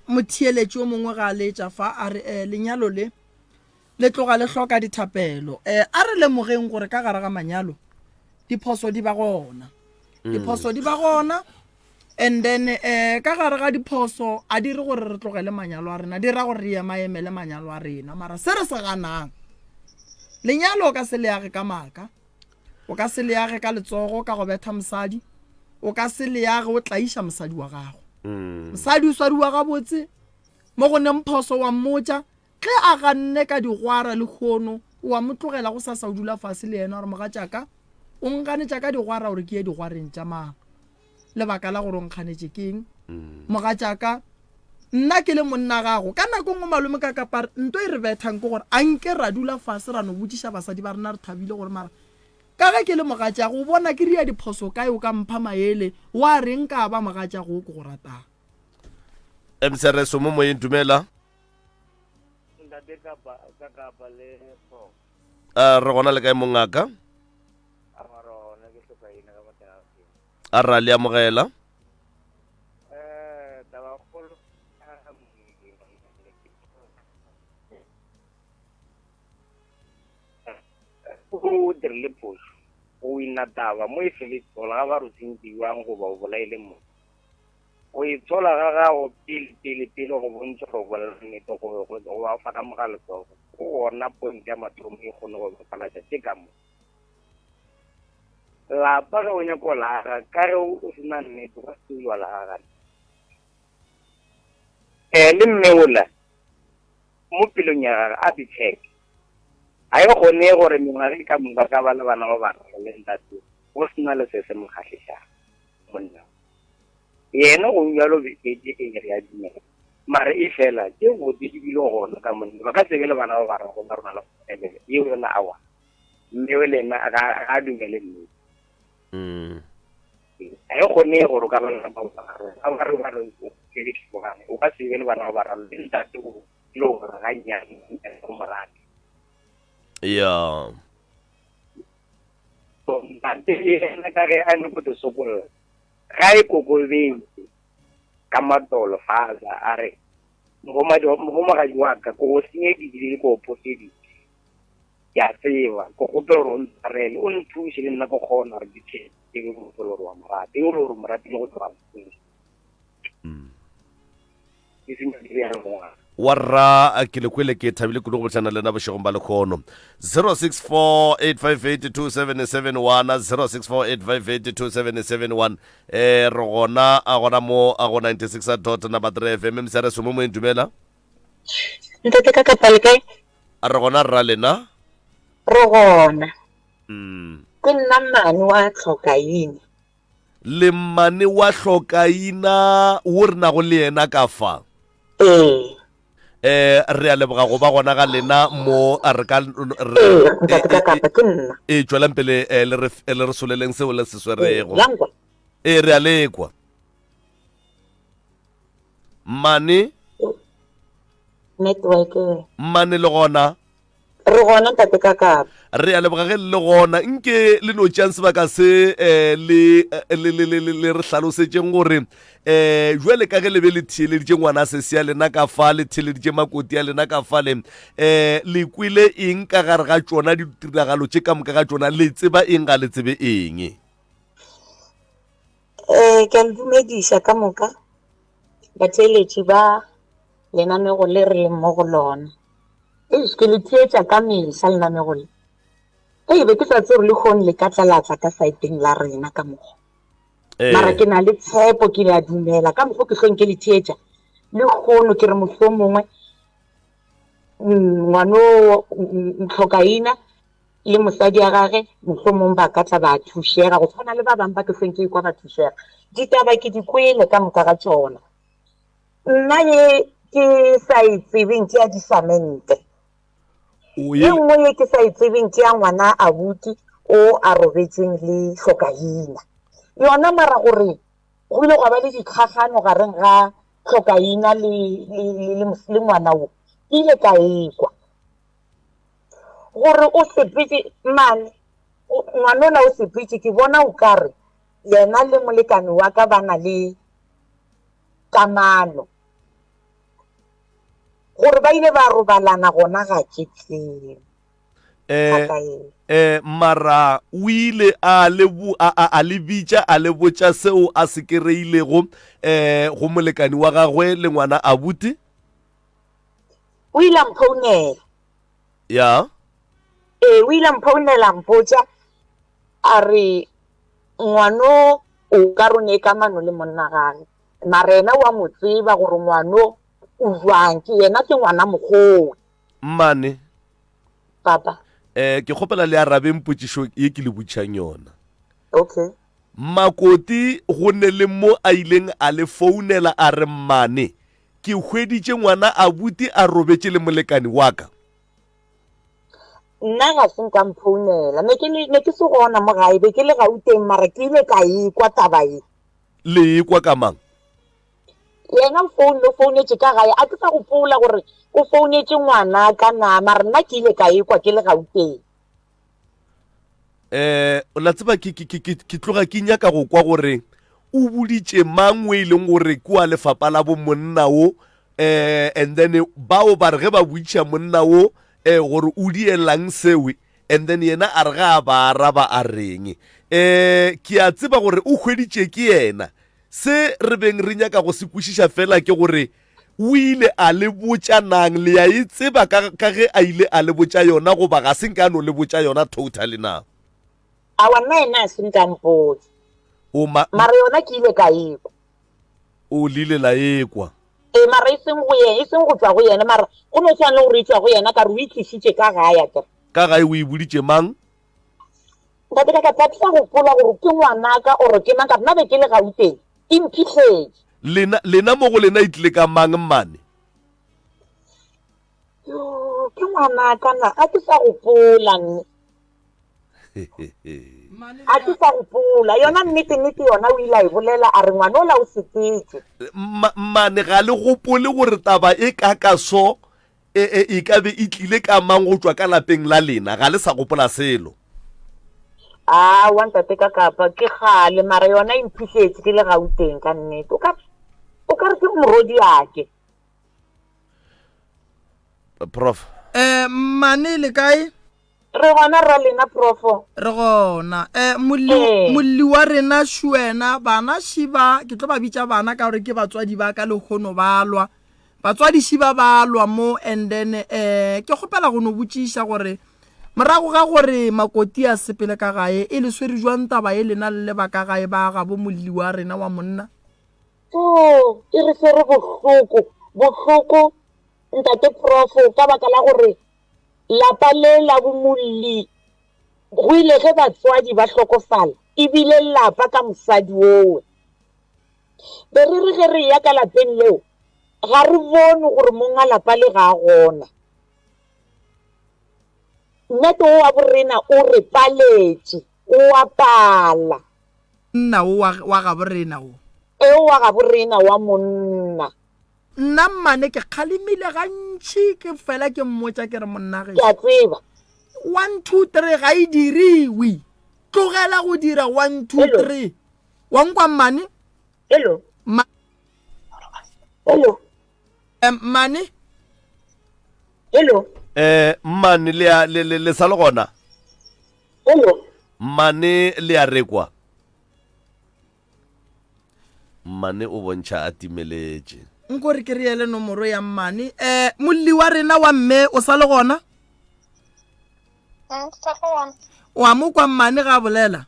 motheeletši yo mongwe ga a letša fa a re eh, lenyalo le le tloga le hloka dithapelo. Eh, a re lemogeng gore ka gare ga manyalo diphoso di ba gona. Diphoso di ba gona and then eh, ka gare ga diphoso a di re gore re tlogele manyalo a rena, di ra gore re emaemele manyalo a rena. Mara se re se ganang, lenyalo o ka se le age ka maaka. O ka se leage ka letsogo ka go betha mosadi. O ka se leage o tlaiša mosadi wa gago. Mm. Mosadi o swariwa gabotse mo go neng phoso wa mmotša ge a ganne ka digwara le kgono o a mo tlogela go sasa o dula fase le yena gore mogatšaka o nganetša ka digwara gore ke ye digwareng tša mang lebaka la gore o nkganetše keng mm. mogatšaka nna ke le monna gago ka nako nngwe malome ka kapare nto e re bethang ke gore a nke ra dula fase ra no botšiša basadi ba rena re thabile gore mara ka ge ke le mogatšago o bona ke ria diphoso kae o ka mpha maele wa reng ka ba mogatšago o ke go ratang mcrs mo moyeng dumela ntate kapa ka kapa le prof a re gona le kae mongaka A ra le amogela. O dirile phošo go wina taba mo e feletsola ga ba re o sentse jwang goba o bolaile motho. Go itshola ga gago pele pele pele go bontšha gore o bolela nnete gobe go ba fa ka moga letsogo. Go gona point ya mathomo e kgone go bapalatša tše ka mo. Lapa ge o nyaka go le aga ka ge o se na nnete o ka se tsoge wa le aga. Um le mme ola mo pelong ya gage a be check. Ga e kgone gore mengwaga e ka moka ka ba le bana ba bararo le ntate go se na le se se mo kgahlišago monna. Yena go bjalo bete e re a dumela. Mara e fela tše botse di bile gona ka monna ba ka se be le bana ba bararo ba rona le yeo yona awa. Mme le yena ga a dumele nnete. Mm. Ga e kgone gore o ka ba le bana ba bararo. Ba bararo ba re o kele tlhobogane. O ka se be le bana ba bararo le ntate o le gore ga nnyane o mo rate. Ya. So ntate le yena ka ge a nyako te sokolla ga e kokobetse ka matolo fatshe a re mohumagadi wa ka ko go senyeditse le ko go phoseditse. Ke a tseba, ke kgopela gore o ntshwarele, o nthuše le nna ke kgona gore ke phele, ke be motho e le gore wa mo rata, e le gore o mo ratile go tloga boteng. Ke seng ke bjalo mongaka. Wa rra ke le kwele ke thabile kudu go bohlana le lena bošegong ba lekgono 0648582771 0648582771 eh re gona a gona mo a go 96 dot number 3 fm msrs mo moeng dumela Ntate ka kapa le kae? A re gona rra lena? Re gona. Mm. Ke nna mmane wa tlhokaine. Le mmane wa hlokaina wo re nago le yena ka fa. Ee. Eh, re a leboga go ba gona ga lena mo a re ka re Ee, ntate ka kapa ke nna. e tšwelang pele eh, le re le re soleleng seo le se swerego. La nkwa. Ee, re a lekwa. Mmane, Network. mmane le gona. Re gona ntate ka kapa. Re a leboga ge le le gona. Nke le no tšeang sebaka se eh, le, eh, le, le, le, le, le re hlalosetšeng gore eh, jwale ka ge le be le theeleditše ngwana sesi ya lena ka fa, le theeleditše makoti ya lena ka fa le eh, le kwele eng ka gare ga tšona ditiragalo tše ka moka ga tšona, le tseba eng ga le tsebe eng? Eh, ke a le dumediša ka moka batheeletši ba lenanego le re leng mo go lona. Eish, ke le theetša ka mehla lenanego le. Ei, be ke sa tsebe gore lehono le ka tla la tla ka saeteng la rena ka mokgwa. Eh. Mara ke na le tshepo, ke a dumela ka mokgwa ke hlong ke le theetša. Lehono ke re mohlomongwe mm, ngwano mm, tlhokaina le mosadi ya gage mohlomong ba ka tla ba thušega go tshwana le ba bangwe ba ke hlong ke ikwa ba thušega. Ditaba ke di kwele ka moka ga tšona. Nna ye ke sa e tsebeng ke ya disamente. Ye nngwe ye ke sa e tsebeng ke ya ngwana abuti o a robetšeng le hlokaina. Yona mara gore go ile gwa ba le dikgagano gareng ga hlokaina le, le, le, le, le ngwana wo, ke ile ka ekwa. Gore o sepetše, mane, ngwanola o sepetše, ke bona o kare yena le molekane wa ka ba na le kamano. Gore ba ile ba robalana gona ga ke tsebe. Eh, eh, mara o ile a le a, a, a le bitša a le botša seo a se kereilego eh, go molekani wa gagwe le ngwana abuti? O ile a mphounela. Ya. Ee, o ile a mphounela a mpotša a re ngwano o ka re o ne kamano le monna gage mara yena wa mo tseba gore ngwano o jwang ke yena ke ngwana mokgowe. Mmane. Papa. Eh ke kgopela le arabeng potšišo ye ke le botšang yona. Okay. Makoti go ne le mo a ileng a le founela a re mmane ke hweditše ngwana abuti a robetše le molekani wa ka. Nna ga se nka mphounela. Ne ke le, ne ke se gona mo gae, be ke le Gauteng, mara ke ile ka ekwa taba ye. Le ekwa ka mang? Yena o founne, o founetše ka gae. A ke sa gopola gore o founetše ngwanaka na, mara nna ke ile ka ekwa ke le Gauteng. Eh, la tseba ke, ke, ke, ke, ke tloga ke nyaka go kwa gore o boditše mang o e leng gore ke wa lefapa la bo monna wo eh, and then bao ba re ge ba botšiša monna wo eh, gore o dielang sewe and then yena a re ga a ba araba a reng eh, ke a tseba gore o hweditše ke yena se re beng re nyaka go se kwešiša fela ke gore o ile a le botša nang le ya e tseba ka, ka ge a ile a le botša yona goba ga se nka no le botša yona totally na Awa nna yena a se nka mpotša. O ma, Mara yona ke ile ka ekwa. O le ile la ekwa. Ee, mara e seng go yena, e seng go tšwa go yena, mara go no swana le gore e tšwa go yena, ka re o e tlišitše ka gae, akere. Ka gae o e boditše mang? Ntate ka ka tla ke sa gopola gore ke ngwanaka or ke mang, ka re nna be ke le Gauteng, e mphihletše. Lena, lena mo go lena e tlile ka mang mmane? Yoo, ke ngwanaka na, ga ke sa gopola mme. A ke sa gopola yona nnete nnete yona o ile a e bolela a re ngwana ola o sepetse. Mmane ga le gopole gore taba e ka ka so e, e, e ka be e tlile ka mang go tšwa ka lapeng la lena ga le sa gopola selo. Aowa ntate ka kapa ke kgale mara yona e mphihletse ke le Gauteng ka nnete o ka o ka re ke morwediake. Prof. Eh, mmane le kae? Re gona rra lena profo. Re gona. Eh, molli, Ee. molli wa rena Shuena, bana šiba, ke tlo ba bitša bana ka gore ke batswadi ba ka lehono ba lwa. Batswadi šiba ba lwa mo and then eh ke kgopela go no botšiša gore morago ga gore Makoti a sepele ka gae e le swere jwang taba e lena le le ba ka gae ba gabo molli wa rena wa monna? Oh, e re swere bohloko, bohloko ntate profo ka baka la gore Lapa le la bomolli Go ile ge batswadi ba hlokofala, e bile lapa ka mosadi owe. Be re re ge re eya ka lapeng leo, ga re bone gore monga lapa le ga a gona. Nnete wo wa borena o re paletše, o a pala. Nna wo wa, wa gaborena wo. E wa gaborena wa monna. Nna mmane ke kgalemile gantši ke fela ke mmotša ke re monna Ke a tseba. 1 2 3 ga e diriwe. Tlogela go dira 1 2 3. Wa nkwa mmane? Hello. Ma Hello. Mmane? Hello. Eh mmane le a le le sa le gona? Hello. Mmane le a rekwa? Mmane o bontšha a timeletše. Nko re ke re ele nomoro ya mmane. Eh molli wa rena wa mme o sa le gona? Mm, sa le gona. Wa mo kwa mmane ga bolela?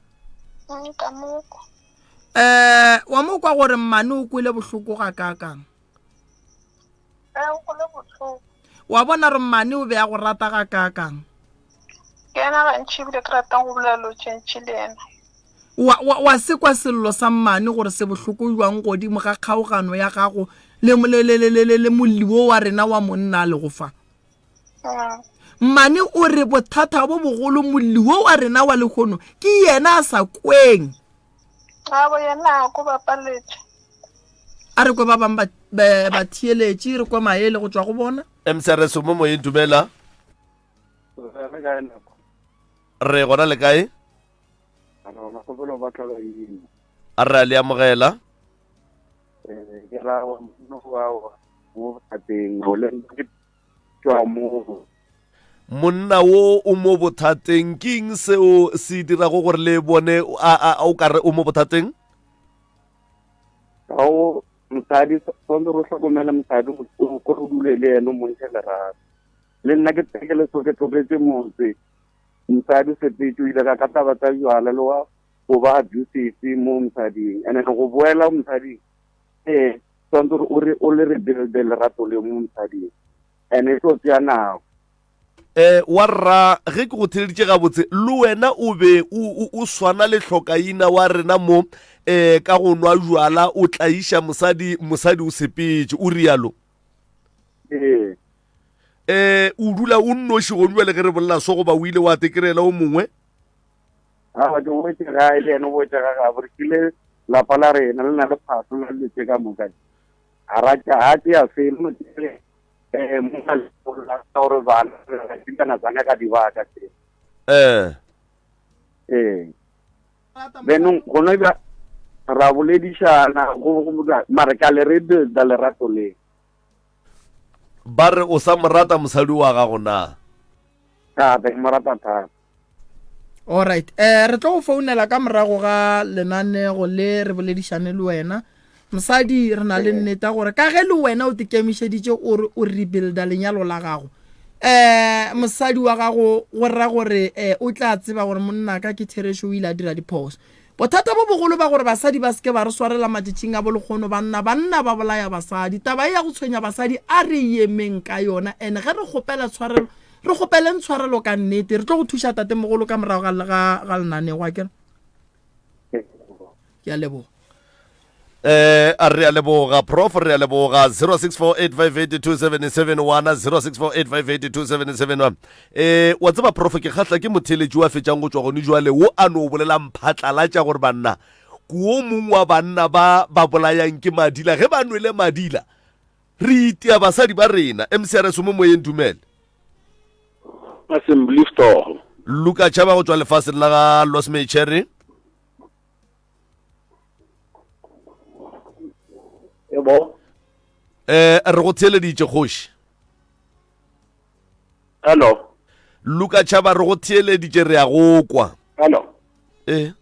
Mm, ka mo kwa. Eh wa mo kwa gore mmane o kwele bohloko ga kakang? Eh, o kwele bohloko. Wa bona re mmane o be a go rata ga kakang? Ke yena gantši ebile ke ratang go bolela dilo tše ntši le yena. Wa, wa, wa se kwa sello sa mmane gore se bohloko bjang godimo ga kgaogano ya gago le, le, le, le, le, le, le molli wo wa rena wa monna a lego fa. Mmane o re bothata bo bogolo molli wo wa rena wa lehono ke yena a sa kweng. Abo yena a ko bapaletše. A re kwe ba bang ba, ba, batheeletši, re kwe maele go tšwa go bona. MCRS o mo moyeng dumela. Re gona le kae? A re a le amogela. Monna wo o mo bothateng, ke eng seo se dirago gore le bone a o kare o mo bothateng? Ga o mosadi tshwanetse re hlokomele mosadi o ko re dule le ene o montšhe lerato. Le nna ke ke le so ke tlogetse motse mosadi o sepetse o ile ka ka taba tsa jwala le wa go ba abusive mo mosading and then go boela mosading ee tshwanetse gore o re o le re builde lerato le mo mosading and e tlo tsea nako. Eh, wa rra ge ke go theleditše gabotse le wena o be o, o, o swana le hlokaina wa rena mo eh, ka go nwa jwala o tlaiša mosadi mosadi o sepetše o rialo. Ee. Eh, o dula o nnoši gone bjale ge re bolela so goba o ile wa tekerela o mongwe? Aowa, ke boetše gae le yena o boetše ga gabo. Re kile lapa la rena le na le phahlo la dilo tše ka moka. Ga ra tša ga tšea selo no tšea eh mo na le la gore bana re dikana tsana ka dibaka tše. Eh. Eh. Benong gona bja ra boledišana go go mare ka le re builda lerato le. Ba re o sa mo rata mosadi wa gago na? Thata, ke mo rata thata. Alright, eh re tlo go founela ka morago ga lenanego le re boledišane le wena. Mosadi re na le nnete ya gore ka ge le wena o tikemišeditše o re o rebuilda lenyalo la gago. Eh mosadi wa gago go ra gore eh o tla tseba gore monna ka ke therešo o ile a dira diphoso. Bothata bo bogolo ba gore basadi ba se ke ba re swarela matšatšing a bolekgono banna, banna ba bolaya basadi. Taba ye ya go tshwenya basadi a re yemeng ka yona and ge re kgopela tshwarelo re kgopeleng tshwarelo ka nnete. Re tlo go thuša tatemogolo ka morago ga, ga, ga lenanego akere? Ke a leboga. Eh, a re a leboga prof re a leboga 0648582771 0648582771 eh wa tseba prof ke kgahla ke motheletši wa fetšang go tšwa gone jwale wo a no bolelang phatlalatša gore banna ko o mongwe wa banna ba ba bolayang ke madila ge ba nwele madila re itia basadi ba rena mcrs mo moyeng dumele Assembly Store. Luka tšhaba go tšwa lefaseng la ga Los Cherry Ebo. Eh re go theeleditše kgoši. Hello. Luka Chaba re go theeleditše re a go kwa. Hello. Eh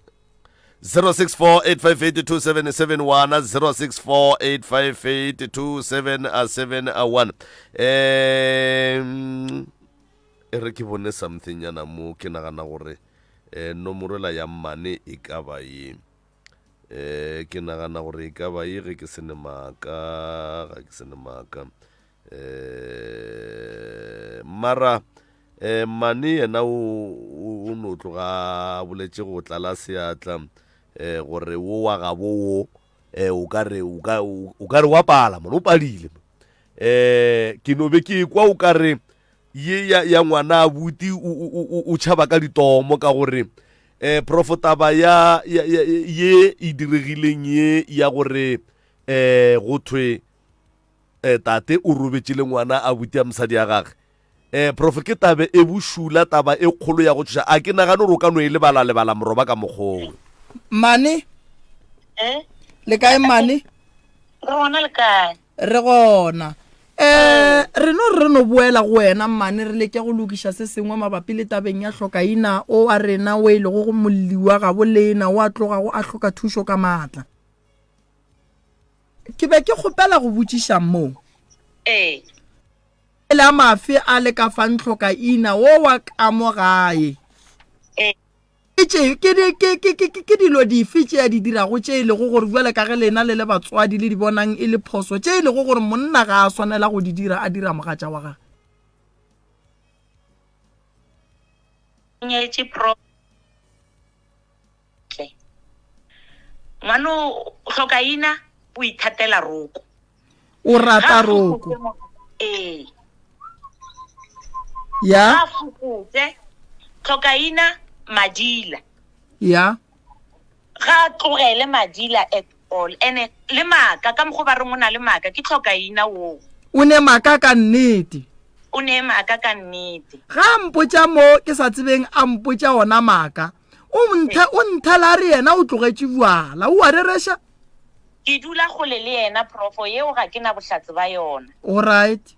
0648582771 0648582771 eh e re ke bone something yana mo ke nagana gore eh nomoro la ya mmane e ka ba ye eh ke nagana gore e ka ba ye ge ke se ne maaka ga ke se ne maaka eh mara eh mane yena o o no tloga a boletše go tlala seatla um gore wo wa gabo wo um o ka re o ka o ka re wa pala mone o padile um ke no be ke kwa o ka re ye ya, ya ngwana abuti o, o, o, o tšhaba ka ditomo ka gore um profo taba ya, ya, ya ye e diregileng ye ya gore um go thwe um tate o robetše le ngwana abuti ya mosadi ya gage um prof ke tabe e bošula taba e kgolo ya go tšhoša a ke nagane gore o ka no e lebala lebala moroba ka mokgowe mane Eh? le kae mane Re gona le kae? Re gona. Um re no re no boela go wena mmane re leke go lokiša se sengwe mabapi le tabeng ya hlokaina o wa rena o e lego go molli wa gabo lena o a tlogago a hloka thušo ka maatla. Ke be ke kgopela go botšiša mo. Ee. Le a mafe a le ka fang hlokaina o wa ka mo gae? Ee. Ke tše, ke, di, ke, ke, ke, ke, ke dilo dife tše a di dirago tše e lego gore bjale ka ge lena le le batswadi le di bonang e le phoso, tše e lego gore monna ga a swanela go di dira a dira mogatša wa gagwe? Nyetše pro tle. Ngwano hlokaina o ithatela roko. O rata roko. Ee. Ya. Ga fokotse hlokaina madila. Ya. Ga tlogele madila at all. Ene le maka ka mokgo ba reng o na le maka ke hlokaina wo. O ne maka ka nnete. O ne maka ka nnete. Ga a mpotša mo ke sa tsebeng a mpotša ona maka. O nthe o nthela a re yena o tlogetše bjala. O a rereša? Ke dula kgole le yena profo yeo ga ke na bohlatse ba yona. Alright.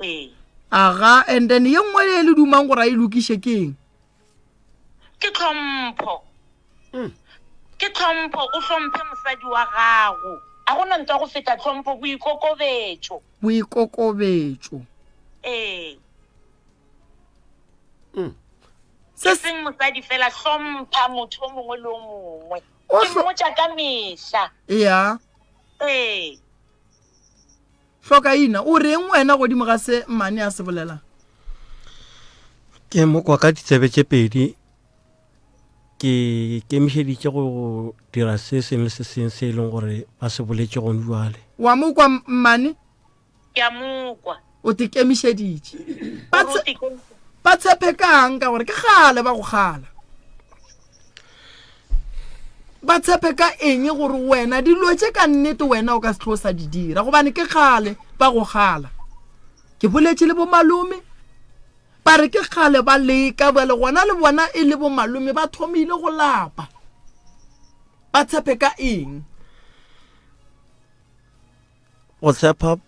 Ee. Aga, and then ye nngwe e le dumang gore a e lokiše ke eng? Ke tlhompho. Ke tlhompho, o hlomphe mosadi wa gago. A go na ntwa go feta tlhompho, boikokobetšo. Boikokobetšo. Ee. Se seng mosadi fela, hlompha motho o mongwe le o mongwe. O Ke hlo- mmotša ka mehla. Ya. Ee. Hlokaina, o reng wena godimo ga se mmane a se bolelang? Ke mo kwa ka ditsebe tše pedi ke ikemišeditše go dira se sengwe le se sengwe se e leng gore ba se boletše gone jwale. Wa mo kwa mmane? Ke a mo kwa. O te kemišeditše. Ba tshe, ba tshepe kang ka gore ke kgale ba go kgala. Ba tshepe ka eng gore wena dilo tše ka nnete wena o ka se tlo sa di dira gobane ke kgale ba go kgala. Ke boletše le bomalome ba re ke kgale ba leka bjale gona le bona e le bomalome ba thomile go lapa. Ba tshepe ka eng? Go tshepa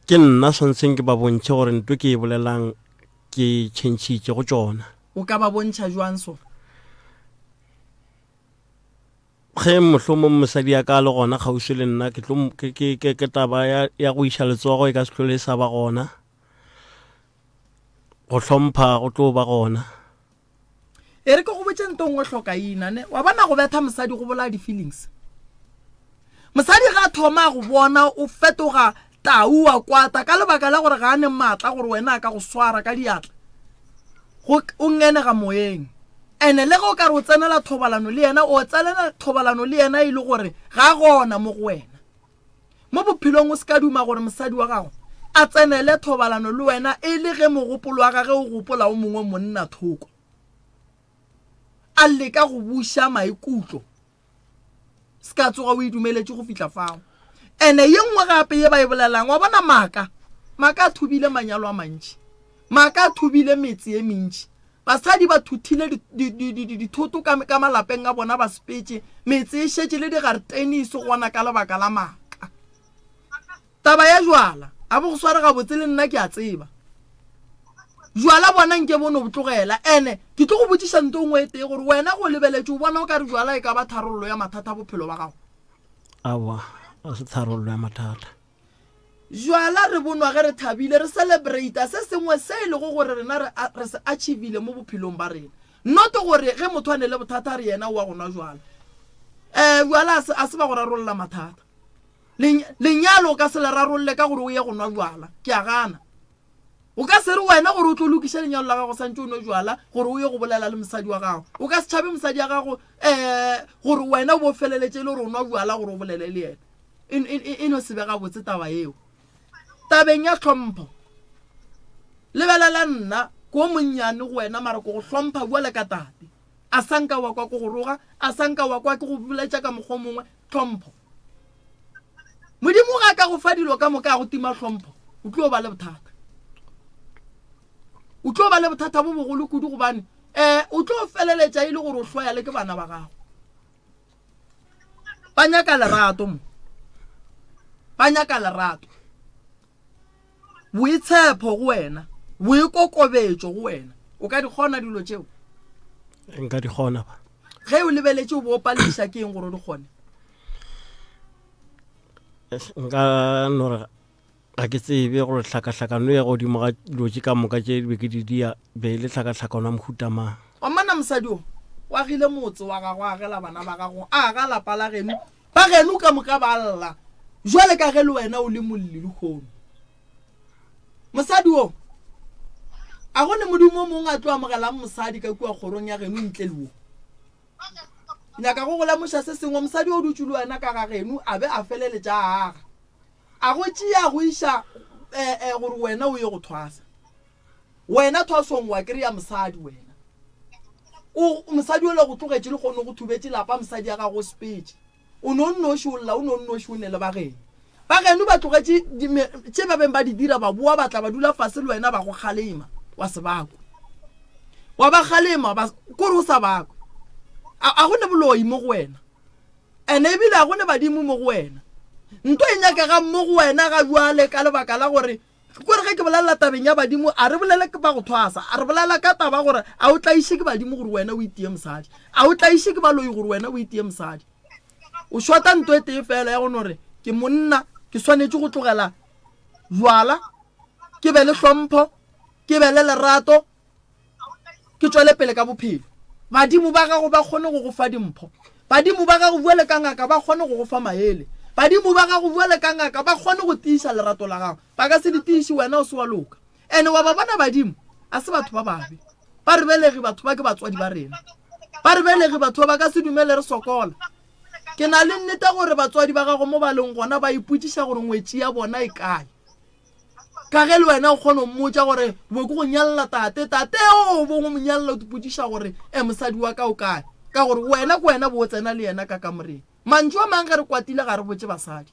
ke nna swanetseng ke ba bontšhe gore nto ke e bolelang ke tšhentšhitše go tšona. O ka ba bontšha jwang so? Ge mohlomong mosadi ya ka a le gona kgauswi le nna ke tlo ke ke ke, ke taba ya, ya go iša letsogo e ka se hlole e sa ba gona. Go hlompha go tlo ba gona. E re ke go botše nto nngwe hlokaina ne wa bona go betha mosadi go bolaya di-feelings mosadi ga a thoma go bona o fetoga tau wa kwata ka lebaka la gore ga a ne maatla gore wena a ka go swara ka diatla go o ngenega moyeng ene le ge o ka re o tsenela thobalano le yena o tsenela thobalano le yena e le gore ga gona mo go wena Mo bophelong o se ka duma gore mosadi wa gago a tsenele thobalano le wena e le ge mogopolo wa gage o gopola o mongwe monna thoko, a leka go buša maikutlo. Se ka tsoga o e dumeletše go fihla fao. Ene ye nngwe gape ye ba e bolelang, wa bona maaka, maaka a thubile manyalo a mantši, maaka a thubile metse ye mentši. Basadi ba thuthile dithoto ka, ka malapeng a bona ba sepetše, metse e šetše le digareteni e se gona ka lebaka la maaka. Taba ya jwala, a bo go sware gabotse le nna ke a tseba. Jwala bona nke bo no bo tlogela. Ene ke tlo go botšiša nto nngwe e tee gore wena go lebeletše o bona o ka re jwala e ka ba tharollo ya mathata a bophelo ba gago? Aowa, ga se tharollo ya mathata. Jwala re bo nwa ge re thabile, re celebrata se sengwe se e lego gore rena re, re se achievile mo bophelong ba rena. Not gore ge motho a ne le bothata a re yena o wa go nwa jwala. Eh, jwala a se, a se ba go rarolla mathata. Lenyalo o ka se le rarolle ka gore o ye go nwa jwala. Ke a gana. O ka se re wena gore o tlo lokiše lenyalo la gago santše o nwe jwala gore o ye go bolela le mosadi wa gago. O ka se tšhabe mosadi ya gago um gore wena o bo feleletše e le gore o nwa jwala gore o bolele le yena. E, e, e, e no se be gabotse taba yeo. Tabeng ya tlhompho, lebelela nna ke o monnyane go wena mara ke go hlompha bjale ka tate. A sa nka wa kwa ke go roga, a sa nka wa kwa ke go boletša ka mokgwa o mongwe, tlhompho. Modimo ga a ka go fa dilo ka moka a go tima tlhompho, o tlo ba le bothata. O tlo ba le bothata bo bogolo kudu gobane um o tlo feleletša e le gore o hloya le ke bana ba gago. Ba nyaka lerato mo. Ba nyaka lerato. Boitshepho go wena, boikokobetšo go wena. O ka di kgona dilo tšeo? Nka di kgona ba. Ge o lebeletše o bo o palediša ke eng gore o di kgone? Nka no re ga ke tsebe gore hlakahlakano ya godimo ga dilo tše ka moka tše be ke di dia be e le hlakahlakano ya mohuta mang. Wa mmona mosadi o, o agile motse wa gagwe, a agela bana ba gago, a aga lapa la geno, Ba geno ka moka ba lla, jwale ka ge le wena o le molli lehono. Mosadi wo, a go ne modimo o mongwe a tlo amogelang mosadi ka kua kgorong ya geno ntle le wo? Nyaka go go lemoša se sengwe, mosadi o dutše le wena ka ga geno a be a feleletša a aga. A go tšea a go iša eh, eh, gore wena o ye go thwasa. Wena thwasong wa kry-a mosadi wena. O mosadi ole go tlogetše le kgone go thubetše lapa mosadi ya gago o sepetše. O no nnoši o lla o no nnoši o ne le bageno. Bageno ba tlogetše tše ba beng ba di dira ba boa ba tla ba dula fase le wena ba go kgalema wa se ba kwe. Wa ba kgalema ba kore o sa ba kwe. A, a go ne boloi mo go wena. Ene ebile a go ne badimo mo go wena. Nto e nyakegang mo go wena ga jwale ka lebaka la gore Kore ge ke bolelela tabeng ya badimo, a re bolele ba go thwasa, a re bolela ka taba gore a o tlaiše ke badimo gore wena o itie mosadi, a o tlaiše ke baloi gore wena o itie mosadi. O shota nto e tee fela ya go no re ke monna, ke swanetše go tlogela jwala, ke be le hlompho, ke be le lerato, ke tšwele pele ka bophelo. Badimo ba gago ba kgone go go fa dimpho. Badimo ba gago bjale ka ngaka ba kgone go go fa maele. Badimo ba gago bjale ka ngaka ba kgone go tiiša lerato la gago. Ba ka se le tiiše wena o se wa loka. Ene wa ba bona badimo a se batho ba babe. Ba re belegi batho ba ke batswadi ba rena. Ba re belegi batho ba ba ka se dumele re sokola. Ke na le nnete gore batswadi ba gago mo ba leng gona ba ipotšiša gore ngwetši ya bona e kae. Ka ge le wena o kgona go mmotša gore bo ke go nyalela tate, tate o bo go mo nyalela o ipotšiša gore e mosadi wa ka o kae, ka gore wena ke wena bo o tsena le yena ka kamoreng. Mantšu a mang ge re kwatile ga re botše basadi.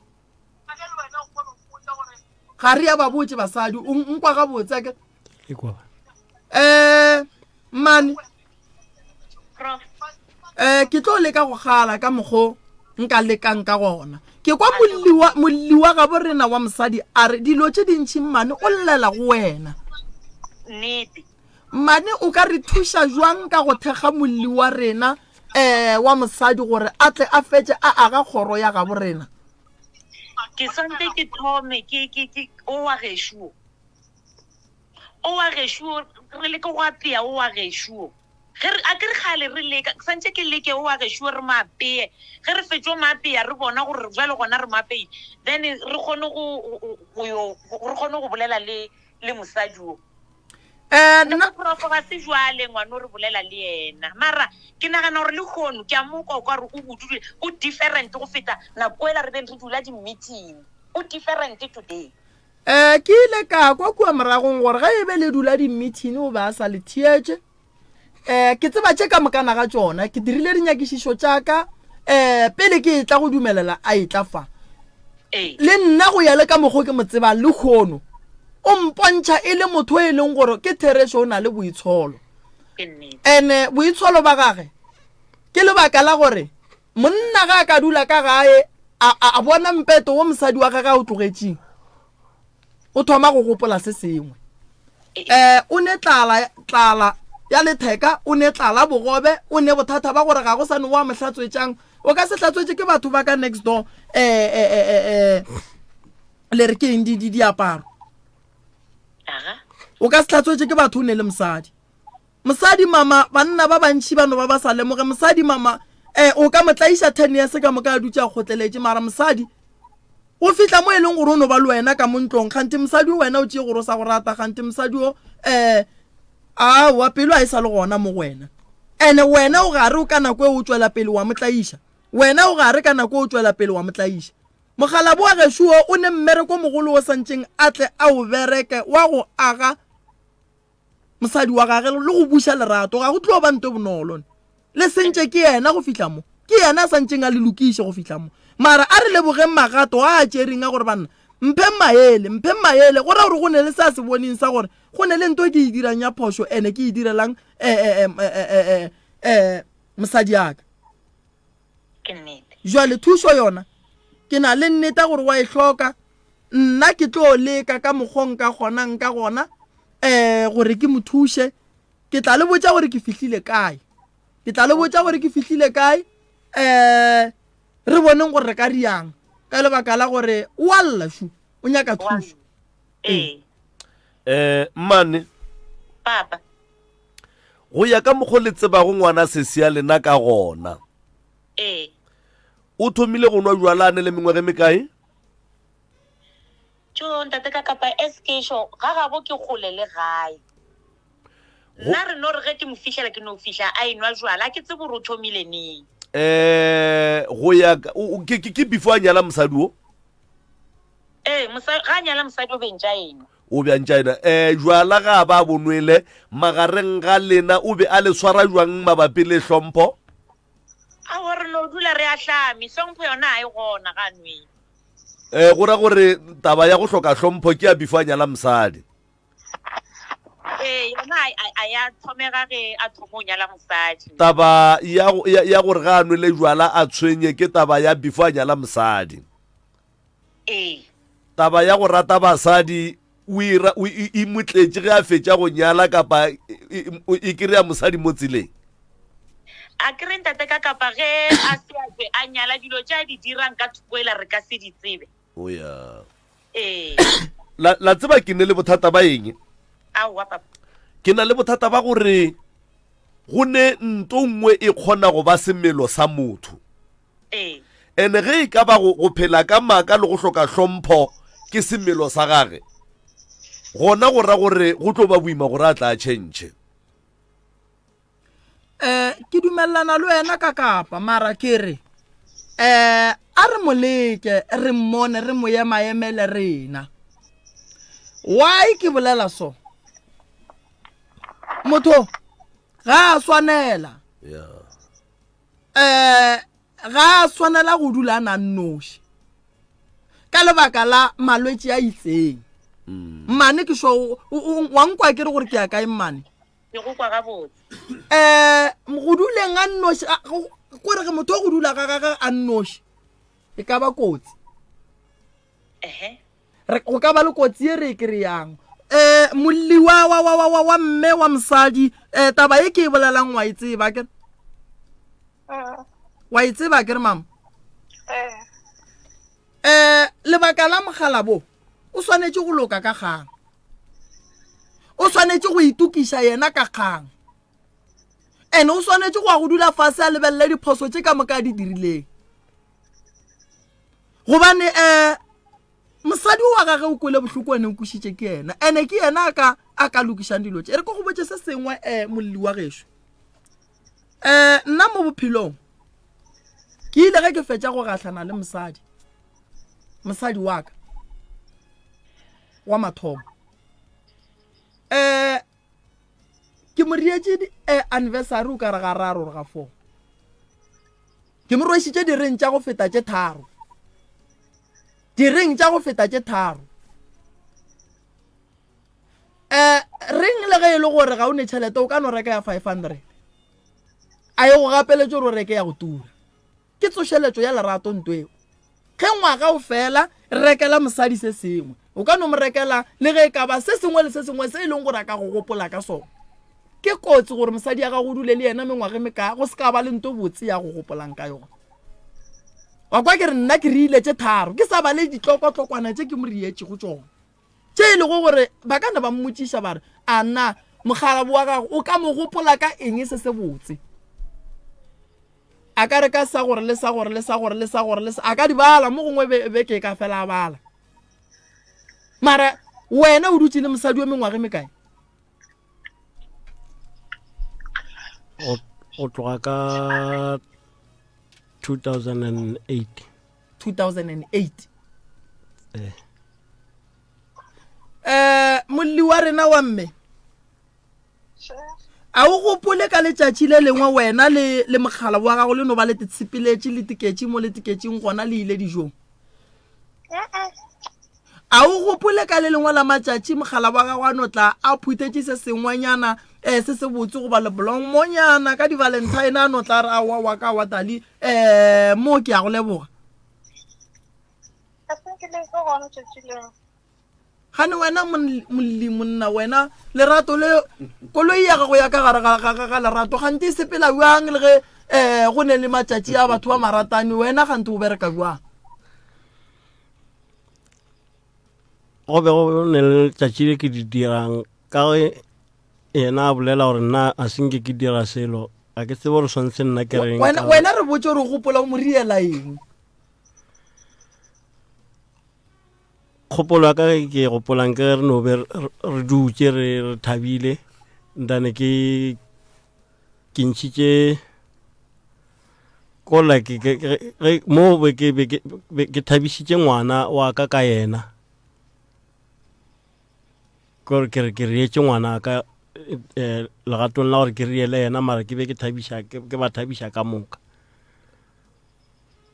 Ga re ya ba botše basadi, o nkwa gabotse ake? Eh, mmane. Eh, ke tlo leka go gala ka mokgo nka lekang ka gona. Ke kwa molli wa molli wa gabo rena wa mosadi a re dilo tše dintši mmane o llela go wena. Nnete. Mmane o ka re thuša jwang ka go thekga molli wa rena eh wa mosadi gore a tle a fetše a aga kgoro ya gabo rena? Ke santse ke thome ke ke ke o wa gešo. O wa gešo re leke go apea o wa gešo. Ge re, a ke re kgale re leka, ke santše ke leke o wa gešo re mo apeye. Ge re fetšo mo apeya re bona gore bjale gona re mo apeile, then re kgone go, go, go yo, re kgone go bolela le, le mosadi o. Eh, nna. Prof ga se jwale ngwano re bolela le yena. Mara ke nagana gore lehono ke a mo kwa o ka re o bodule, o different go feta nako ela re beng re dula di-meeting. O different today. Eh, ke ile ka kwa kua moragong gore ge e be le dula di-meeting o be a sa le theetše. Eh, ke tseba tše ka mokana ga tšona. Ke dirile dinyakišišo tša ka eh, pele ke etla go dumelela a etla fa. Le nna go ya le ka mokgo ke mo tsebang lehono, o mpontšha e le motho e leng gore ke therešo o na le boitsholo. Ene boitsholo ba gage ke lebaka la gore monna ga a ka dula ka gae a, a, a bona mpeto wo mosadi wa gage a o tlogetšeng, o thoma go gopola se sengwe. Um o ne tlala, tlala ya letheka, o ne tlala bogobe, o ne bothata ba gore ga go sa ne wa mo hlatswetšang. O ka se hlatswetše ke batho ba ka next door, um um le re ke eng di, di, diaparo. O ka se hlatswetše ke batho o ne le mosadi. Mosadi mama, banna ba bantši ba no ba ba sa lemoge. Mosadi mama, eh, o ka mo tlaiša 10 years ka moka a dutše a kgotleletše, mara mosadi. Go fihla mo e leng gore o no ba le wena ka mo ntlong, kganthe mosadi o wena o tšee gore o sa go rata, kganthe mosadi o um aowa pelo a e sa le gona mo go wena. Ene wena o gare o ka nako e o tšwela pele wa mo tlaiša. Wena o gare ka nako e o tšwela pele wa mo tlaiša. Mokgalabo wa gešo wo o ne mmereko mogolo wo santšeng a tle a o bereke wa go aga mosadi wa gage le go buša lerato. Ga go tlo ba nto e bonolo. Le sentše ke yena go fihla mo. Ke yena a santšeng a le lokiše go fihla mo. Mara a re lebogeng magato a a tšereng a gore banna mpheng maele, mpheng maele go ra gore go ne le se a se boneng sa gore go ne le nto ke e dirang ya phošo ene ke e direlang eh, eh, eh, eh, mosadi ya ka. Ke nnete. Jwale thušo yona ke na le nneta gore wa e hloka. Nna ke tlo leka ka mokgo nka kgonang ka gona um gore ke mo thuše. Ke tla le botša gore ke fihlile kae. Ke tla le botša gore ke fihlile kae um re boneng gore re ka riang ka lebaka la gore o a lla šu o nyaka thušo. Ee. Eh, mmane. Papa. Go ya ka mokgo le tsebago ngwana sesi ya lena ka gona. Ee. O thomile go nwa jwala a ne le mengwaga e mekae? Tjo, ntate ka kapa SK sho, ga gabo ke kgole le gae. Nna re no re ge ke mo fihlela ke no fihla a enwa jwala, a ke tsebe gore o thomile neng. Eh, go ya ke ke ke before a nyala mosadi wo? Ee, mosa, ga a nyala mosadi o be ntša enwa. O be a ntša ena. Eh, jwala ga a ba a bo nwele, magareng ga lena o be a le swara jwang mabapi le hlompho? Aowa, re no dula re ahlame, hlompho yona ga e gona ga a nwele. Eh, go ra gore taba ya go hloka hlompho ke ya before a nyala mosadi. Ee, yona a ya thomega ge a thoma go nyala mosadi. Taba ya, ya, ya gore ga a nwele jwala a tshwenye ke taba ya before a nyala mosadi. Ee. Taba ya go rata basadi o e ra, o e, e mo tletše ge a fetša go nyala kapa e, e, e kry-a mosadi mo tseleng. A ke re ntate ka kapa ge a se a tšwe a nyala dilo tše a di dirang ka thoko ela re ka se di tsebe. O ya. Ee. La, la tseba ke ne le bothata ba eng? Aowa papa. Ke na le bothata ba gore go ne nto nngwe e kgona go ba semelo sa motho. Ee. Ene ge e ka ba go, go phela ka maaka le go hloka hlompho ke semelo sa gage, gona go ra gore go tlo ba boima gore a tla a tšhentšhe. Um ke dumelelana le wena ka kapa mara ke re um a re mo leke re mmone re mo emaemele rena. Why ke bolela so? Motho ga a swanela. Yeah. Um ga a swanela go dula a na nnoši ka lebaka la malwetši a itseng. Mm. Mmane ke sho wa nkwa ke re gore ke ya kae mmane? Ke go kwa gabotse. Um go duleng a nnoši kore ge motho o go dula ga gage a nnoši e ka ba kotsi. Ehe. Re go ka ba le kotsi e re e kry-ang. Um molli wa wa wa wa wa mme wa mosadi um taba e ke e bolelang wa e tseba ke wa e tseba ke re mama um lebaka la mogala bo o swanetše go loka ka kgang o swanetše go itokiša yena ka kgang and o swanetše go ya go dula fase a lebelele diphoso tše ka moka a di dirileng gobane um mosadi wa gage o kwele bohloko ene o kwišitše ke yena ene ke yena a ka a ka lokišang dilo tše e re ko go botše se sengwe um molli wa gešo um nna mo bophelong ke ile ge ke fetša go gahlana le mosadi mosadi wa ka wa mathomo um ke mo rietše eh, anniversary o ka re ga raro ga four ke mo rwešitše direng tša go feta tše tharo direng tša go feta tše tharo um reng le ge e le gore ga o ne tšhelete o ka no reka ya 500 a ye go gapeletše gore o reke ya go tura Ke tsošeletšo ya lerato nto eo. Ge ngwaga o fela, rekela mosadi se sengwe. O ka no mo rekela le ge e ka ba se sengwe le se sengwe se e leng gore a ka go gopola ka sona. Ke kotsi gore mosadi ya gago o dule le yena mengwaga e mekaa go se ka ba le nto botse ya go gopolang ka yona. Wa kwa ke re nna ke riile tše tharo ke sa bale ditlokotlokwana tše ke mo rietšego tšona. Tše e lego gore ba ka na ba mmotšiša ba re, A na mokgalabo wa gago o ka mo gopola ka eng se sebotse? A ka re ka sa gore le sa gore le sa gore le sa gore le sa, a ka di bala mo gongwe be, beke e ka fela a bala. Mara wena o dutše le mosadi wa mengwaga e mekae? Go, go tloga ka 2008. 2008. Eh. Eh, molli wa rena wa mme. A o gopole ka letšatši le lengwe wena le le mogala wa gago le no ba le tetshepeletše le tiketše mo le tiketšeng gona le ile dijong? A o gopole ka le lengwe la matšatši mogala wa gago a no tla a phuthetše se sengwenyana um se se botse goba leblongmonyana ka di-valentine a no tla re aowa wa ka wa tali um mo ke ya go leboga? Gane wena molli monna wena lerato le koloi ya gago ya ka gare ga lerato gante e sepela bjang le ge um go ne le matšatši a batho ba maratane wena gante o bereka bjang? Go be go ne le letšatši le ke di dirang ka ge yena a bolela gore nna a se nke ke dira selo a ke tsebe gore swantse nna ke reng. Wena re botse gore o gopola o mo riela eng? Kgopolo ya ka ke e gopolang ke ge re no be re dutše re re thabile ntane ke ke ntšhitše ko like ke ge mo be ke be ke thabišitše ngwana wa ka ka yena kore ke re ke reetše ngwana ka eh, legatong la gore ke riele yena mara ke be ke thabiša ke ba thabiša ka moka.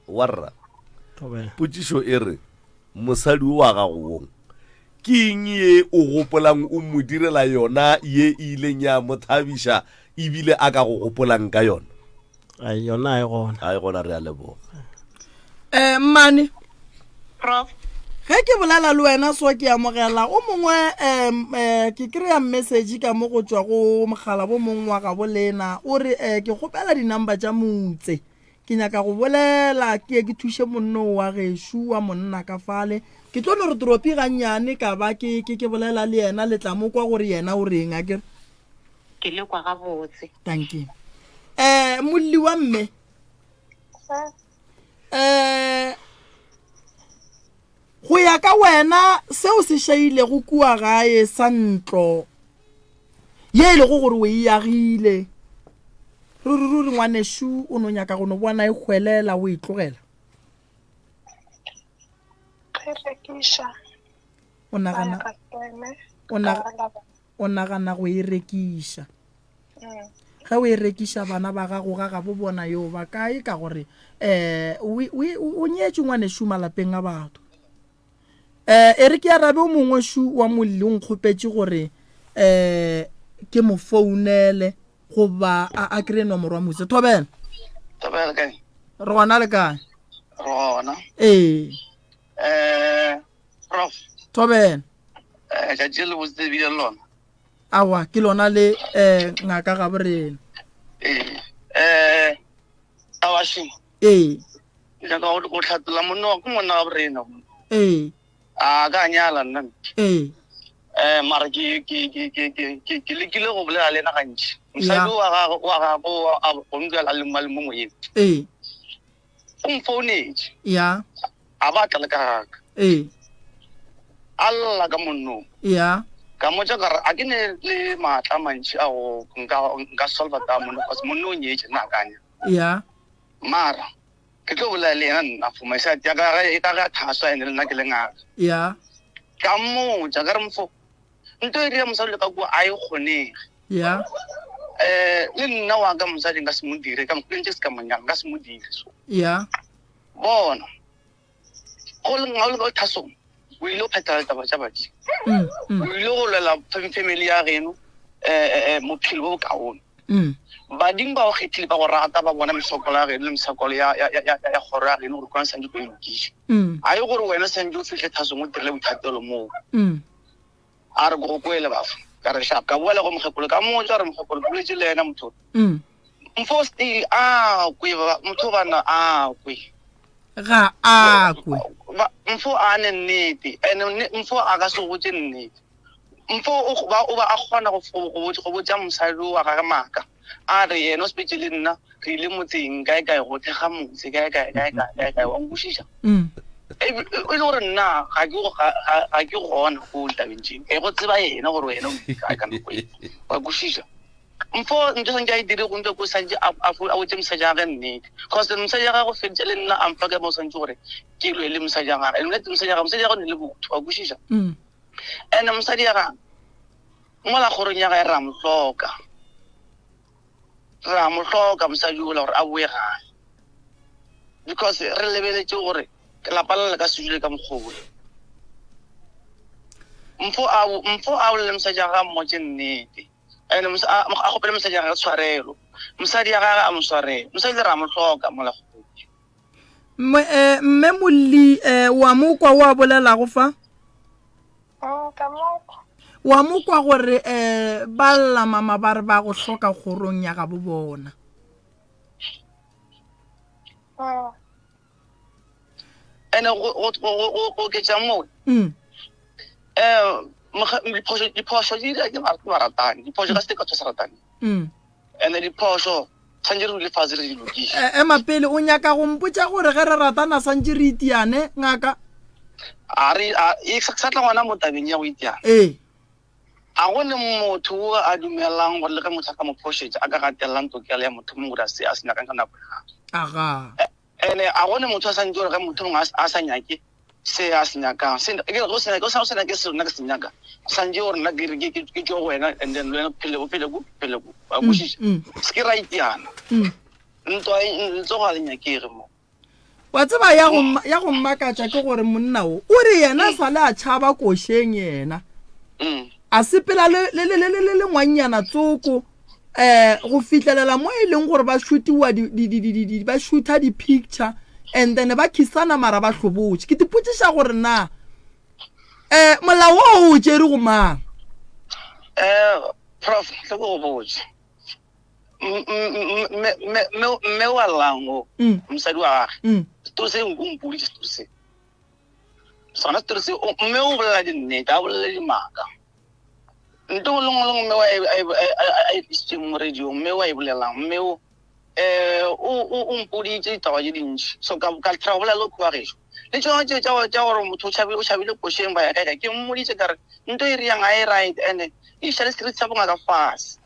Warra, potšišo e re, mosadi wo wa gago wo, ke eng ye o gopolang o mo direla yona ye e ileng ya mo thabiša ebile a ka go gopolang ka yona? Ai, yona a e gona. A e gona, re a leboga. Eh, mmane. Prof. Ge ke bolela le wena so ke amogela o mongwe um eh, ke kry-a message ka mo go tšwa go mogala bo mongwe wa gabo lena o re um ke kgopela di-number tša motse. Ke nyaka go bolela, ke ye ke thuše monno wa gešo wa monna ka fale. Ke tlo no re toropi gannyane ka ba ke, ke, ke bolela le yena, le tla mo kwa gore yena o reng, a ke re? Ke le kwa gabotse. Dankie. Eh, molli wa mme. Eh, go ya ka wena seo se šailego kua gae sa ntlo ye e lego gore o e agile, ruri ruri ngwanešu o no nyaka go no bona e hwelela o e tlogela? Ge rekiša. O nagana o nagana go e rekiša. Mm. Ge o e rekiša bana ba gago ga gabo bona yo ba kae ka gore um o nyetšwe ngwanešu malapeng a batho. Um e re ke arabe o mongwe šu wa molli o nkgopetše gore um ke mo founele goba a a kry-e nomoro wa motse. Thobela. Thobela kae? Re gona le kae? Re gona. Ee. Eh, prof. Thobela. Eh, tšatši le botse bile lona. Awa, ke lona le eh ngaka ga borena. Ee. Eh, awa shi. Ee. Ke nyaka go go tlhatolla monna wa ke monna ga borena. Ee. A ka nyala nna. Ee. Eh, mara ke ke ke ke ke ke ke lekile go bolela le yena gantši. Mosadi wa gagwe wa gagwe a go ntlela le mo le mo moyeng. Ee. O mfounetše. Ya. A ba tla le ka gaka. Ee. A lla ka monnong. Ya. Ka mmotša ka re a ke ne le maatla a mantši a go nka nka solva taba monna cause monna o nyetše nna a ka nya. Ya. Mara ke tlo bolela le yena nna for my side ya ka ge ka ge a thaswa ene le nna ke le ngaka. Ya. Ka mmotša ka re mfo nto e dira mosadi le ka kua a e kgonege. Ya. Eh le nna wa ka mosadi nka se mo dire ka mokgwa ntse se ka monyana nka se mo dire so. Ya. Bona go le ga o le ka thasong o ile go phethela ditaba tša badimo. Mm, mm. O ile go lwela family ya geno eh eh, eh bophelo bo bokaone. Mm. Badimo ba go kgethile ba go rata ba bona mesokolo ya geno le mesokolo ya ya ya ya kgoro ya geno gore kwana santse o e lokiše. Mm. A e gore wena santse o fihle thasong o dirile boithatelo moo. Mm. A re ko go kwele bafo. Ka re sharp. Ka boela go mokgekolo ka mmotša gore mokgekolo ke boletše le yena motho. Mm. Mfo still a kwe motho bana a kwe. Ga a kwe. Mfo a ne nnete and mfo a ka se botše nnete. Mfo o ba o ba a kgona go go botša mosadi wa gage maaka. A re yena o sepetše le nna. Re ile motseng kae kae go thekga motse kae kae kae kae kae kae wa nkwešiša. Mm. E e le gore nna ga ke ga ga- ga ke gona ko ditabeng tše. E go tseba yena gore wena o kae ka nako e. Wa kwešiša. Mpho ntho santse a e dire go ntse ko santse a a a botse mosadi wa gagwe nnete. Cause mosadi wa gagwe feditse le nna a mfa ka mo santse gore ke lwe le mosadi wa gagwe. And nnete mosadi wa gagwe mosadi wa gagwe ne le botho wa kwešiša. Mm. And mosadi ya gagwe mola kgorong ya gae ra mo hloka. Re a mo hloka mosadi ola gore a boe gae because re lebeletše gore lapa le le ka se dule ka mokgwa ole. Mpho a mpho a bolele mosadi wa gagwe a mmotše nnete and a a kgopele mosadi wa gagwe tshwarelo. Mosadi ya gagwe a mo swarele. Mosadi le re a mo hloka mola kgorong. Mme, eh, mme Molli, eh, wa mo kwa o a bolelago fa? Mm, ka mo kwa. Wa mo kwa gore eh, ba lla mama ba re ba go hloka kgorong ya gabo bona. Mm. And go go go go go oketša moo Mm. eh moga- diphošo diphošo di dira ke ba- ke baratani diphošo ka se ka sa ratani Mm. and diphošo tshwanetse re dule fatshe re di lokiše. E, ema pele, o nyaka go mpotša gore ge re ratana swantše re itiane, ngaka? A re, a, e sa tla gona mo tabeng ya go itiana. Ee. A go ne motho o a dumelang gore le ge motho a ka mo phošetša, a ka gatelelang tokelo ya motho mongwe gore a se a se nyakang ka nako ya gagwe. Aga. Ene a go ne motho a santse gore ge motho mongwe a sa nyake se a se nyakang, se ke re go se nyake, o sa o sa nyake selo nna ke se nyaka, santse gore nna ke re ke ke tšwe go wena and then le wena o phele o phele ko phele ko. Wa kwešiša? Se ke ra itiana. Ntwa e letsogo ga le nyakege mo. Wa tseba ya go ya go mmakatša ke gore monna o o re yena sa le a tšhaba košeng yena. A sepela le le le le le le ngwannyana tsoko. eh go fihlelela mo e leng gore ba shootiwa di, di, di, di, di, di, ba shootha di-picture and then ba kissana mara ba hlobotše ke tipotšiša gore na eh molao o o tšere go mang eh prof tle go botse mme wa llang o mm. mosadi wa gage mm. setori se nko mpoditse setori se sona setori se mme o bolela dinnete a bolele dimaka Nto nngwe le nngwe le nngwe mme o a e tlisitseng mo radiong, mme o a e bolelang, mme o um o mpoditse ditaba tše dintši. So ka ka try go bolela le kwa gešo. Le tšona tše tša tša gore motho o tšhabile o tšhabile košeng ba ya kae kae, ke mmoditse ka re nto e reyang ga e right and-e e iša le seriti sa bongaka fase.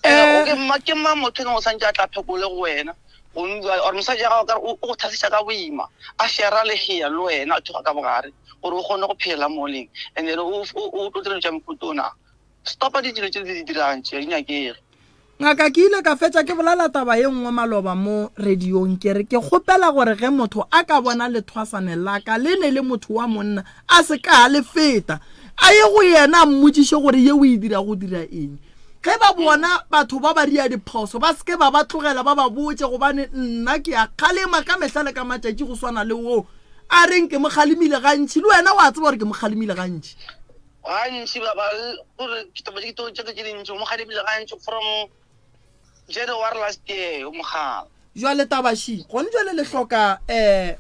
Eh, ke ma ke ma motho o santse a tla phekole go wena go ntswa or mosadi ya gago ka o go thasiša ka boima a shera le hea le wena a tsoga ka bogare gore o kgone go phela mo leng and then o o tlo dira tša mokutona stopa dilo tše di dirang tše di nyakege Ngaka, ke ile ka fetša ke bolela taba ye nngwe maloba mo radiong ke re ke kgopela gore ge motho a ka bona lethwasane la ka le ne le motho wa monna a se ka le feta a ye go yena a mmotšiše gore ye o e dira go dira eng. Ge ba bona batho ba ba ria diphoso ba se ke ba ba tlogela ba ba botše gobane nna ke a kgalema ka mehla le ka matšatši go swana le wo a reng ke mo kgalemile gantši le wena wa tseba gore ke mo kgalemile gantši. Gantši ba ba gore ditaba tše tše tše dintši o mo kgalemile gantši from January last year o mo kgala. Jwale taba ši gone jwale le hloka um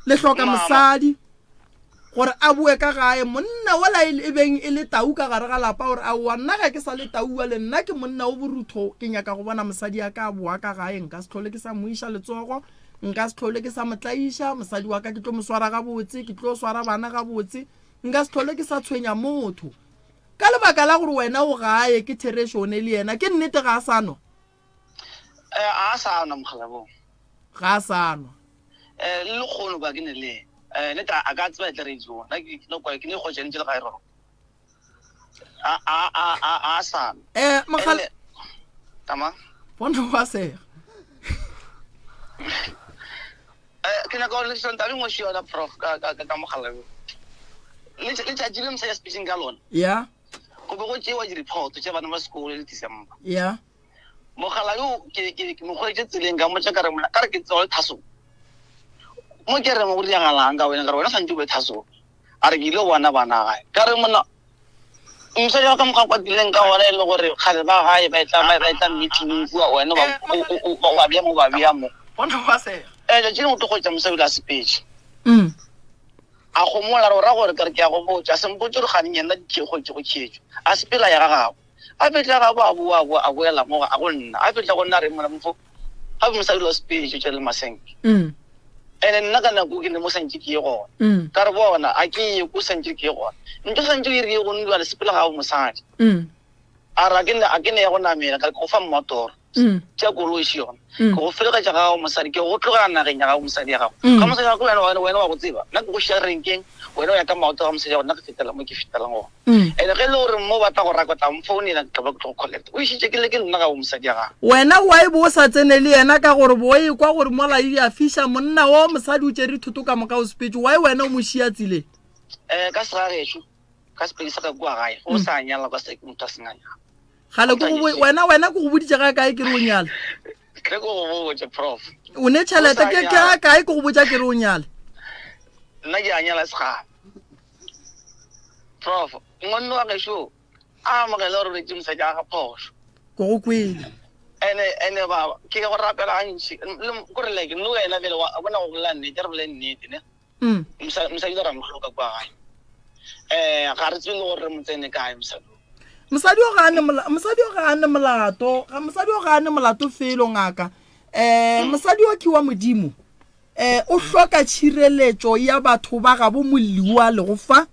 le hloka mosadi gore a boe ka gae monna wola e, e beng e le tau ka gare ga lapa gore aowa nna ga ke sa le tau le nna ke monna o borutho ke nyaka go bona mosadi ya ka a boa ka gae nka se tlhole ke sa mo iša letsogo nka se tlhole ke sa mo tlaiša mosadi wa ka ke tlo mo swara gabotse ke tlo swara bana gabotse Nka se hlole ke sa tshwenya motho. Ka lebaka la gore wena o gae, ke therešo o ne le yena. Ke nnete ga a sa nwa? Eh, a sa nwa mokgalabong. Ga a sa nwa. Eh, le lekgono ba ke ne le yena. Eh, nnete a ka tseba e tle radio. Nna ke no kwa ke ne go tšentše le gae roko. A a a a a sa nwa. Eh, mokgal Tama. Bona wa sega. Eh, ke nyaka gore le taba engwe še yona prof ka ka ka mogala yo. Letšatši le mosadi a sepetseng ka lona. Ya. Go be go tšewa di-report tša bana ba sekolo le December. Ya. Mogala yo ke ke ke mo hweditše tseleng ka mmotša ka re monna ka re ke tswa le thasong. Mo ke re mo go diragalang ka wena ka re wena santse o be thasong. A re ke ile go bona bana gae. Ka re monna Mosadi wa ka mokgwa kwatileng ka gona e le gore kgale ba gae ba etla ba etla meeting kua wena ba o ba bea mo ba bea mo. Eh tšatši lengwe o tlo hwetša mosadi o le a sepetše. Mm. A gomola re o ra gore ka re ke a go botša a se mpotše gore kganeng yena dikgwetše go khetšwe. A sepela ya ga gabo. A fihla ga bo a boa a boa a boela mo a go nna. A fihla go nna a re mona mofo gape mosadi wa sepetše tša le masenke. Mm. Ene nna ka nako ke ne mo santše ke ye gona. Mm. Ka re bona a ke ye ko santše ke ye gona. Ntho santše o e re ye go nna le sepela ga bo mosadi. Mm. A re a ke ne a ke ne ya go namela ka re ke go fa mmotoro. Mm. Tša koloi še yona. Mm. Ke go felegetša ga gago mosadi, ke go tlogela nageng ya gago mosadi ya gago. Mm. Ga mosadi ya gago wena wena wena wa go tseba. Nna ke go šiya renkeng, wena o ya ka maoto ga mosadi ya gago, nna ke fetela mo ke fetelang gona. Mm. Ene ge e le gore mo batla go raka o tla mfounela ke tla ba ke tlo go collect. O išitše ke le ke nna ga go mosadi ya gago. Wena why bo o sa tsene le yena ka gore bo e kwa gore mola e a fiša monna o mosadi o tšere thoto ka moka o sepetše why wena o mo šia tseleng? Eh ka segagešo ka sepedi sa ka kua gae go Mm. sa nyala ka se ke motho a senganya. Gale ke go bo- wena wena ke go boditše ga kae ke re o nyale? Ke go go botše prof. O ne tšhelete ke ke ga kae ke go botša ke re o nyale? Nna ke a nyala segale. Prof, ngwanno wa gešo a amogele gore o retše mosadi a ga phošo. Ke go kwele. Ene ene baba ke go rapela gantši le kore like le wena bjale wa bona go bolela nnete re bolele nnete ne. Mm. Mosadi o ra mo hloka kwa gae. Eh ga re tsebe le gore re mo tsene kae mosadi. Mosadi o ga a ne mosadi o ga a ne molato, ga mosadi o ga a ne molato felo ngaka. Eh mosadi o ke wa Modimo. Eh o hloka tšhireletšo ya batho ba gabo molli o a lego fa.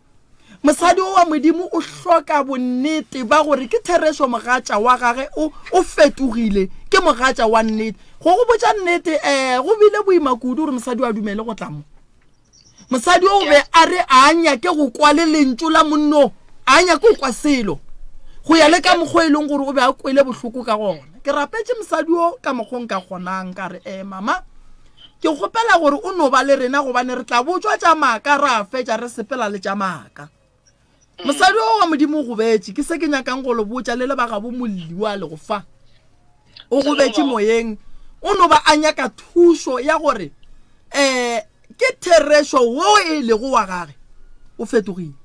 Mosadi o wa Modimo o hloka bonnete ba gore ke therešo mogatša wa gage o o fetogile ke mogatša wa nnete. Go go botša nnete eh go bile boima kudu gore mosadi o a dumele go tla mo. Mosadi o be a re a nyake go kwa le lentšu la monno, a nyake go kwa selo. Go ya le ka mokgwa e leng gore o be a kwele bohloko ka gona. Ke rapetše mosadi o ka mokgwa o nka kgonang ka re, eh mama, ke kgopela gore o no ba le rena gobane re tla botšwa tša maaka ra fetša re sepela le tša maaka. Mosadi o wa Modimo o gobetše, ke se ke nyakang go le botša le le ba gabo molli wa le go fa. O gobetše moyeng, o no ba a nyaka thušo ya gore um ke therešo wo e lego wa gage o fetogile.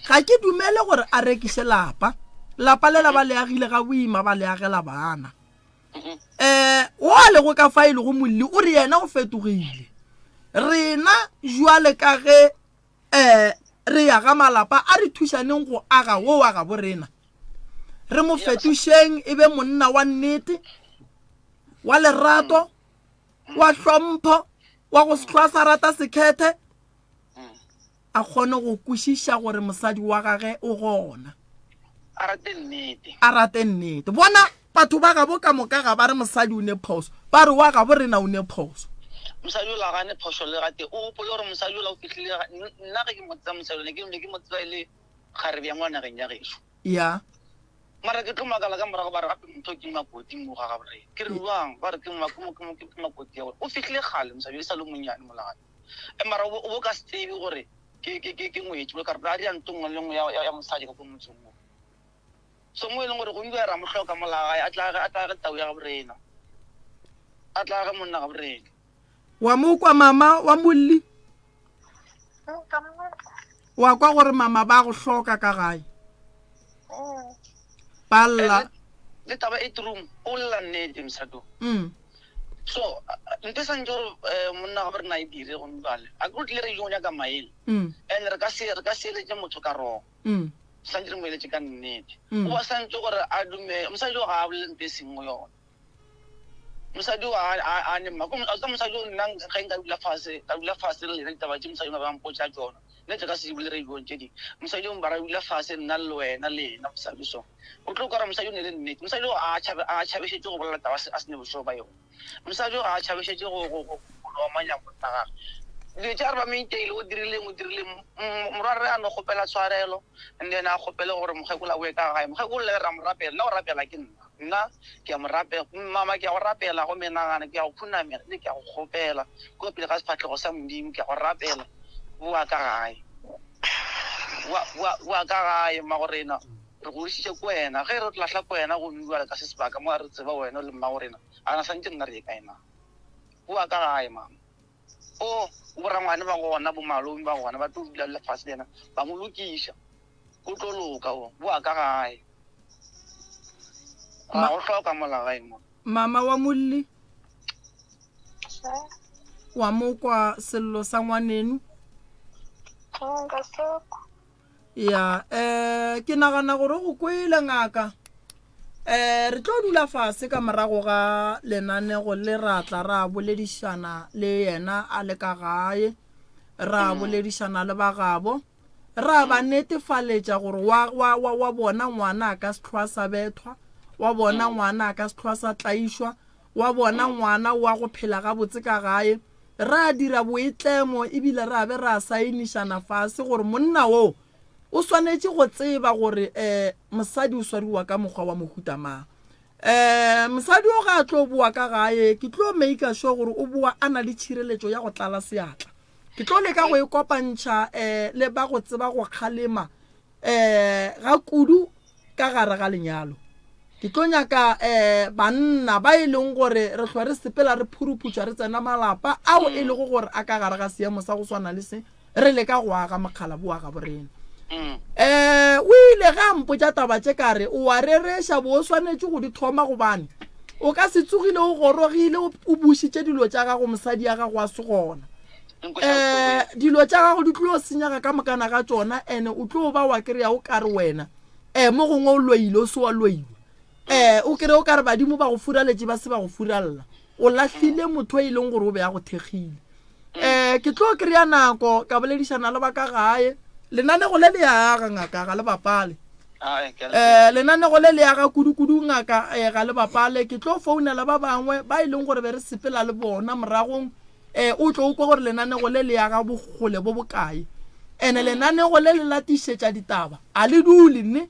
Ga ke dumele gore a rekiše lapa, lapa lela ba le agile ga boima ba le agela bana. Um wo a lego ka fa e lego molli o re yena o fetogile. Rena jwale ka ge um re ya ga malapa a re thušaneng go aga wo wa gabo rena re mo fetošeng e be monna wa nnete wa lerato wa hlompho wa go sehlwa sa rata sekhethe a kgone go kwešiša gore mosadi wa gage o gona a rate nnete a rate nnete bona Batho ba gabo ka moka ga ba re mosadi o ne phoso, ba re wa gabo rena o ne phoso. Mosadi ola ga a ne phoso le gatee. O gopole gore mosadi ola o fihlile, nna ge ke mo tseba mosadi ola, ke ne ke mo tseba e le kgarebe ya mo nageng ya gešo. Ya. Mara ke tlo makala ka morago ba re gape motho ke makoti mo ga gabo rena. Ke re jwang? Ba re ke ke makoti ya gore. O fihlile kgale mosadi e sa le monnyane mola gae. E mara o bo ka se tsebe gore ke ke ke ke ngwetši, ka re a dira ntho nngwe le nngwe ya ya mosadi ka ko motseng mo. So mo e leng gore go ile ra mo hloka mola gae, a tla a tla ge tau ya gaborena. A tla ge monna gaborena. Wa mo kwa mama wa molli? Wa kwa gore mama ba go hloka ka gae? Ba lla. Le taba e true, o lla nnete mosadi o. Mm. So nte santse gore eh, monna ga rena e dire go bjale. A ke o tlile re yo nyaka maele. Mm. And re ka se re ka se eletse motho ka wrong. Mm. Santse re mo eletše ka nnete. Mm. O ba santse gore a dume mosadi o ga a bolele nto e seng go yona. Mosadi o a a a ne mma ka mosadi o nna ge nka dula fase ka dula fase le lena ditaba tše mosadi o ba mpotša tšona nna tse ka se di bolele radiong tše dingwe. Mosadi o mara dula fase nna le wena le yena mosadi so o tlo kwa gore mosadi o ne le nnete. Mosadi o a tšhabe a tšhabešetše go bolela taba a se ne bošego ba yona. Mosadi o ga a tšhabešetše go go go go omanya monna gage. Dilo tša re ba meiteile o dirileng o dirileng morwarre a no kgopela tshwarelo and then a kgopele gore mokgekolo a boe ka gae. Mokgekolo le ra mo rapela nna go rapela ke nna nna ke a mo rapela mama ke a go rapela go menagana ke a go khunamela le ke a go kgopela ko pele ga sefahlego sa Modimo ke a go rapela boa ka gae boa boa boa ka gae mmagorena re godišitše ko wena ge re lahla ko wena gomme bjale ka se sebaka mo re tseba wena le mmagorena a na santše nna re ye kae na boa ka gae mama o borangwane ba gona bo malome ba gona ba tlo dula le lefase le yena ba mo lokiša o tlo loka o boa ka gae ra go hloka mola gae mo mama wa molli wa mo kwa sello sa ngwaneno Nka se kwa. Ya, eh, ke nagana gore go kwele ngaka. Um re tlo dula fase ka morago ga lenanego le ra tla ra boledišana le yena a le ka gae, ra boledišana le ba gabo, ra ba netefaletša gore wa, wa, wa, wa bona ngwana a ka se hlwa sa bethwa, wa bona ngwana a ka se hlwa sa tlaišwa, wa bona ngwana wa go phela gabotse ka gae. Ra dira boitlemo ebile ra be ra saenišana fase gore monna wo o swanetše go tseba gore um mosadi o swariwa ka mokgwa wa mohuta mang. Um mosadi o ga a tlo boa ka gae, ke tlo maker sure gore o boa a na le tšhireletšo ya go tlala seatla. Ke tlo leka go e kopantšha um le ba go tseba go kgalema um ga kudu ka gare ga lenyalo. Ke tlo nyaka um banna ba e leng gore re hlwa re sepela re phuruphutša re tsena malapa ao e lego gore a ka gare ga seemo sa go swana le se, re leka go aga mokgalabo wa gabo rena. Um o ile ge a mpotša taba tše ka re o a rereša bo o swanetše go di thoma gobane o ka se tsogile o gorogile o bušitše dilo tša gago mosadi ya gago a se gona. Um dilo tša gago di tlo senyega ka mokana ga tšona ene o tlo ba wa kry-a o kare wena um mo gongwe o loile o se wa loiwa. Um o kry-e o kare badimo ba go furaletše ba se ba go furalla. O lahlile motho e leng gore o be a go thekgile. Um ke tlo kry-a nako ka boledišana le ba ka gae. Lenanego le le aga ngaka ga le bapale. Um lenanego le le aga kudu-kudu ngaka um ga le bapale. Ke tlo founela ba bangwe ba e leng gore be re sepela le bona moragong. Um o tlo o kwa gore lenanego le le aga bokgole bo bokae. Ene lenanego le le latišetša ditaba a le dule nne.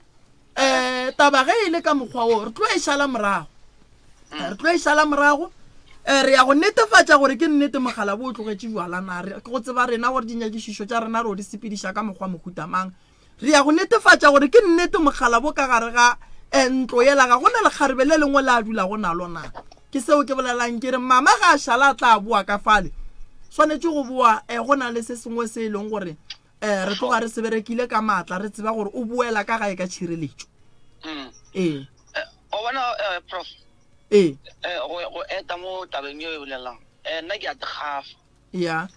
Um taba ge e le ka mokgwa wo re tlo e šala morago. Re tlo e šala morago. Um re ya go netefatša gore ke nnete mogala bo o tlogetše jwala na. Re go tseba rena gore dinyakišišo tša rena re o di sepediša ka mokgwa mohuta mang. Re ya go netefatša gore ke nnete mogala bo ka gare ga um ntlo yela ga gona lekgarebe le lengwe le a dulago nalo na. Ke seo ke bolelang ke re mama ga a šala a tla boa ka fale swanetše go boa um go na le se sengwe se e leng gore um re tloga re se berekile ka maatla re tseba gore o boela ka gae ka tšhireletšo. Ee. O bona prof. Ee. Go eta mo tabeng yeo e bolelang nna ke a gafa. Ya.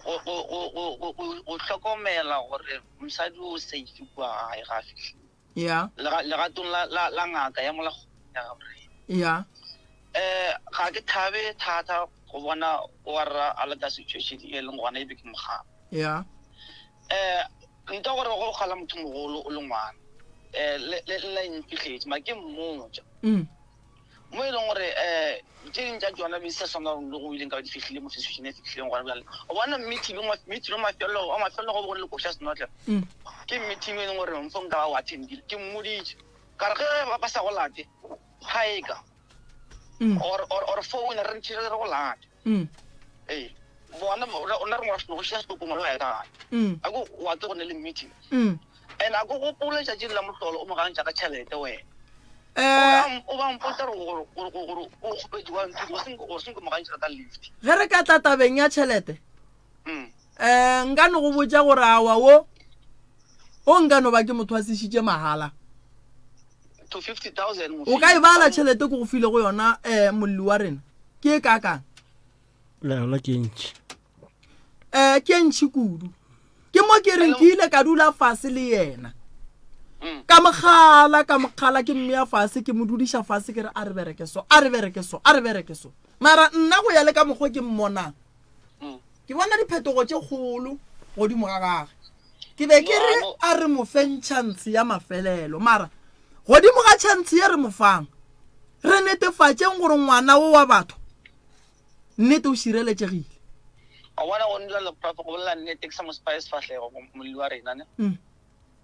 Go go go go go hlokomela gore mosadi o safe kua gae ga a fihle. Ya. Legatong la la la ngaka ya mola ya gabo. Ya. Eh ga ke thabe thata go bona wa rra a le ka situation e leng gona e be ke mogala. Ya. Eh ntle gore go gala motho mogolo o le ngwana. Eh le le le mpihletše ma ke mmotša. Mm. Mo e leng gore um tše dingwe tša tšona di sa swana le go ileng ka ba di fihlile mo situation e fihlileng gona bjale. O bona meeting meeting wa mafelelo wa mafelelo go be go le koša senotle. Mm. Ke meeting e leng gore mfo nka ba o attendile. Ke mmoditše ka re ge ba sa go late gaeka Mm. or or or phone re ntšhe re go late. Mm. Ee. Bona o na re ngwana go šiya setoko ngwana wa ya ka gae. Mm. A ko wa tlo go ne le meeting. Mm. And a ko gopole tšatši la mohlolo o mo gantša ka tšhelete wena. Eh. O ba mpotsa gore gore gore o kgopetše wa ntho go seng gore seng mo gantša ka lift. Ge re ka tla tabeng ya tšhelete. Mm. Eh nka no go botša gore awa wo o nka no ba ke motho a sešitše mahala. To 50000 O ka e bala tšhelete ke go file go yona eh molli wa rena. Ke e kakang? Le yona ke ntši. um ke ntšhi kudu ke mo ke reng ke ile ka dula fase le yena mm. ka mogala ka mogala ke mmea fase ke mo dudiša fase ke re a re bereke so a re bereke so a re bereke so mara nna go ya le ka mokgwa ke mmonang mm. ke bona diphetogo tše kgolo godimo ga gage ke be ke re a re mo feng chance ya mafelelo mara godimo ga chance ye re mo fang re netefatšeng gore ngwana wo wa batho Nnete o šireletšegile. Wa bona go nna le prof go bolela nnete ke sa mo spaye sefahlego molli wa rena ne. Mm.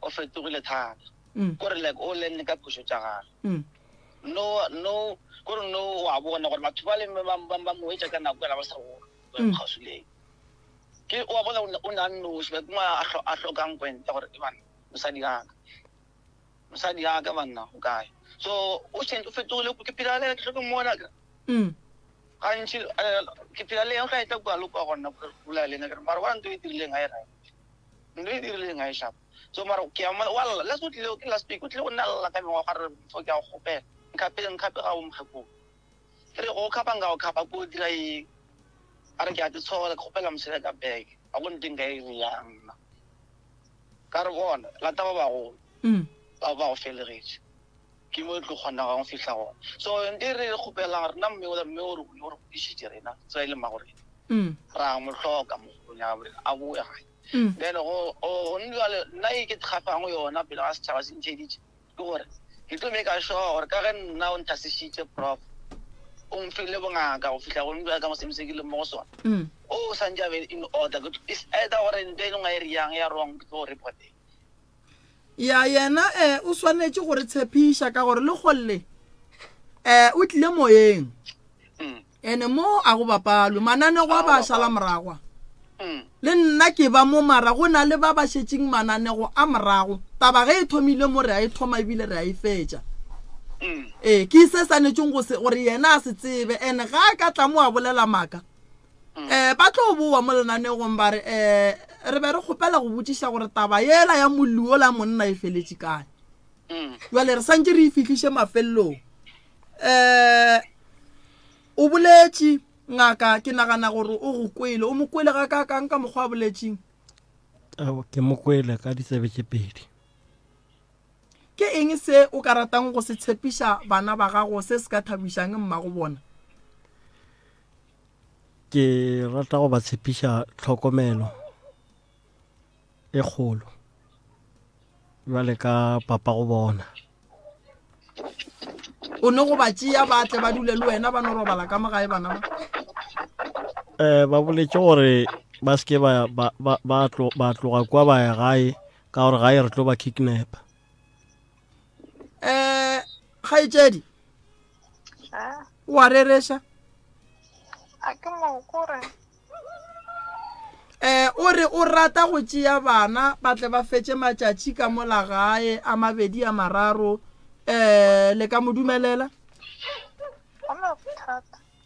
O fetogile thata. Mm. Kore like o lenne ka phošo tša gagwe. Mm. No no kore no wa bona gore batho ba le ba ba ba mo etša ka nako ela ba sa go Mm. kgauswi le ena. Ke wa bona o ne a nnoši like mo a a hlokang kwenta gore e bana mosadi wa ka. Mosadi wa ka banna o kae. So o change o fetogile ke phela le ke hloke mmona ka. Mm. Gantši ke phela le yena, o tla etla kua le kua gona go bolela le yena, ke re mara bona ntho e dirileng ga e right, ntho e dirileng ga e sharp. So mara ke a mmona wa lla, last o tlile ke last week o tlile go nna lla ka mengwaga re fo ke a go kgopela nkhape nkhape ga o mokgekolo. Ke re go khapa nka go khapa ko dira eng? A re ke a te tshola ke kgopela mosele ka bag, ga go ntho e nka e dirang nna. Ka re bona lata ba bagolo Mm. ba ba go felegetše. Ke mo e tlo kgonagang go fihla gona. So nte re kgopelang rena mme ola mme o re o re godišitše rena tsela e le mmago rena. Mm. Ra mo hloka mo kgolong ya gabo rena a boe gae. Mm. Then go go jwale nna e ke kgafang yona pele ga setšhaba se ntheeditše ke gore ke tlo make sure gore ka ge nna o nthasešitše prof o mfile bongaka go fihla go jwale ka mo seemo se ke leng mo go sona. Mm. O santse a be in order it's either gore nto e lengwe e re yang ya wrong ke tlo reporteng. Ya yena eh o swanetše go re tshepiša ka gore lekgolle eh o tlile moyeng mm. ene mo a go bapalwe mananego a ba šala moragwa mm. le nna ke ba mo mara go na le ba ba šetšeng mananego a morago taba ge e thomile mo re a e thoma ebile re a e fetša mm. ee ke se swanetšeng gore yena a se tsebe ene ga a ka tla mo a bolela maaka um ba tlo boa mo lenanegong ba re um re be re kgopela go botšiša gore taba yela ya molli ola monna e feletše kae jale re santse re e fihliše mafelelong um o boletše ngaka ke nagana gore o go kwele o mo kwele ga ka kang ka mokgwa a boletšeng ke mo kwele ka ditsebe tše pedi Ke eng se o ka ratang go se tshepiša bana ba gago se se ka thabišang mmago bona? Ke rata go ba tshepiša tlhokomelo e kgolo bjale ka papa go bona. O ne go ba tšea ba tle ba dule le wena ba no robala ka mo gae bana ba? Um ba boletše gore ba se ke ba, ba, ba, ba, ba tloga kwa ba ya gae ka gore gae re tlo ba kidnap um kgaetšedi o a rereša a ke mokore eh o re o rata go tšea bana ba tle ba fetše matšatši ka mola gae a mabedi a mararo eh le ka mo dumelela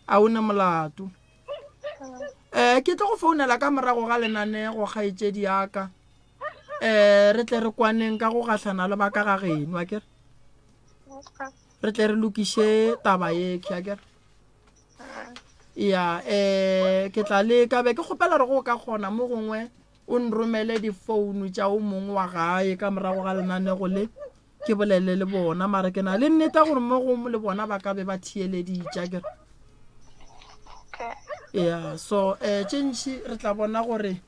a o ne molato um ke tlo go founela ka morago ga lenanego kgaetšedi yaka um re tle re kwaneng ka go gahlana le ba ka ga geno a kere re tle re lokiše taba ye ke a kere ya um ke tla leka be ke kgopela re go ka kgona mo gongwe o nromele difounu tša o mongwe wa gae ka morago ga lenanego le ke bolele le bona mara ke na le nneta gore mo go le bona ba ka be ba theeleditša kere ya so um tše ntši re tla bona gore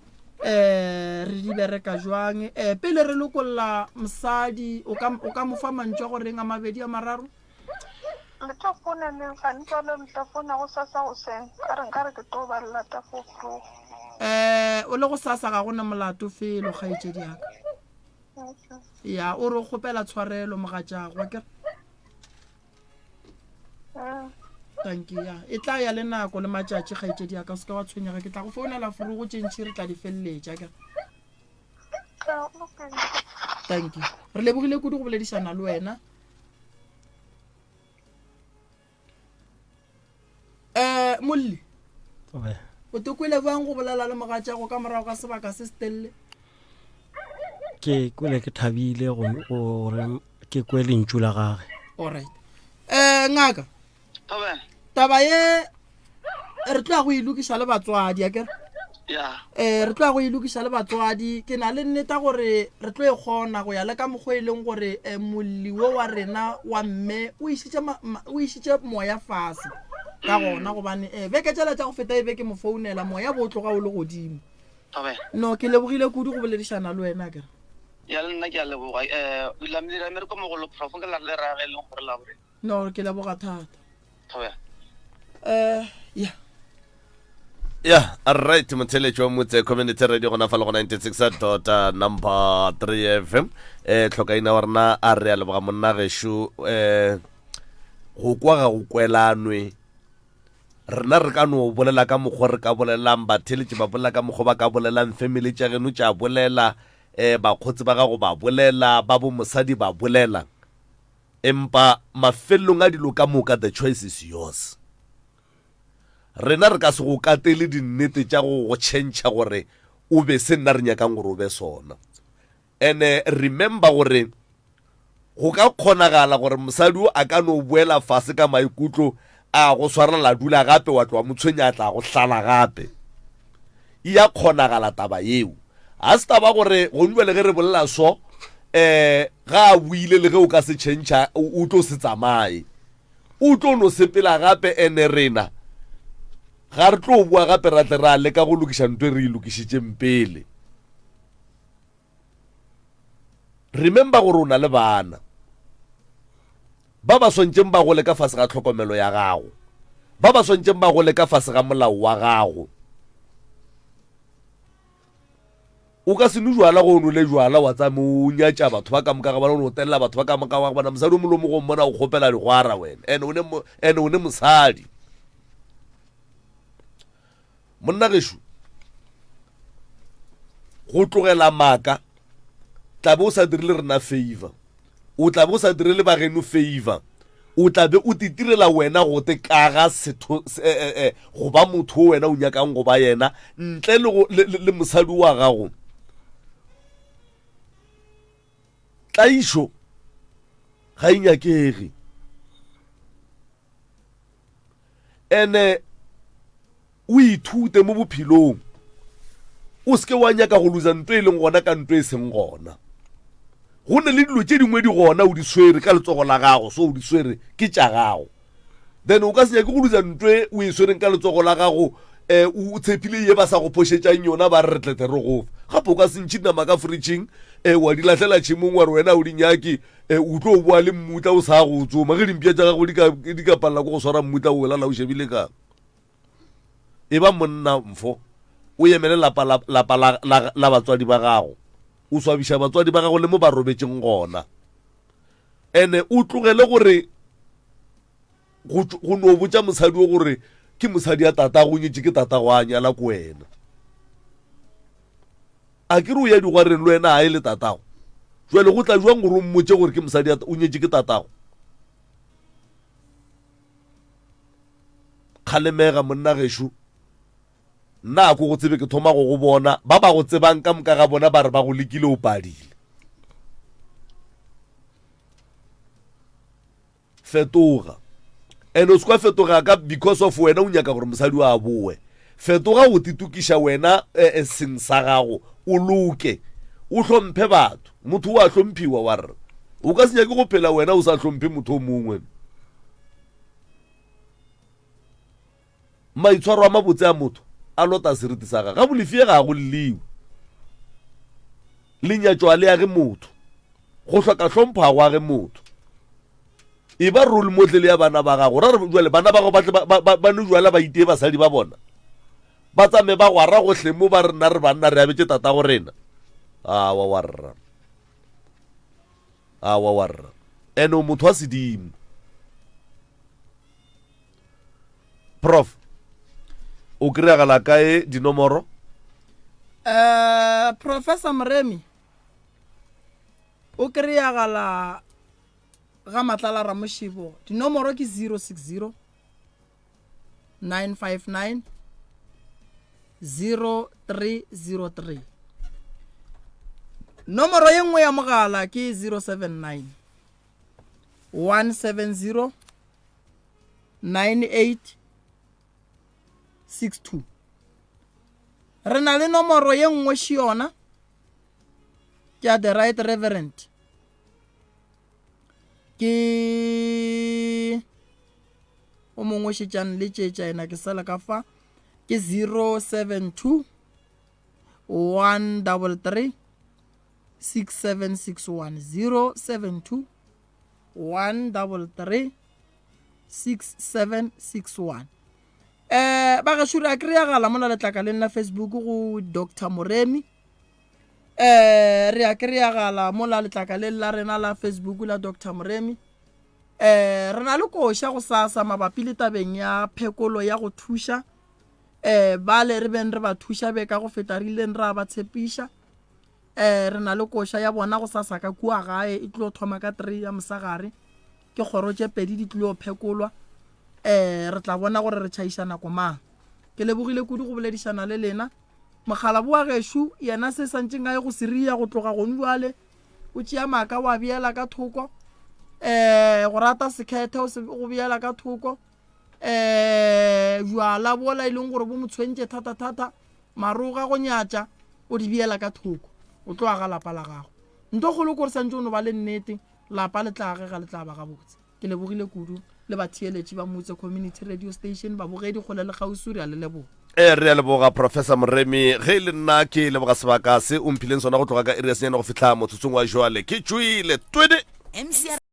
um re di bereka jwang um pele re lokolla mosadi o ka o ka mo fa mantšu a goreng a mabedi a mararo Le tlo founa neng gane jwale le tla founa go sasa goseng ka re nkare ke tlo ba lata for proof. Um o le go sasa ga gona molato felo kgaetšedi yaka ya o re o kgopela tshwarelo mogatšago akere tanki ya e tla ya le nako le matšatši kgaetšedi ya ka o seke wa tshwenyega ke tla go founela forogo tše ntšhi re tla di feleletša akere thank you re lebogile kudu go boledišana le wena um molli o te kwele bjang go bolela le mogatšago ka morago ga sebaka se se telele ke kwele ke thabile gore ke kwe lentšu la gage alright um ngaka taba ye re tlo ya go e lokiša le batswadi akere um re tlo ya go e lokiša le batswadi ke na le nneta gore re tlo e kgona go ya le ka mokgwa e leng gore um molli wo wa rena wa mme o išitše moya fase ka gona gobane um beke tšela tša go feta e be ke mo founela moya bo tloga o le godimo no ke lebogile kudu go boledišana le wena kere ya le nna ke a leboga um la mereko mogolo prof ke la le rage e leng gore la gore no ke leboga thata thobela um ya ya right motheletši wa motse community radio gona fa le go 96 dot uh, number 3 fm eh tlhokaina wa rena a re a leboga monna gešo eh go kwa ga go kwelanwe rena re ka no bolela ka mokgwa re ka bolelang batheletši ba bolela ka mokgwa ba ka bolelang family tša geno tša bolela eh bakgotsi ba gago ba bolela ba bo mosadi ba bolela Empa mafelelong a dilo ka moka the choice is yours. Rena re ka se go katele dinnete tša go go tšhentšha gore o be se nna re nyakang gore o be sona. Ene remember gore go ka kgonagala gore mosadi o a ka no boela fase ka maikutlo a go swarela dula gape wa tloa mo tshwenya a tla go hlala gape. E ya kgonagala taba yeo. Ga se taba gore gong jwale ge re bolela so, um ga a buile le ge o ka se tšhentšha o tlo se tsamaye o tlo no sepela gape ene rena ga re tlo boa gape ra tle ra leka go lokiša ntho e re e lokišitšeng pele Remember gore o na le bana ba ba swantšeng ba gole ka fase ga tlhokomelo ya gago, ba ba swantšeng ba gole ka fase ga molao wa gago. O ka se nwe jwala go o nwele jwala wa tsame o nyatša batho ba ka moka ga bona, o no telela batho ba ka moka ga bona. Mosadi o molomo go mmona o kgopela digwara wena, and o ne, and o ne mosadi. Monna gešo, go tlogela maaka tla be o sa dirile rena favor, o tla be o sa direle bageno favor, o tla be o titirela wena gote ka ga setho eh, eh, eh, go ba motho o wena o nyakang go ba yena ntle le, go, le, le, le mosadi wa gago. Tlaišo ga e nyakege. Ene o ithute mo bophelong o seke wa nyaka go losa nto e leng gona ka nto e seng gona go ne le dilo tše dingwe di gona o di swere ka letsogo la gago so o di swere ke tša gago then o ka se nyake go losa nto e o e swereng ka letsogo la gago um o tshepile ye ba sa go phošetšang yona ba re re tlete re gofa gape o ka se ntšhe dinama ka fridgeng um wa di lahlela tšhemong wa re wena o di nyake E, o tlo boa le mmutla o sa go tsoma ge dimpša tša gago di ka, di ka palela ko go swara mmutla o lala o shebile kang. E ba monna mfo, o emele lapa la, lapa la, la, la batswadi ba gago. O swabiša batswadi ba gago le mo ba robetšeng gona. Ene o tlogele gore go, go no botša mosadi o gore ke mosadi ya tatago, o nyetše ke tatago a nyala ko wena. A ke re o ya digwareng le wena a e le tatago? Jwale go tla jwang gore o mmotše gore ke mosadi o nyetše ke tatago? Kgalemega monna gešo. Nna a ko go tsebe ke thoma go go bona. Ba ba go tsebang ka moka ga bona ba re ba go lekile o padile. Fetoga. And o se kwa fetoga ka because of wena o nyaka gore mosadi o a boe. Fetoga go titokiša wena eh, eh, seng sa gago, o loke, o hlomphe batho. Motho o a hlomphiwa wa rra. O ka se nyake go phela wena o sa hlomphe motho o mongwe. Maitshwaro a mabotse a motho a lota seriti sa gagwe. Ga bolefie ga go lliwe. Lenyatšo a le age motho. Go hloka hlompho ga go age motho. E ba role model ya bana ba gago. Ra re jwale bana ba gago ba tle ba, ba, ba, ba nwe jwala ba itee basadi ba bona. Ba tsame ba gwara gohle mo ba re nna re banna re abetše tatago rena. Awa wa rra. Awa wa rra. Ene o motho wa sedimo. Prof. O kry-agala kae dinomoro? Eh, Professor Moremi o kry-agala ga Matlala Ramošebo. Dinomoro ke 060 959 0303. Nomoro ye nngwe ya mogala ke 079 170 9862. Re na le nomoro ye nngwe še yona ke ya the right reverend ke o mongwe šetšang le tšetša ena ke sala ka fa ke 072 133 6761 072 133 6761 eh ba gešo re a kry-agala mola letlakaleng la facebook go dr moremi eh re a kry-agala mola letlakaleng la rena la facebook la dr moremi eh re na le koša go sasa mabapi le tabeng ya phekolo ya go thuša eh bale re beng re ba thuša be ka go feta re ileng ra ba tshepiša eh re na le koša ya bona go sasa ka kua gae e tlo thoma ka 3 ya mosagare Ke kgoro tše pedi di tlilo phekolwa. Um re tla bona gore re tšhaiša nako mang. Ke lebogile kudu go boledišana le lena. Mokgalabo wa gešo yena se santšeng a ye go Siria go tloga gone bjale o tšea maaka o a beela ka thoko. Um go rata sekhethe o se go beela ka thoko. Um jwala bola e leng gore bo mo tshwentše thata-thata, maroga go nyatša o di beela ka thoko. O tlo aga lapa la gago. Nto kgolo ke gore santse o no ba le nnete, lapa le tla agega le tla ba gabotse. Ke lebogile kudu le batheeletši ba Motse Community Radio Station, babogedi kgole le kgauswi, re a le leboga. Ee, re a leboga Professor Moremi. Ge e le nna ke leboga sebaka se o mphileng sona go tloga ka iri ya senyane go fihla motsotsong wa jwale. Ke tšwile. Twede! MCR.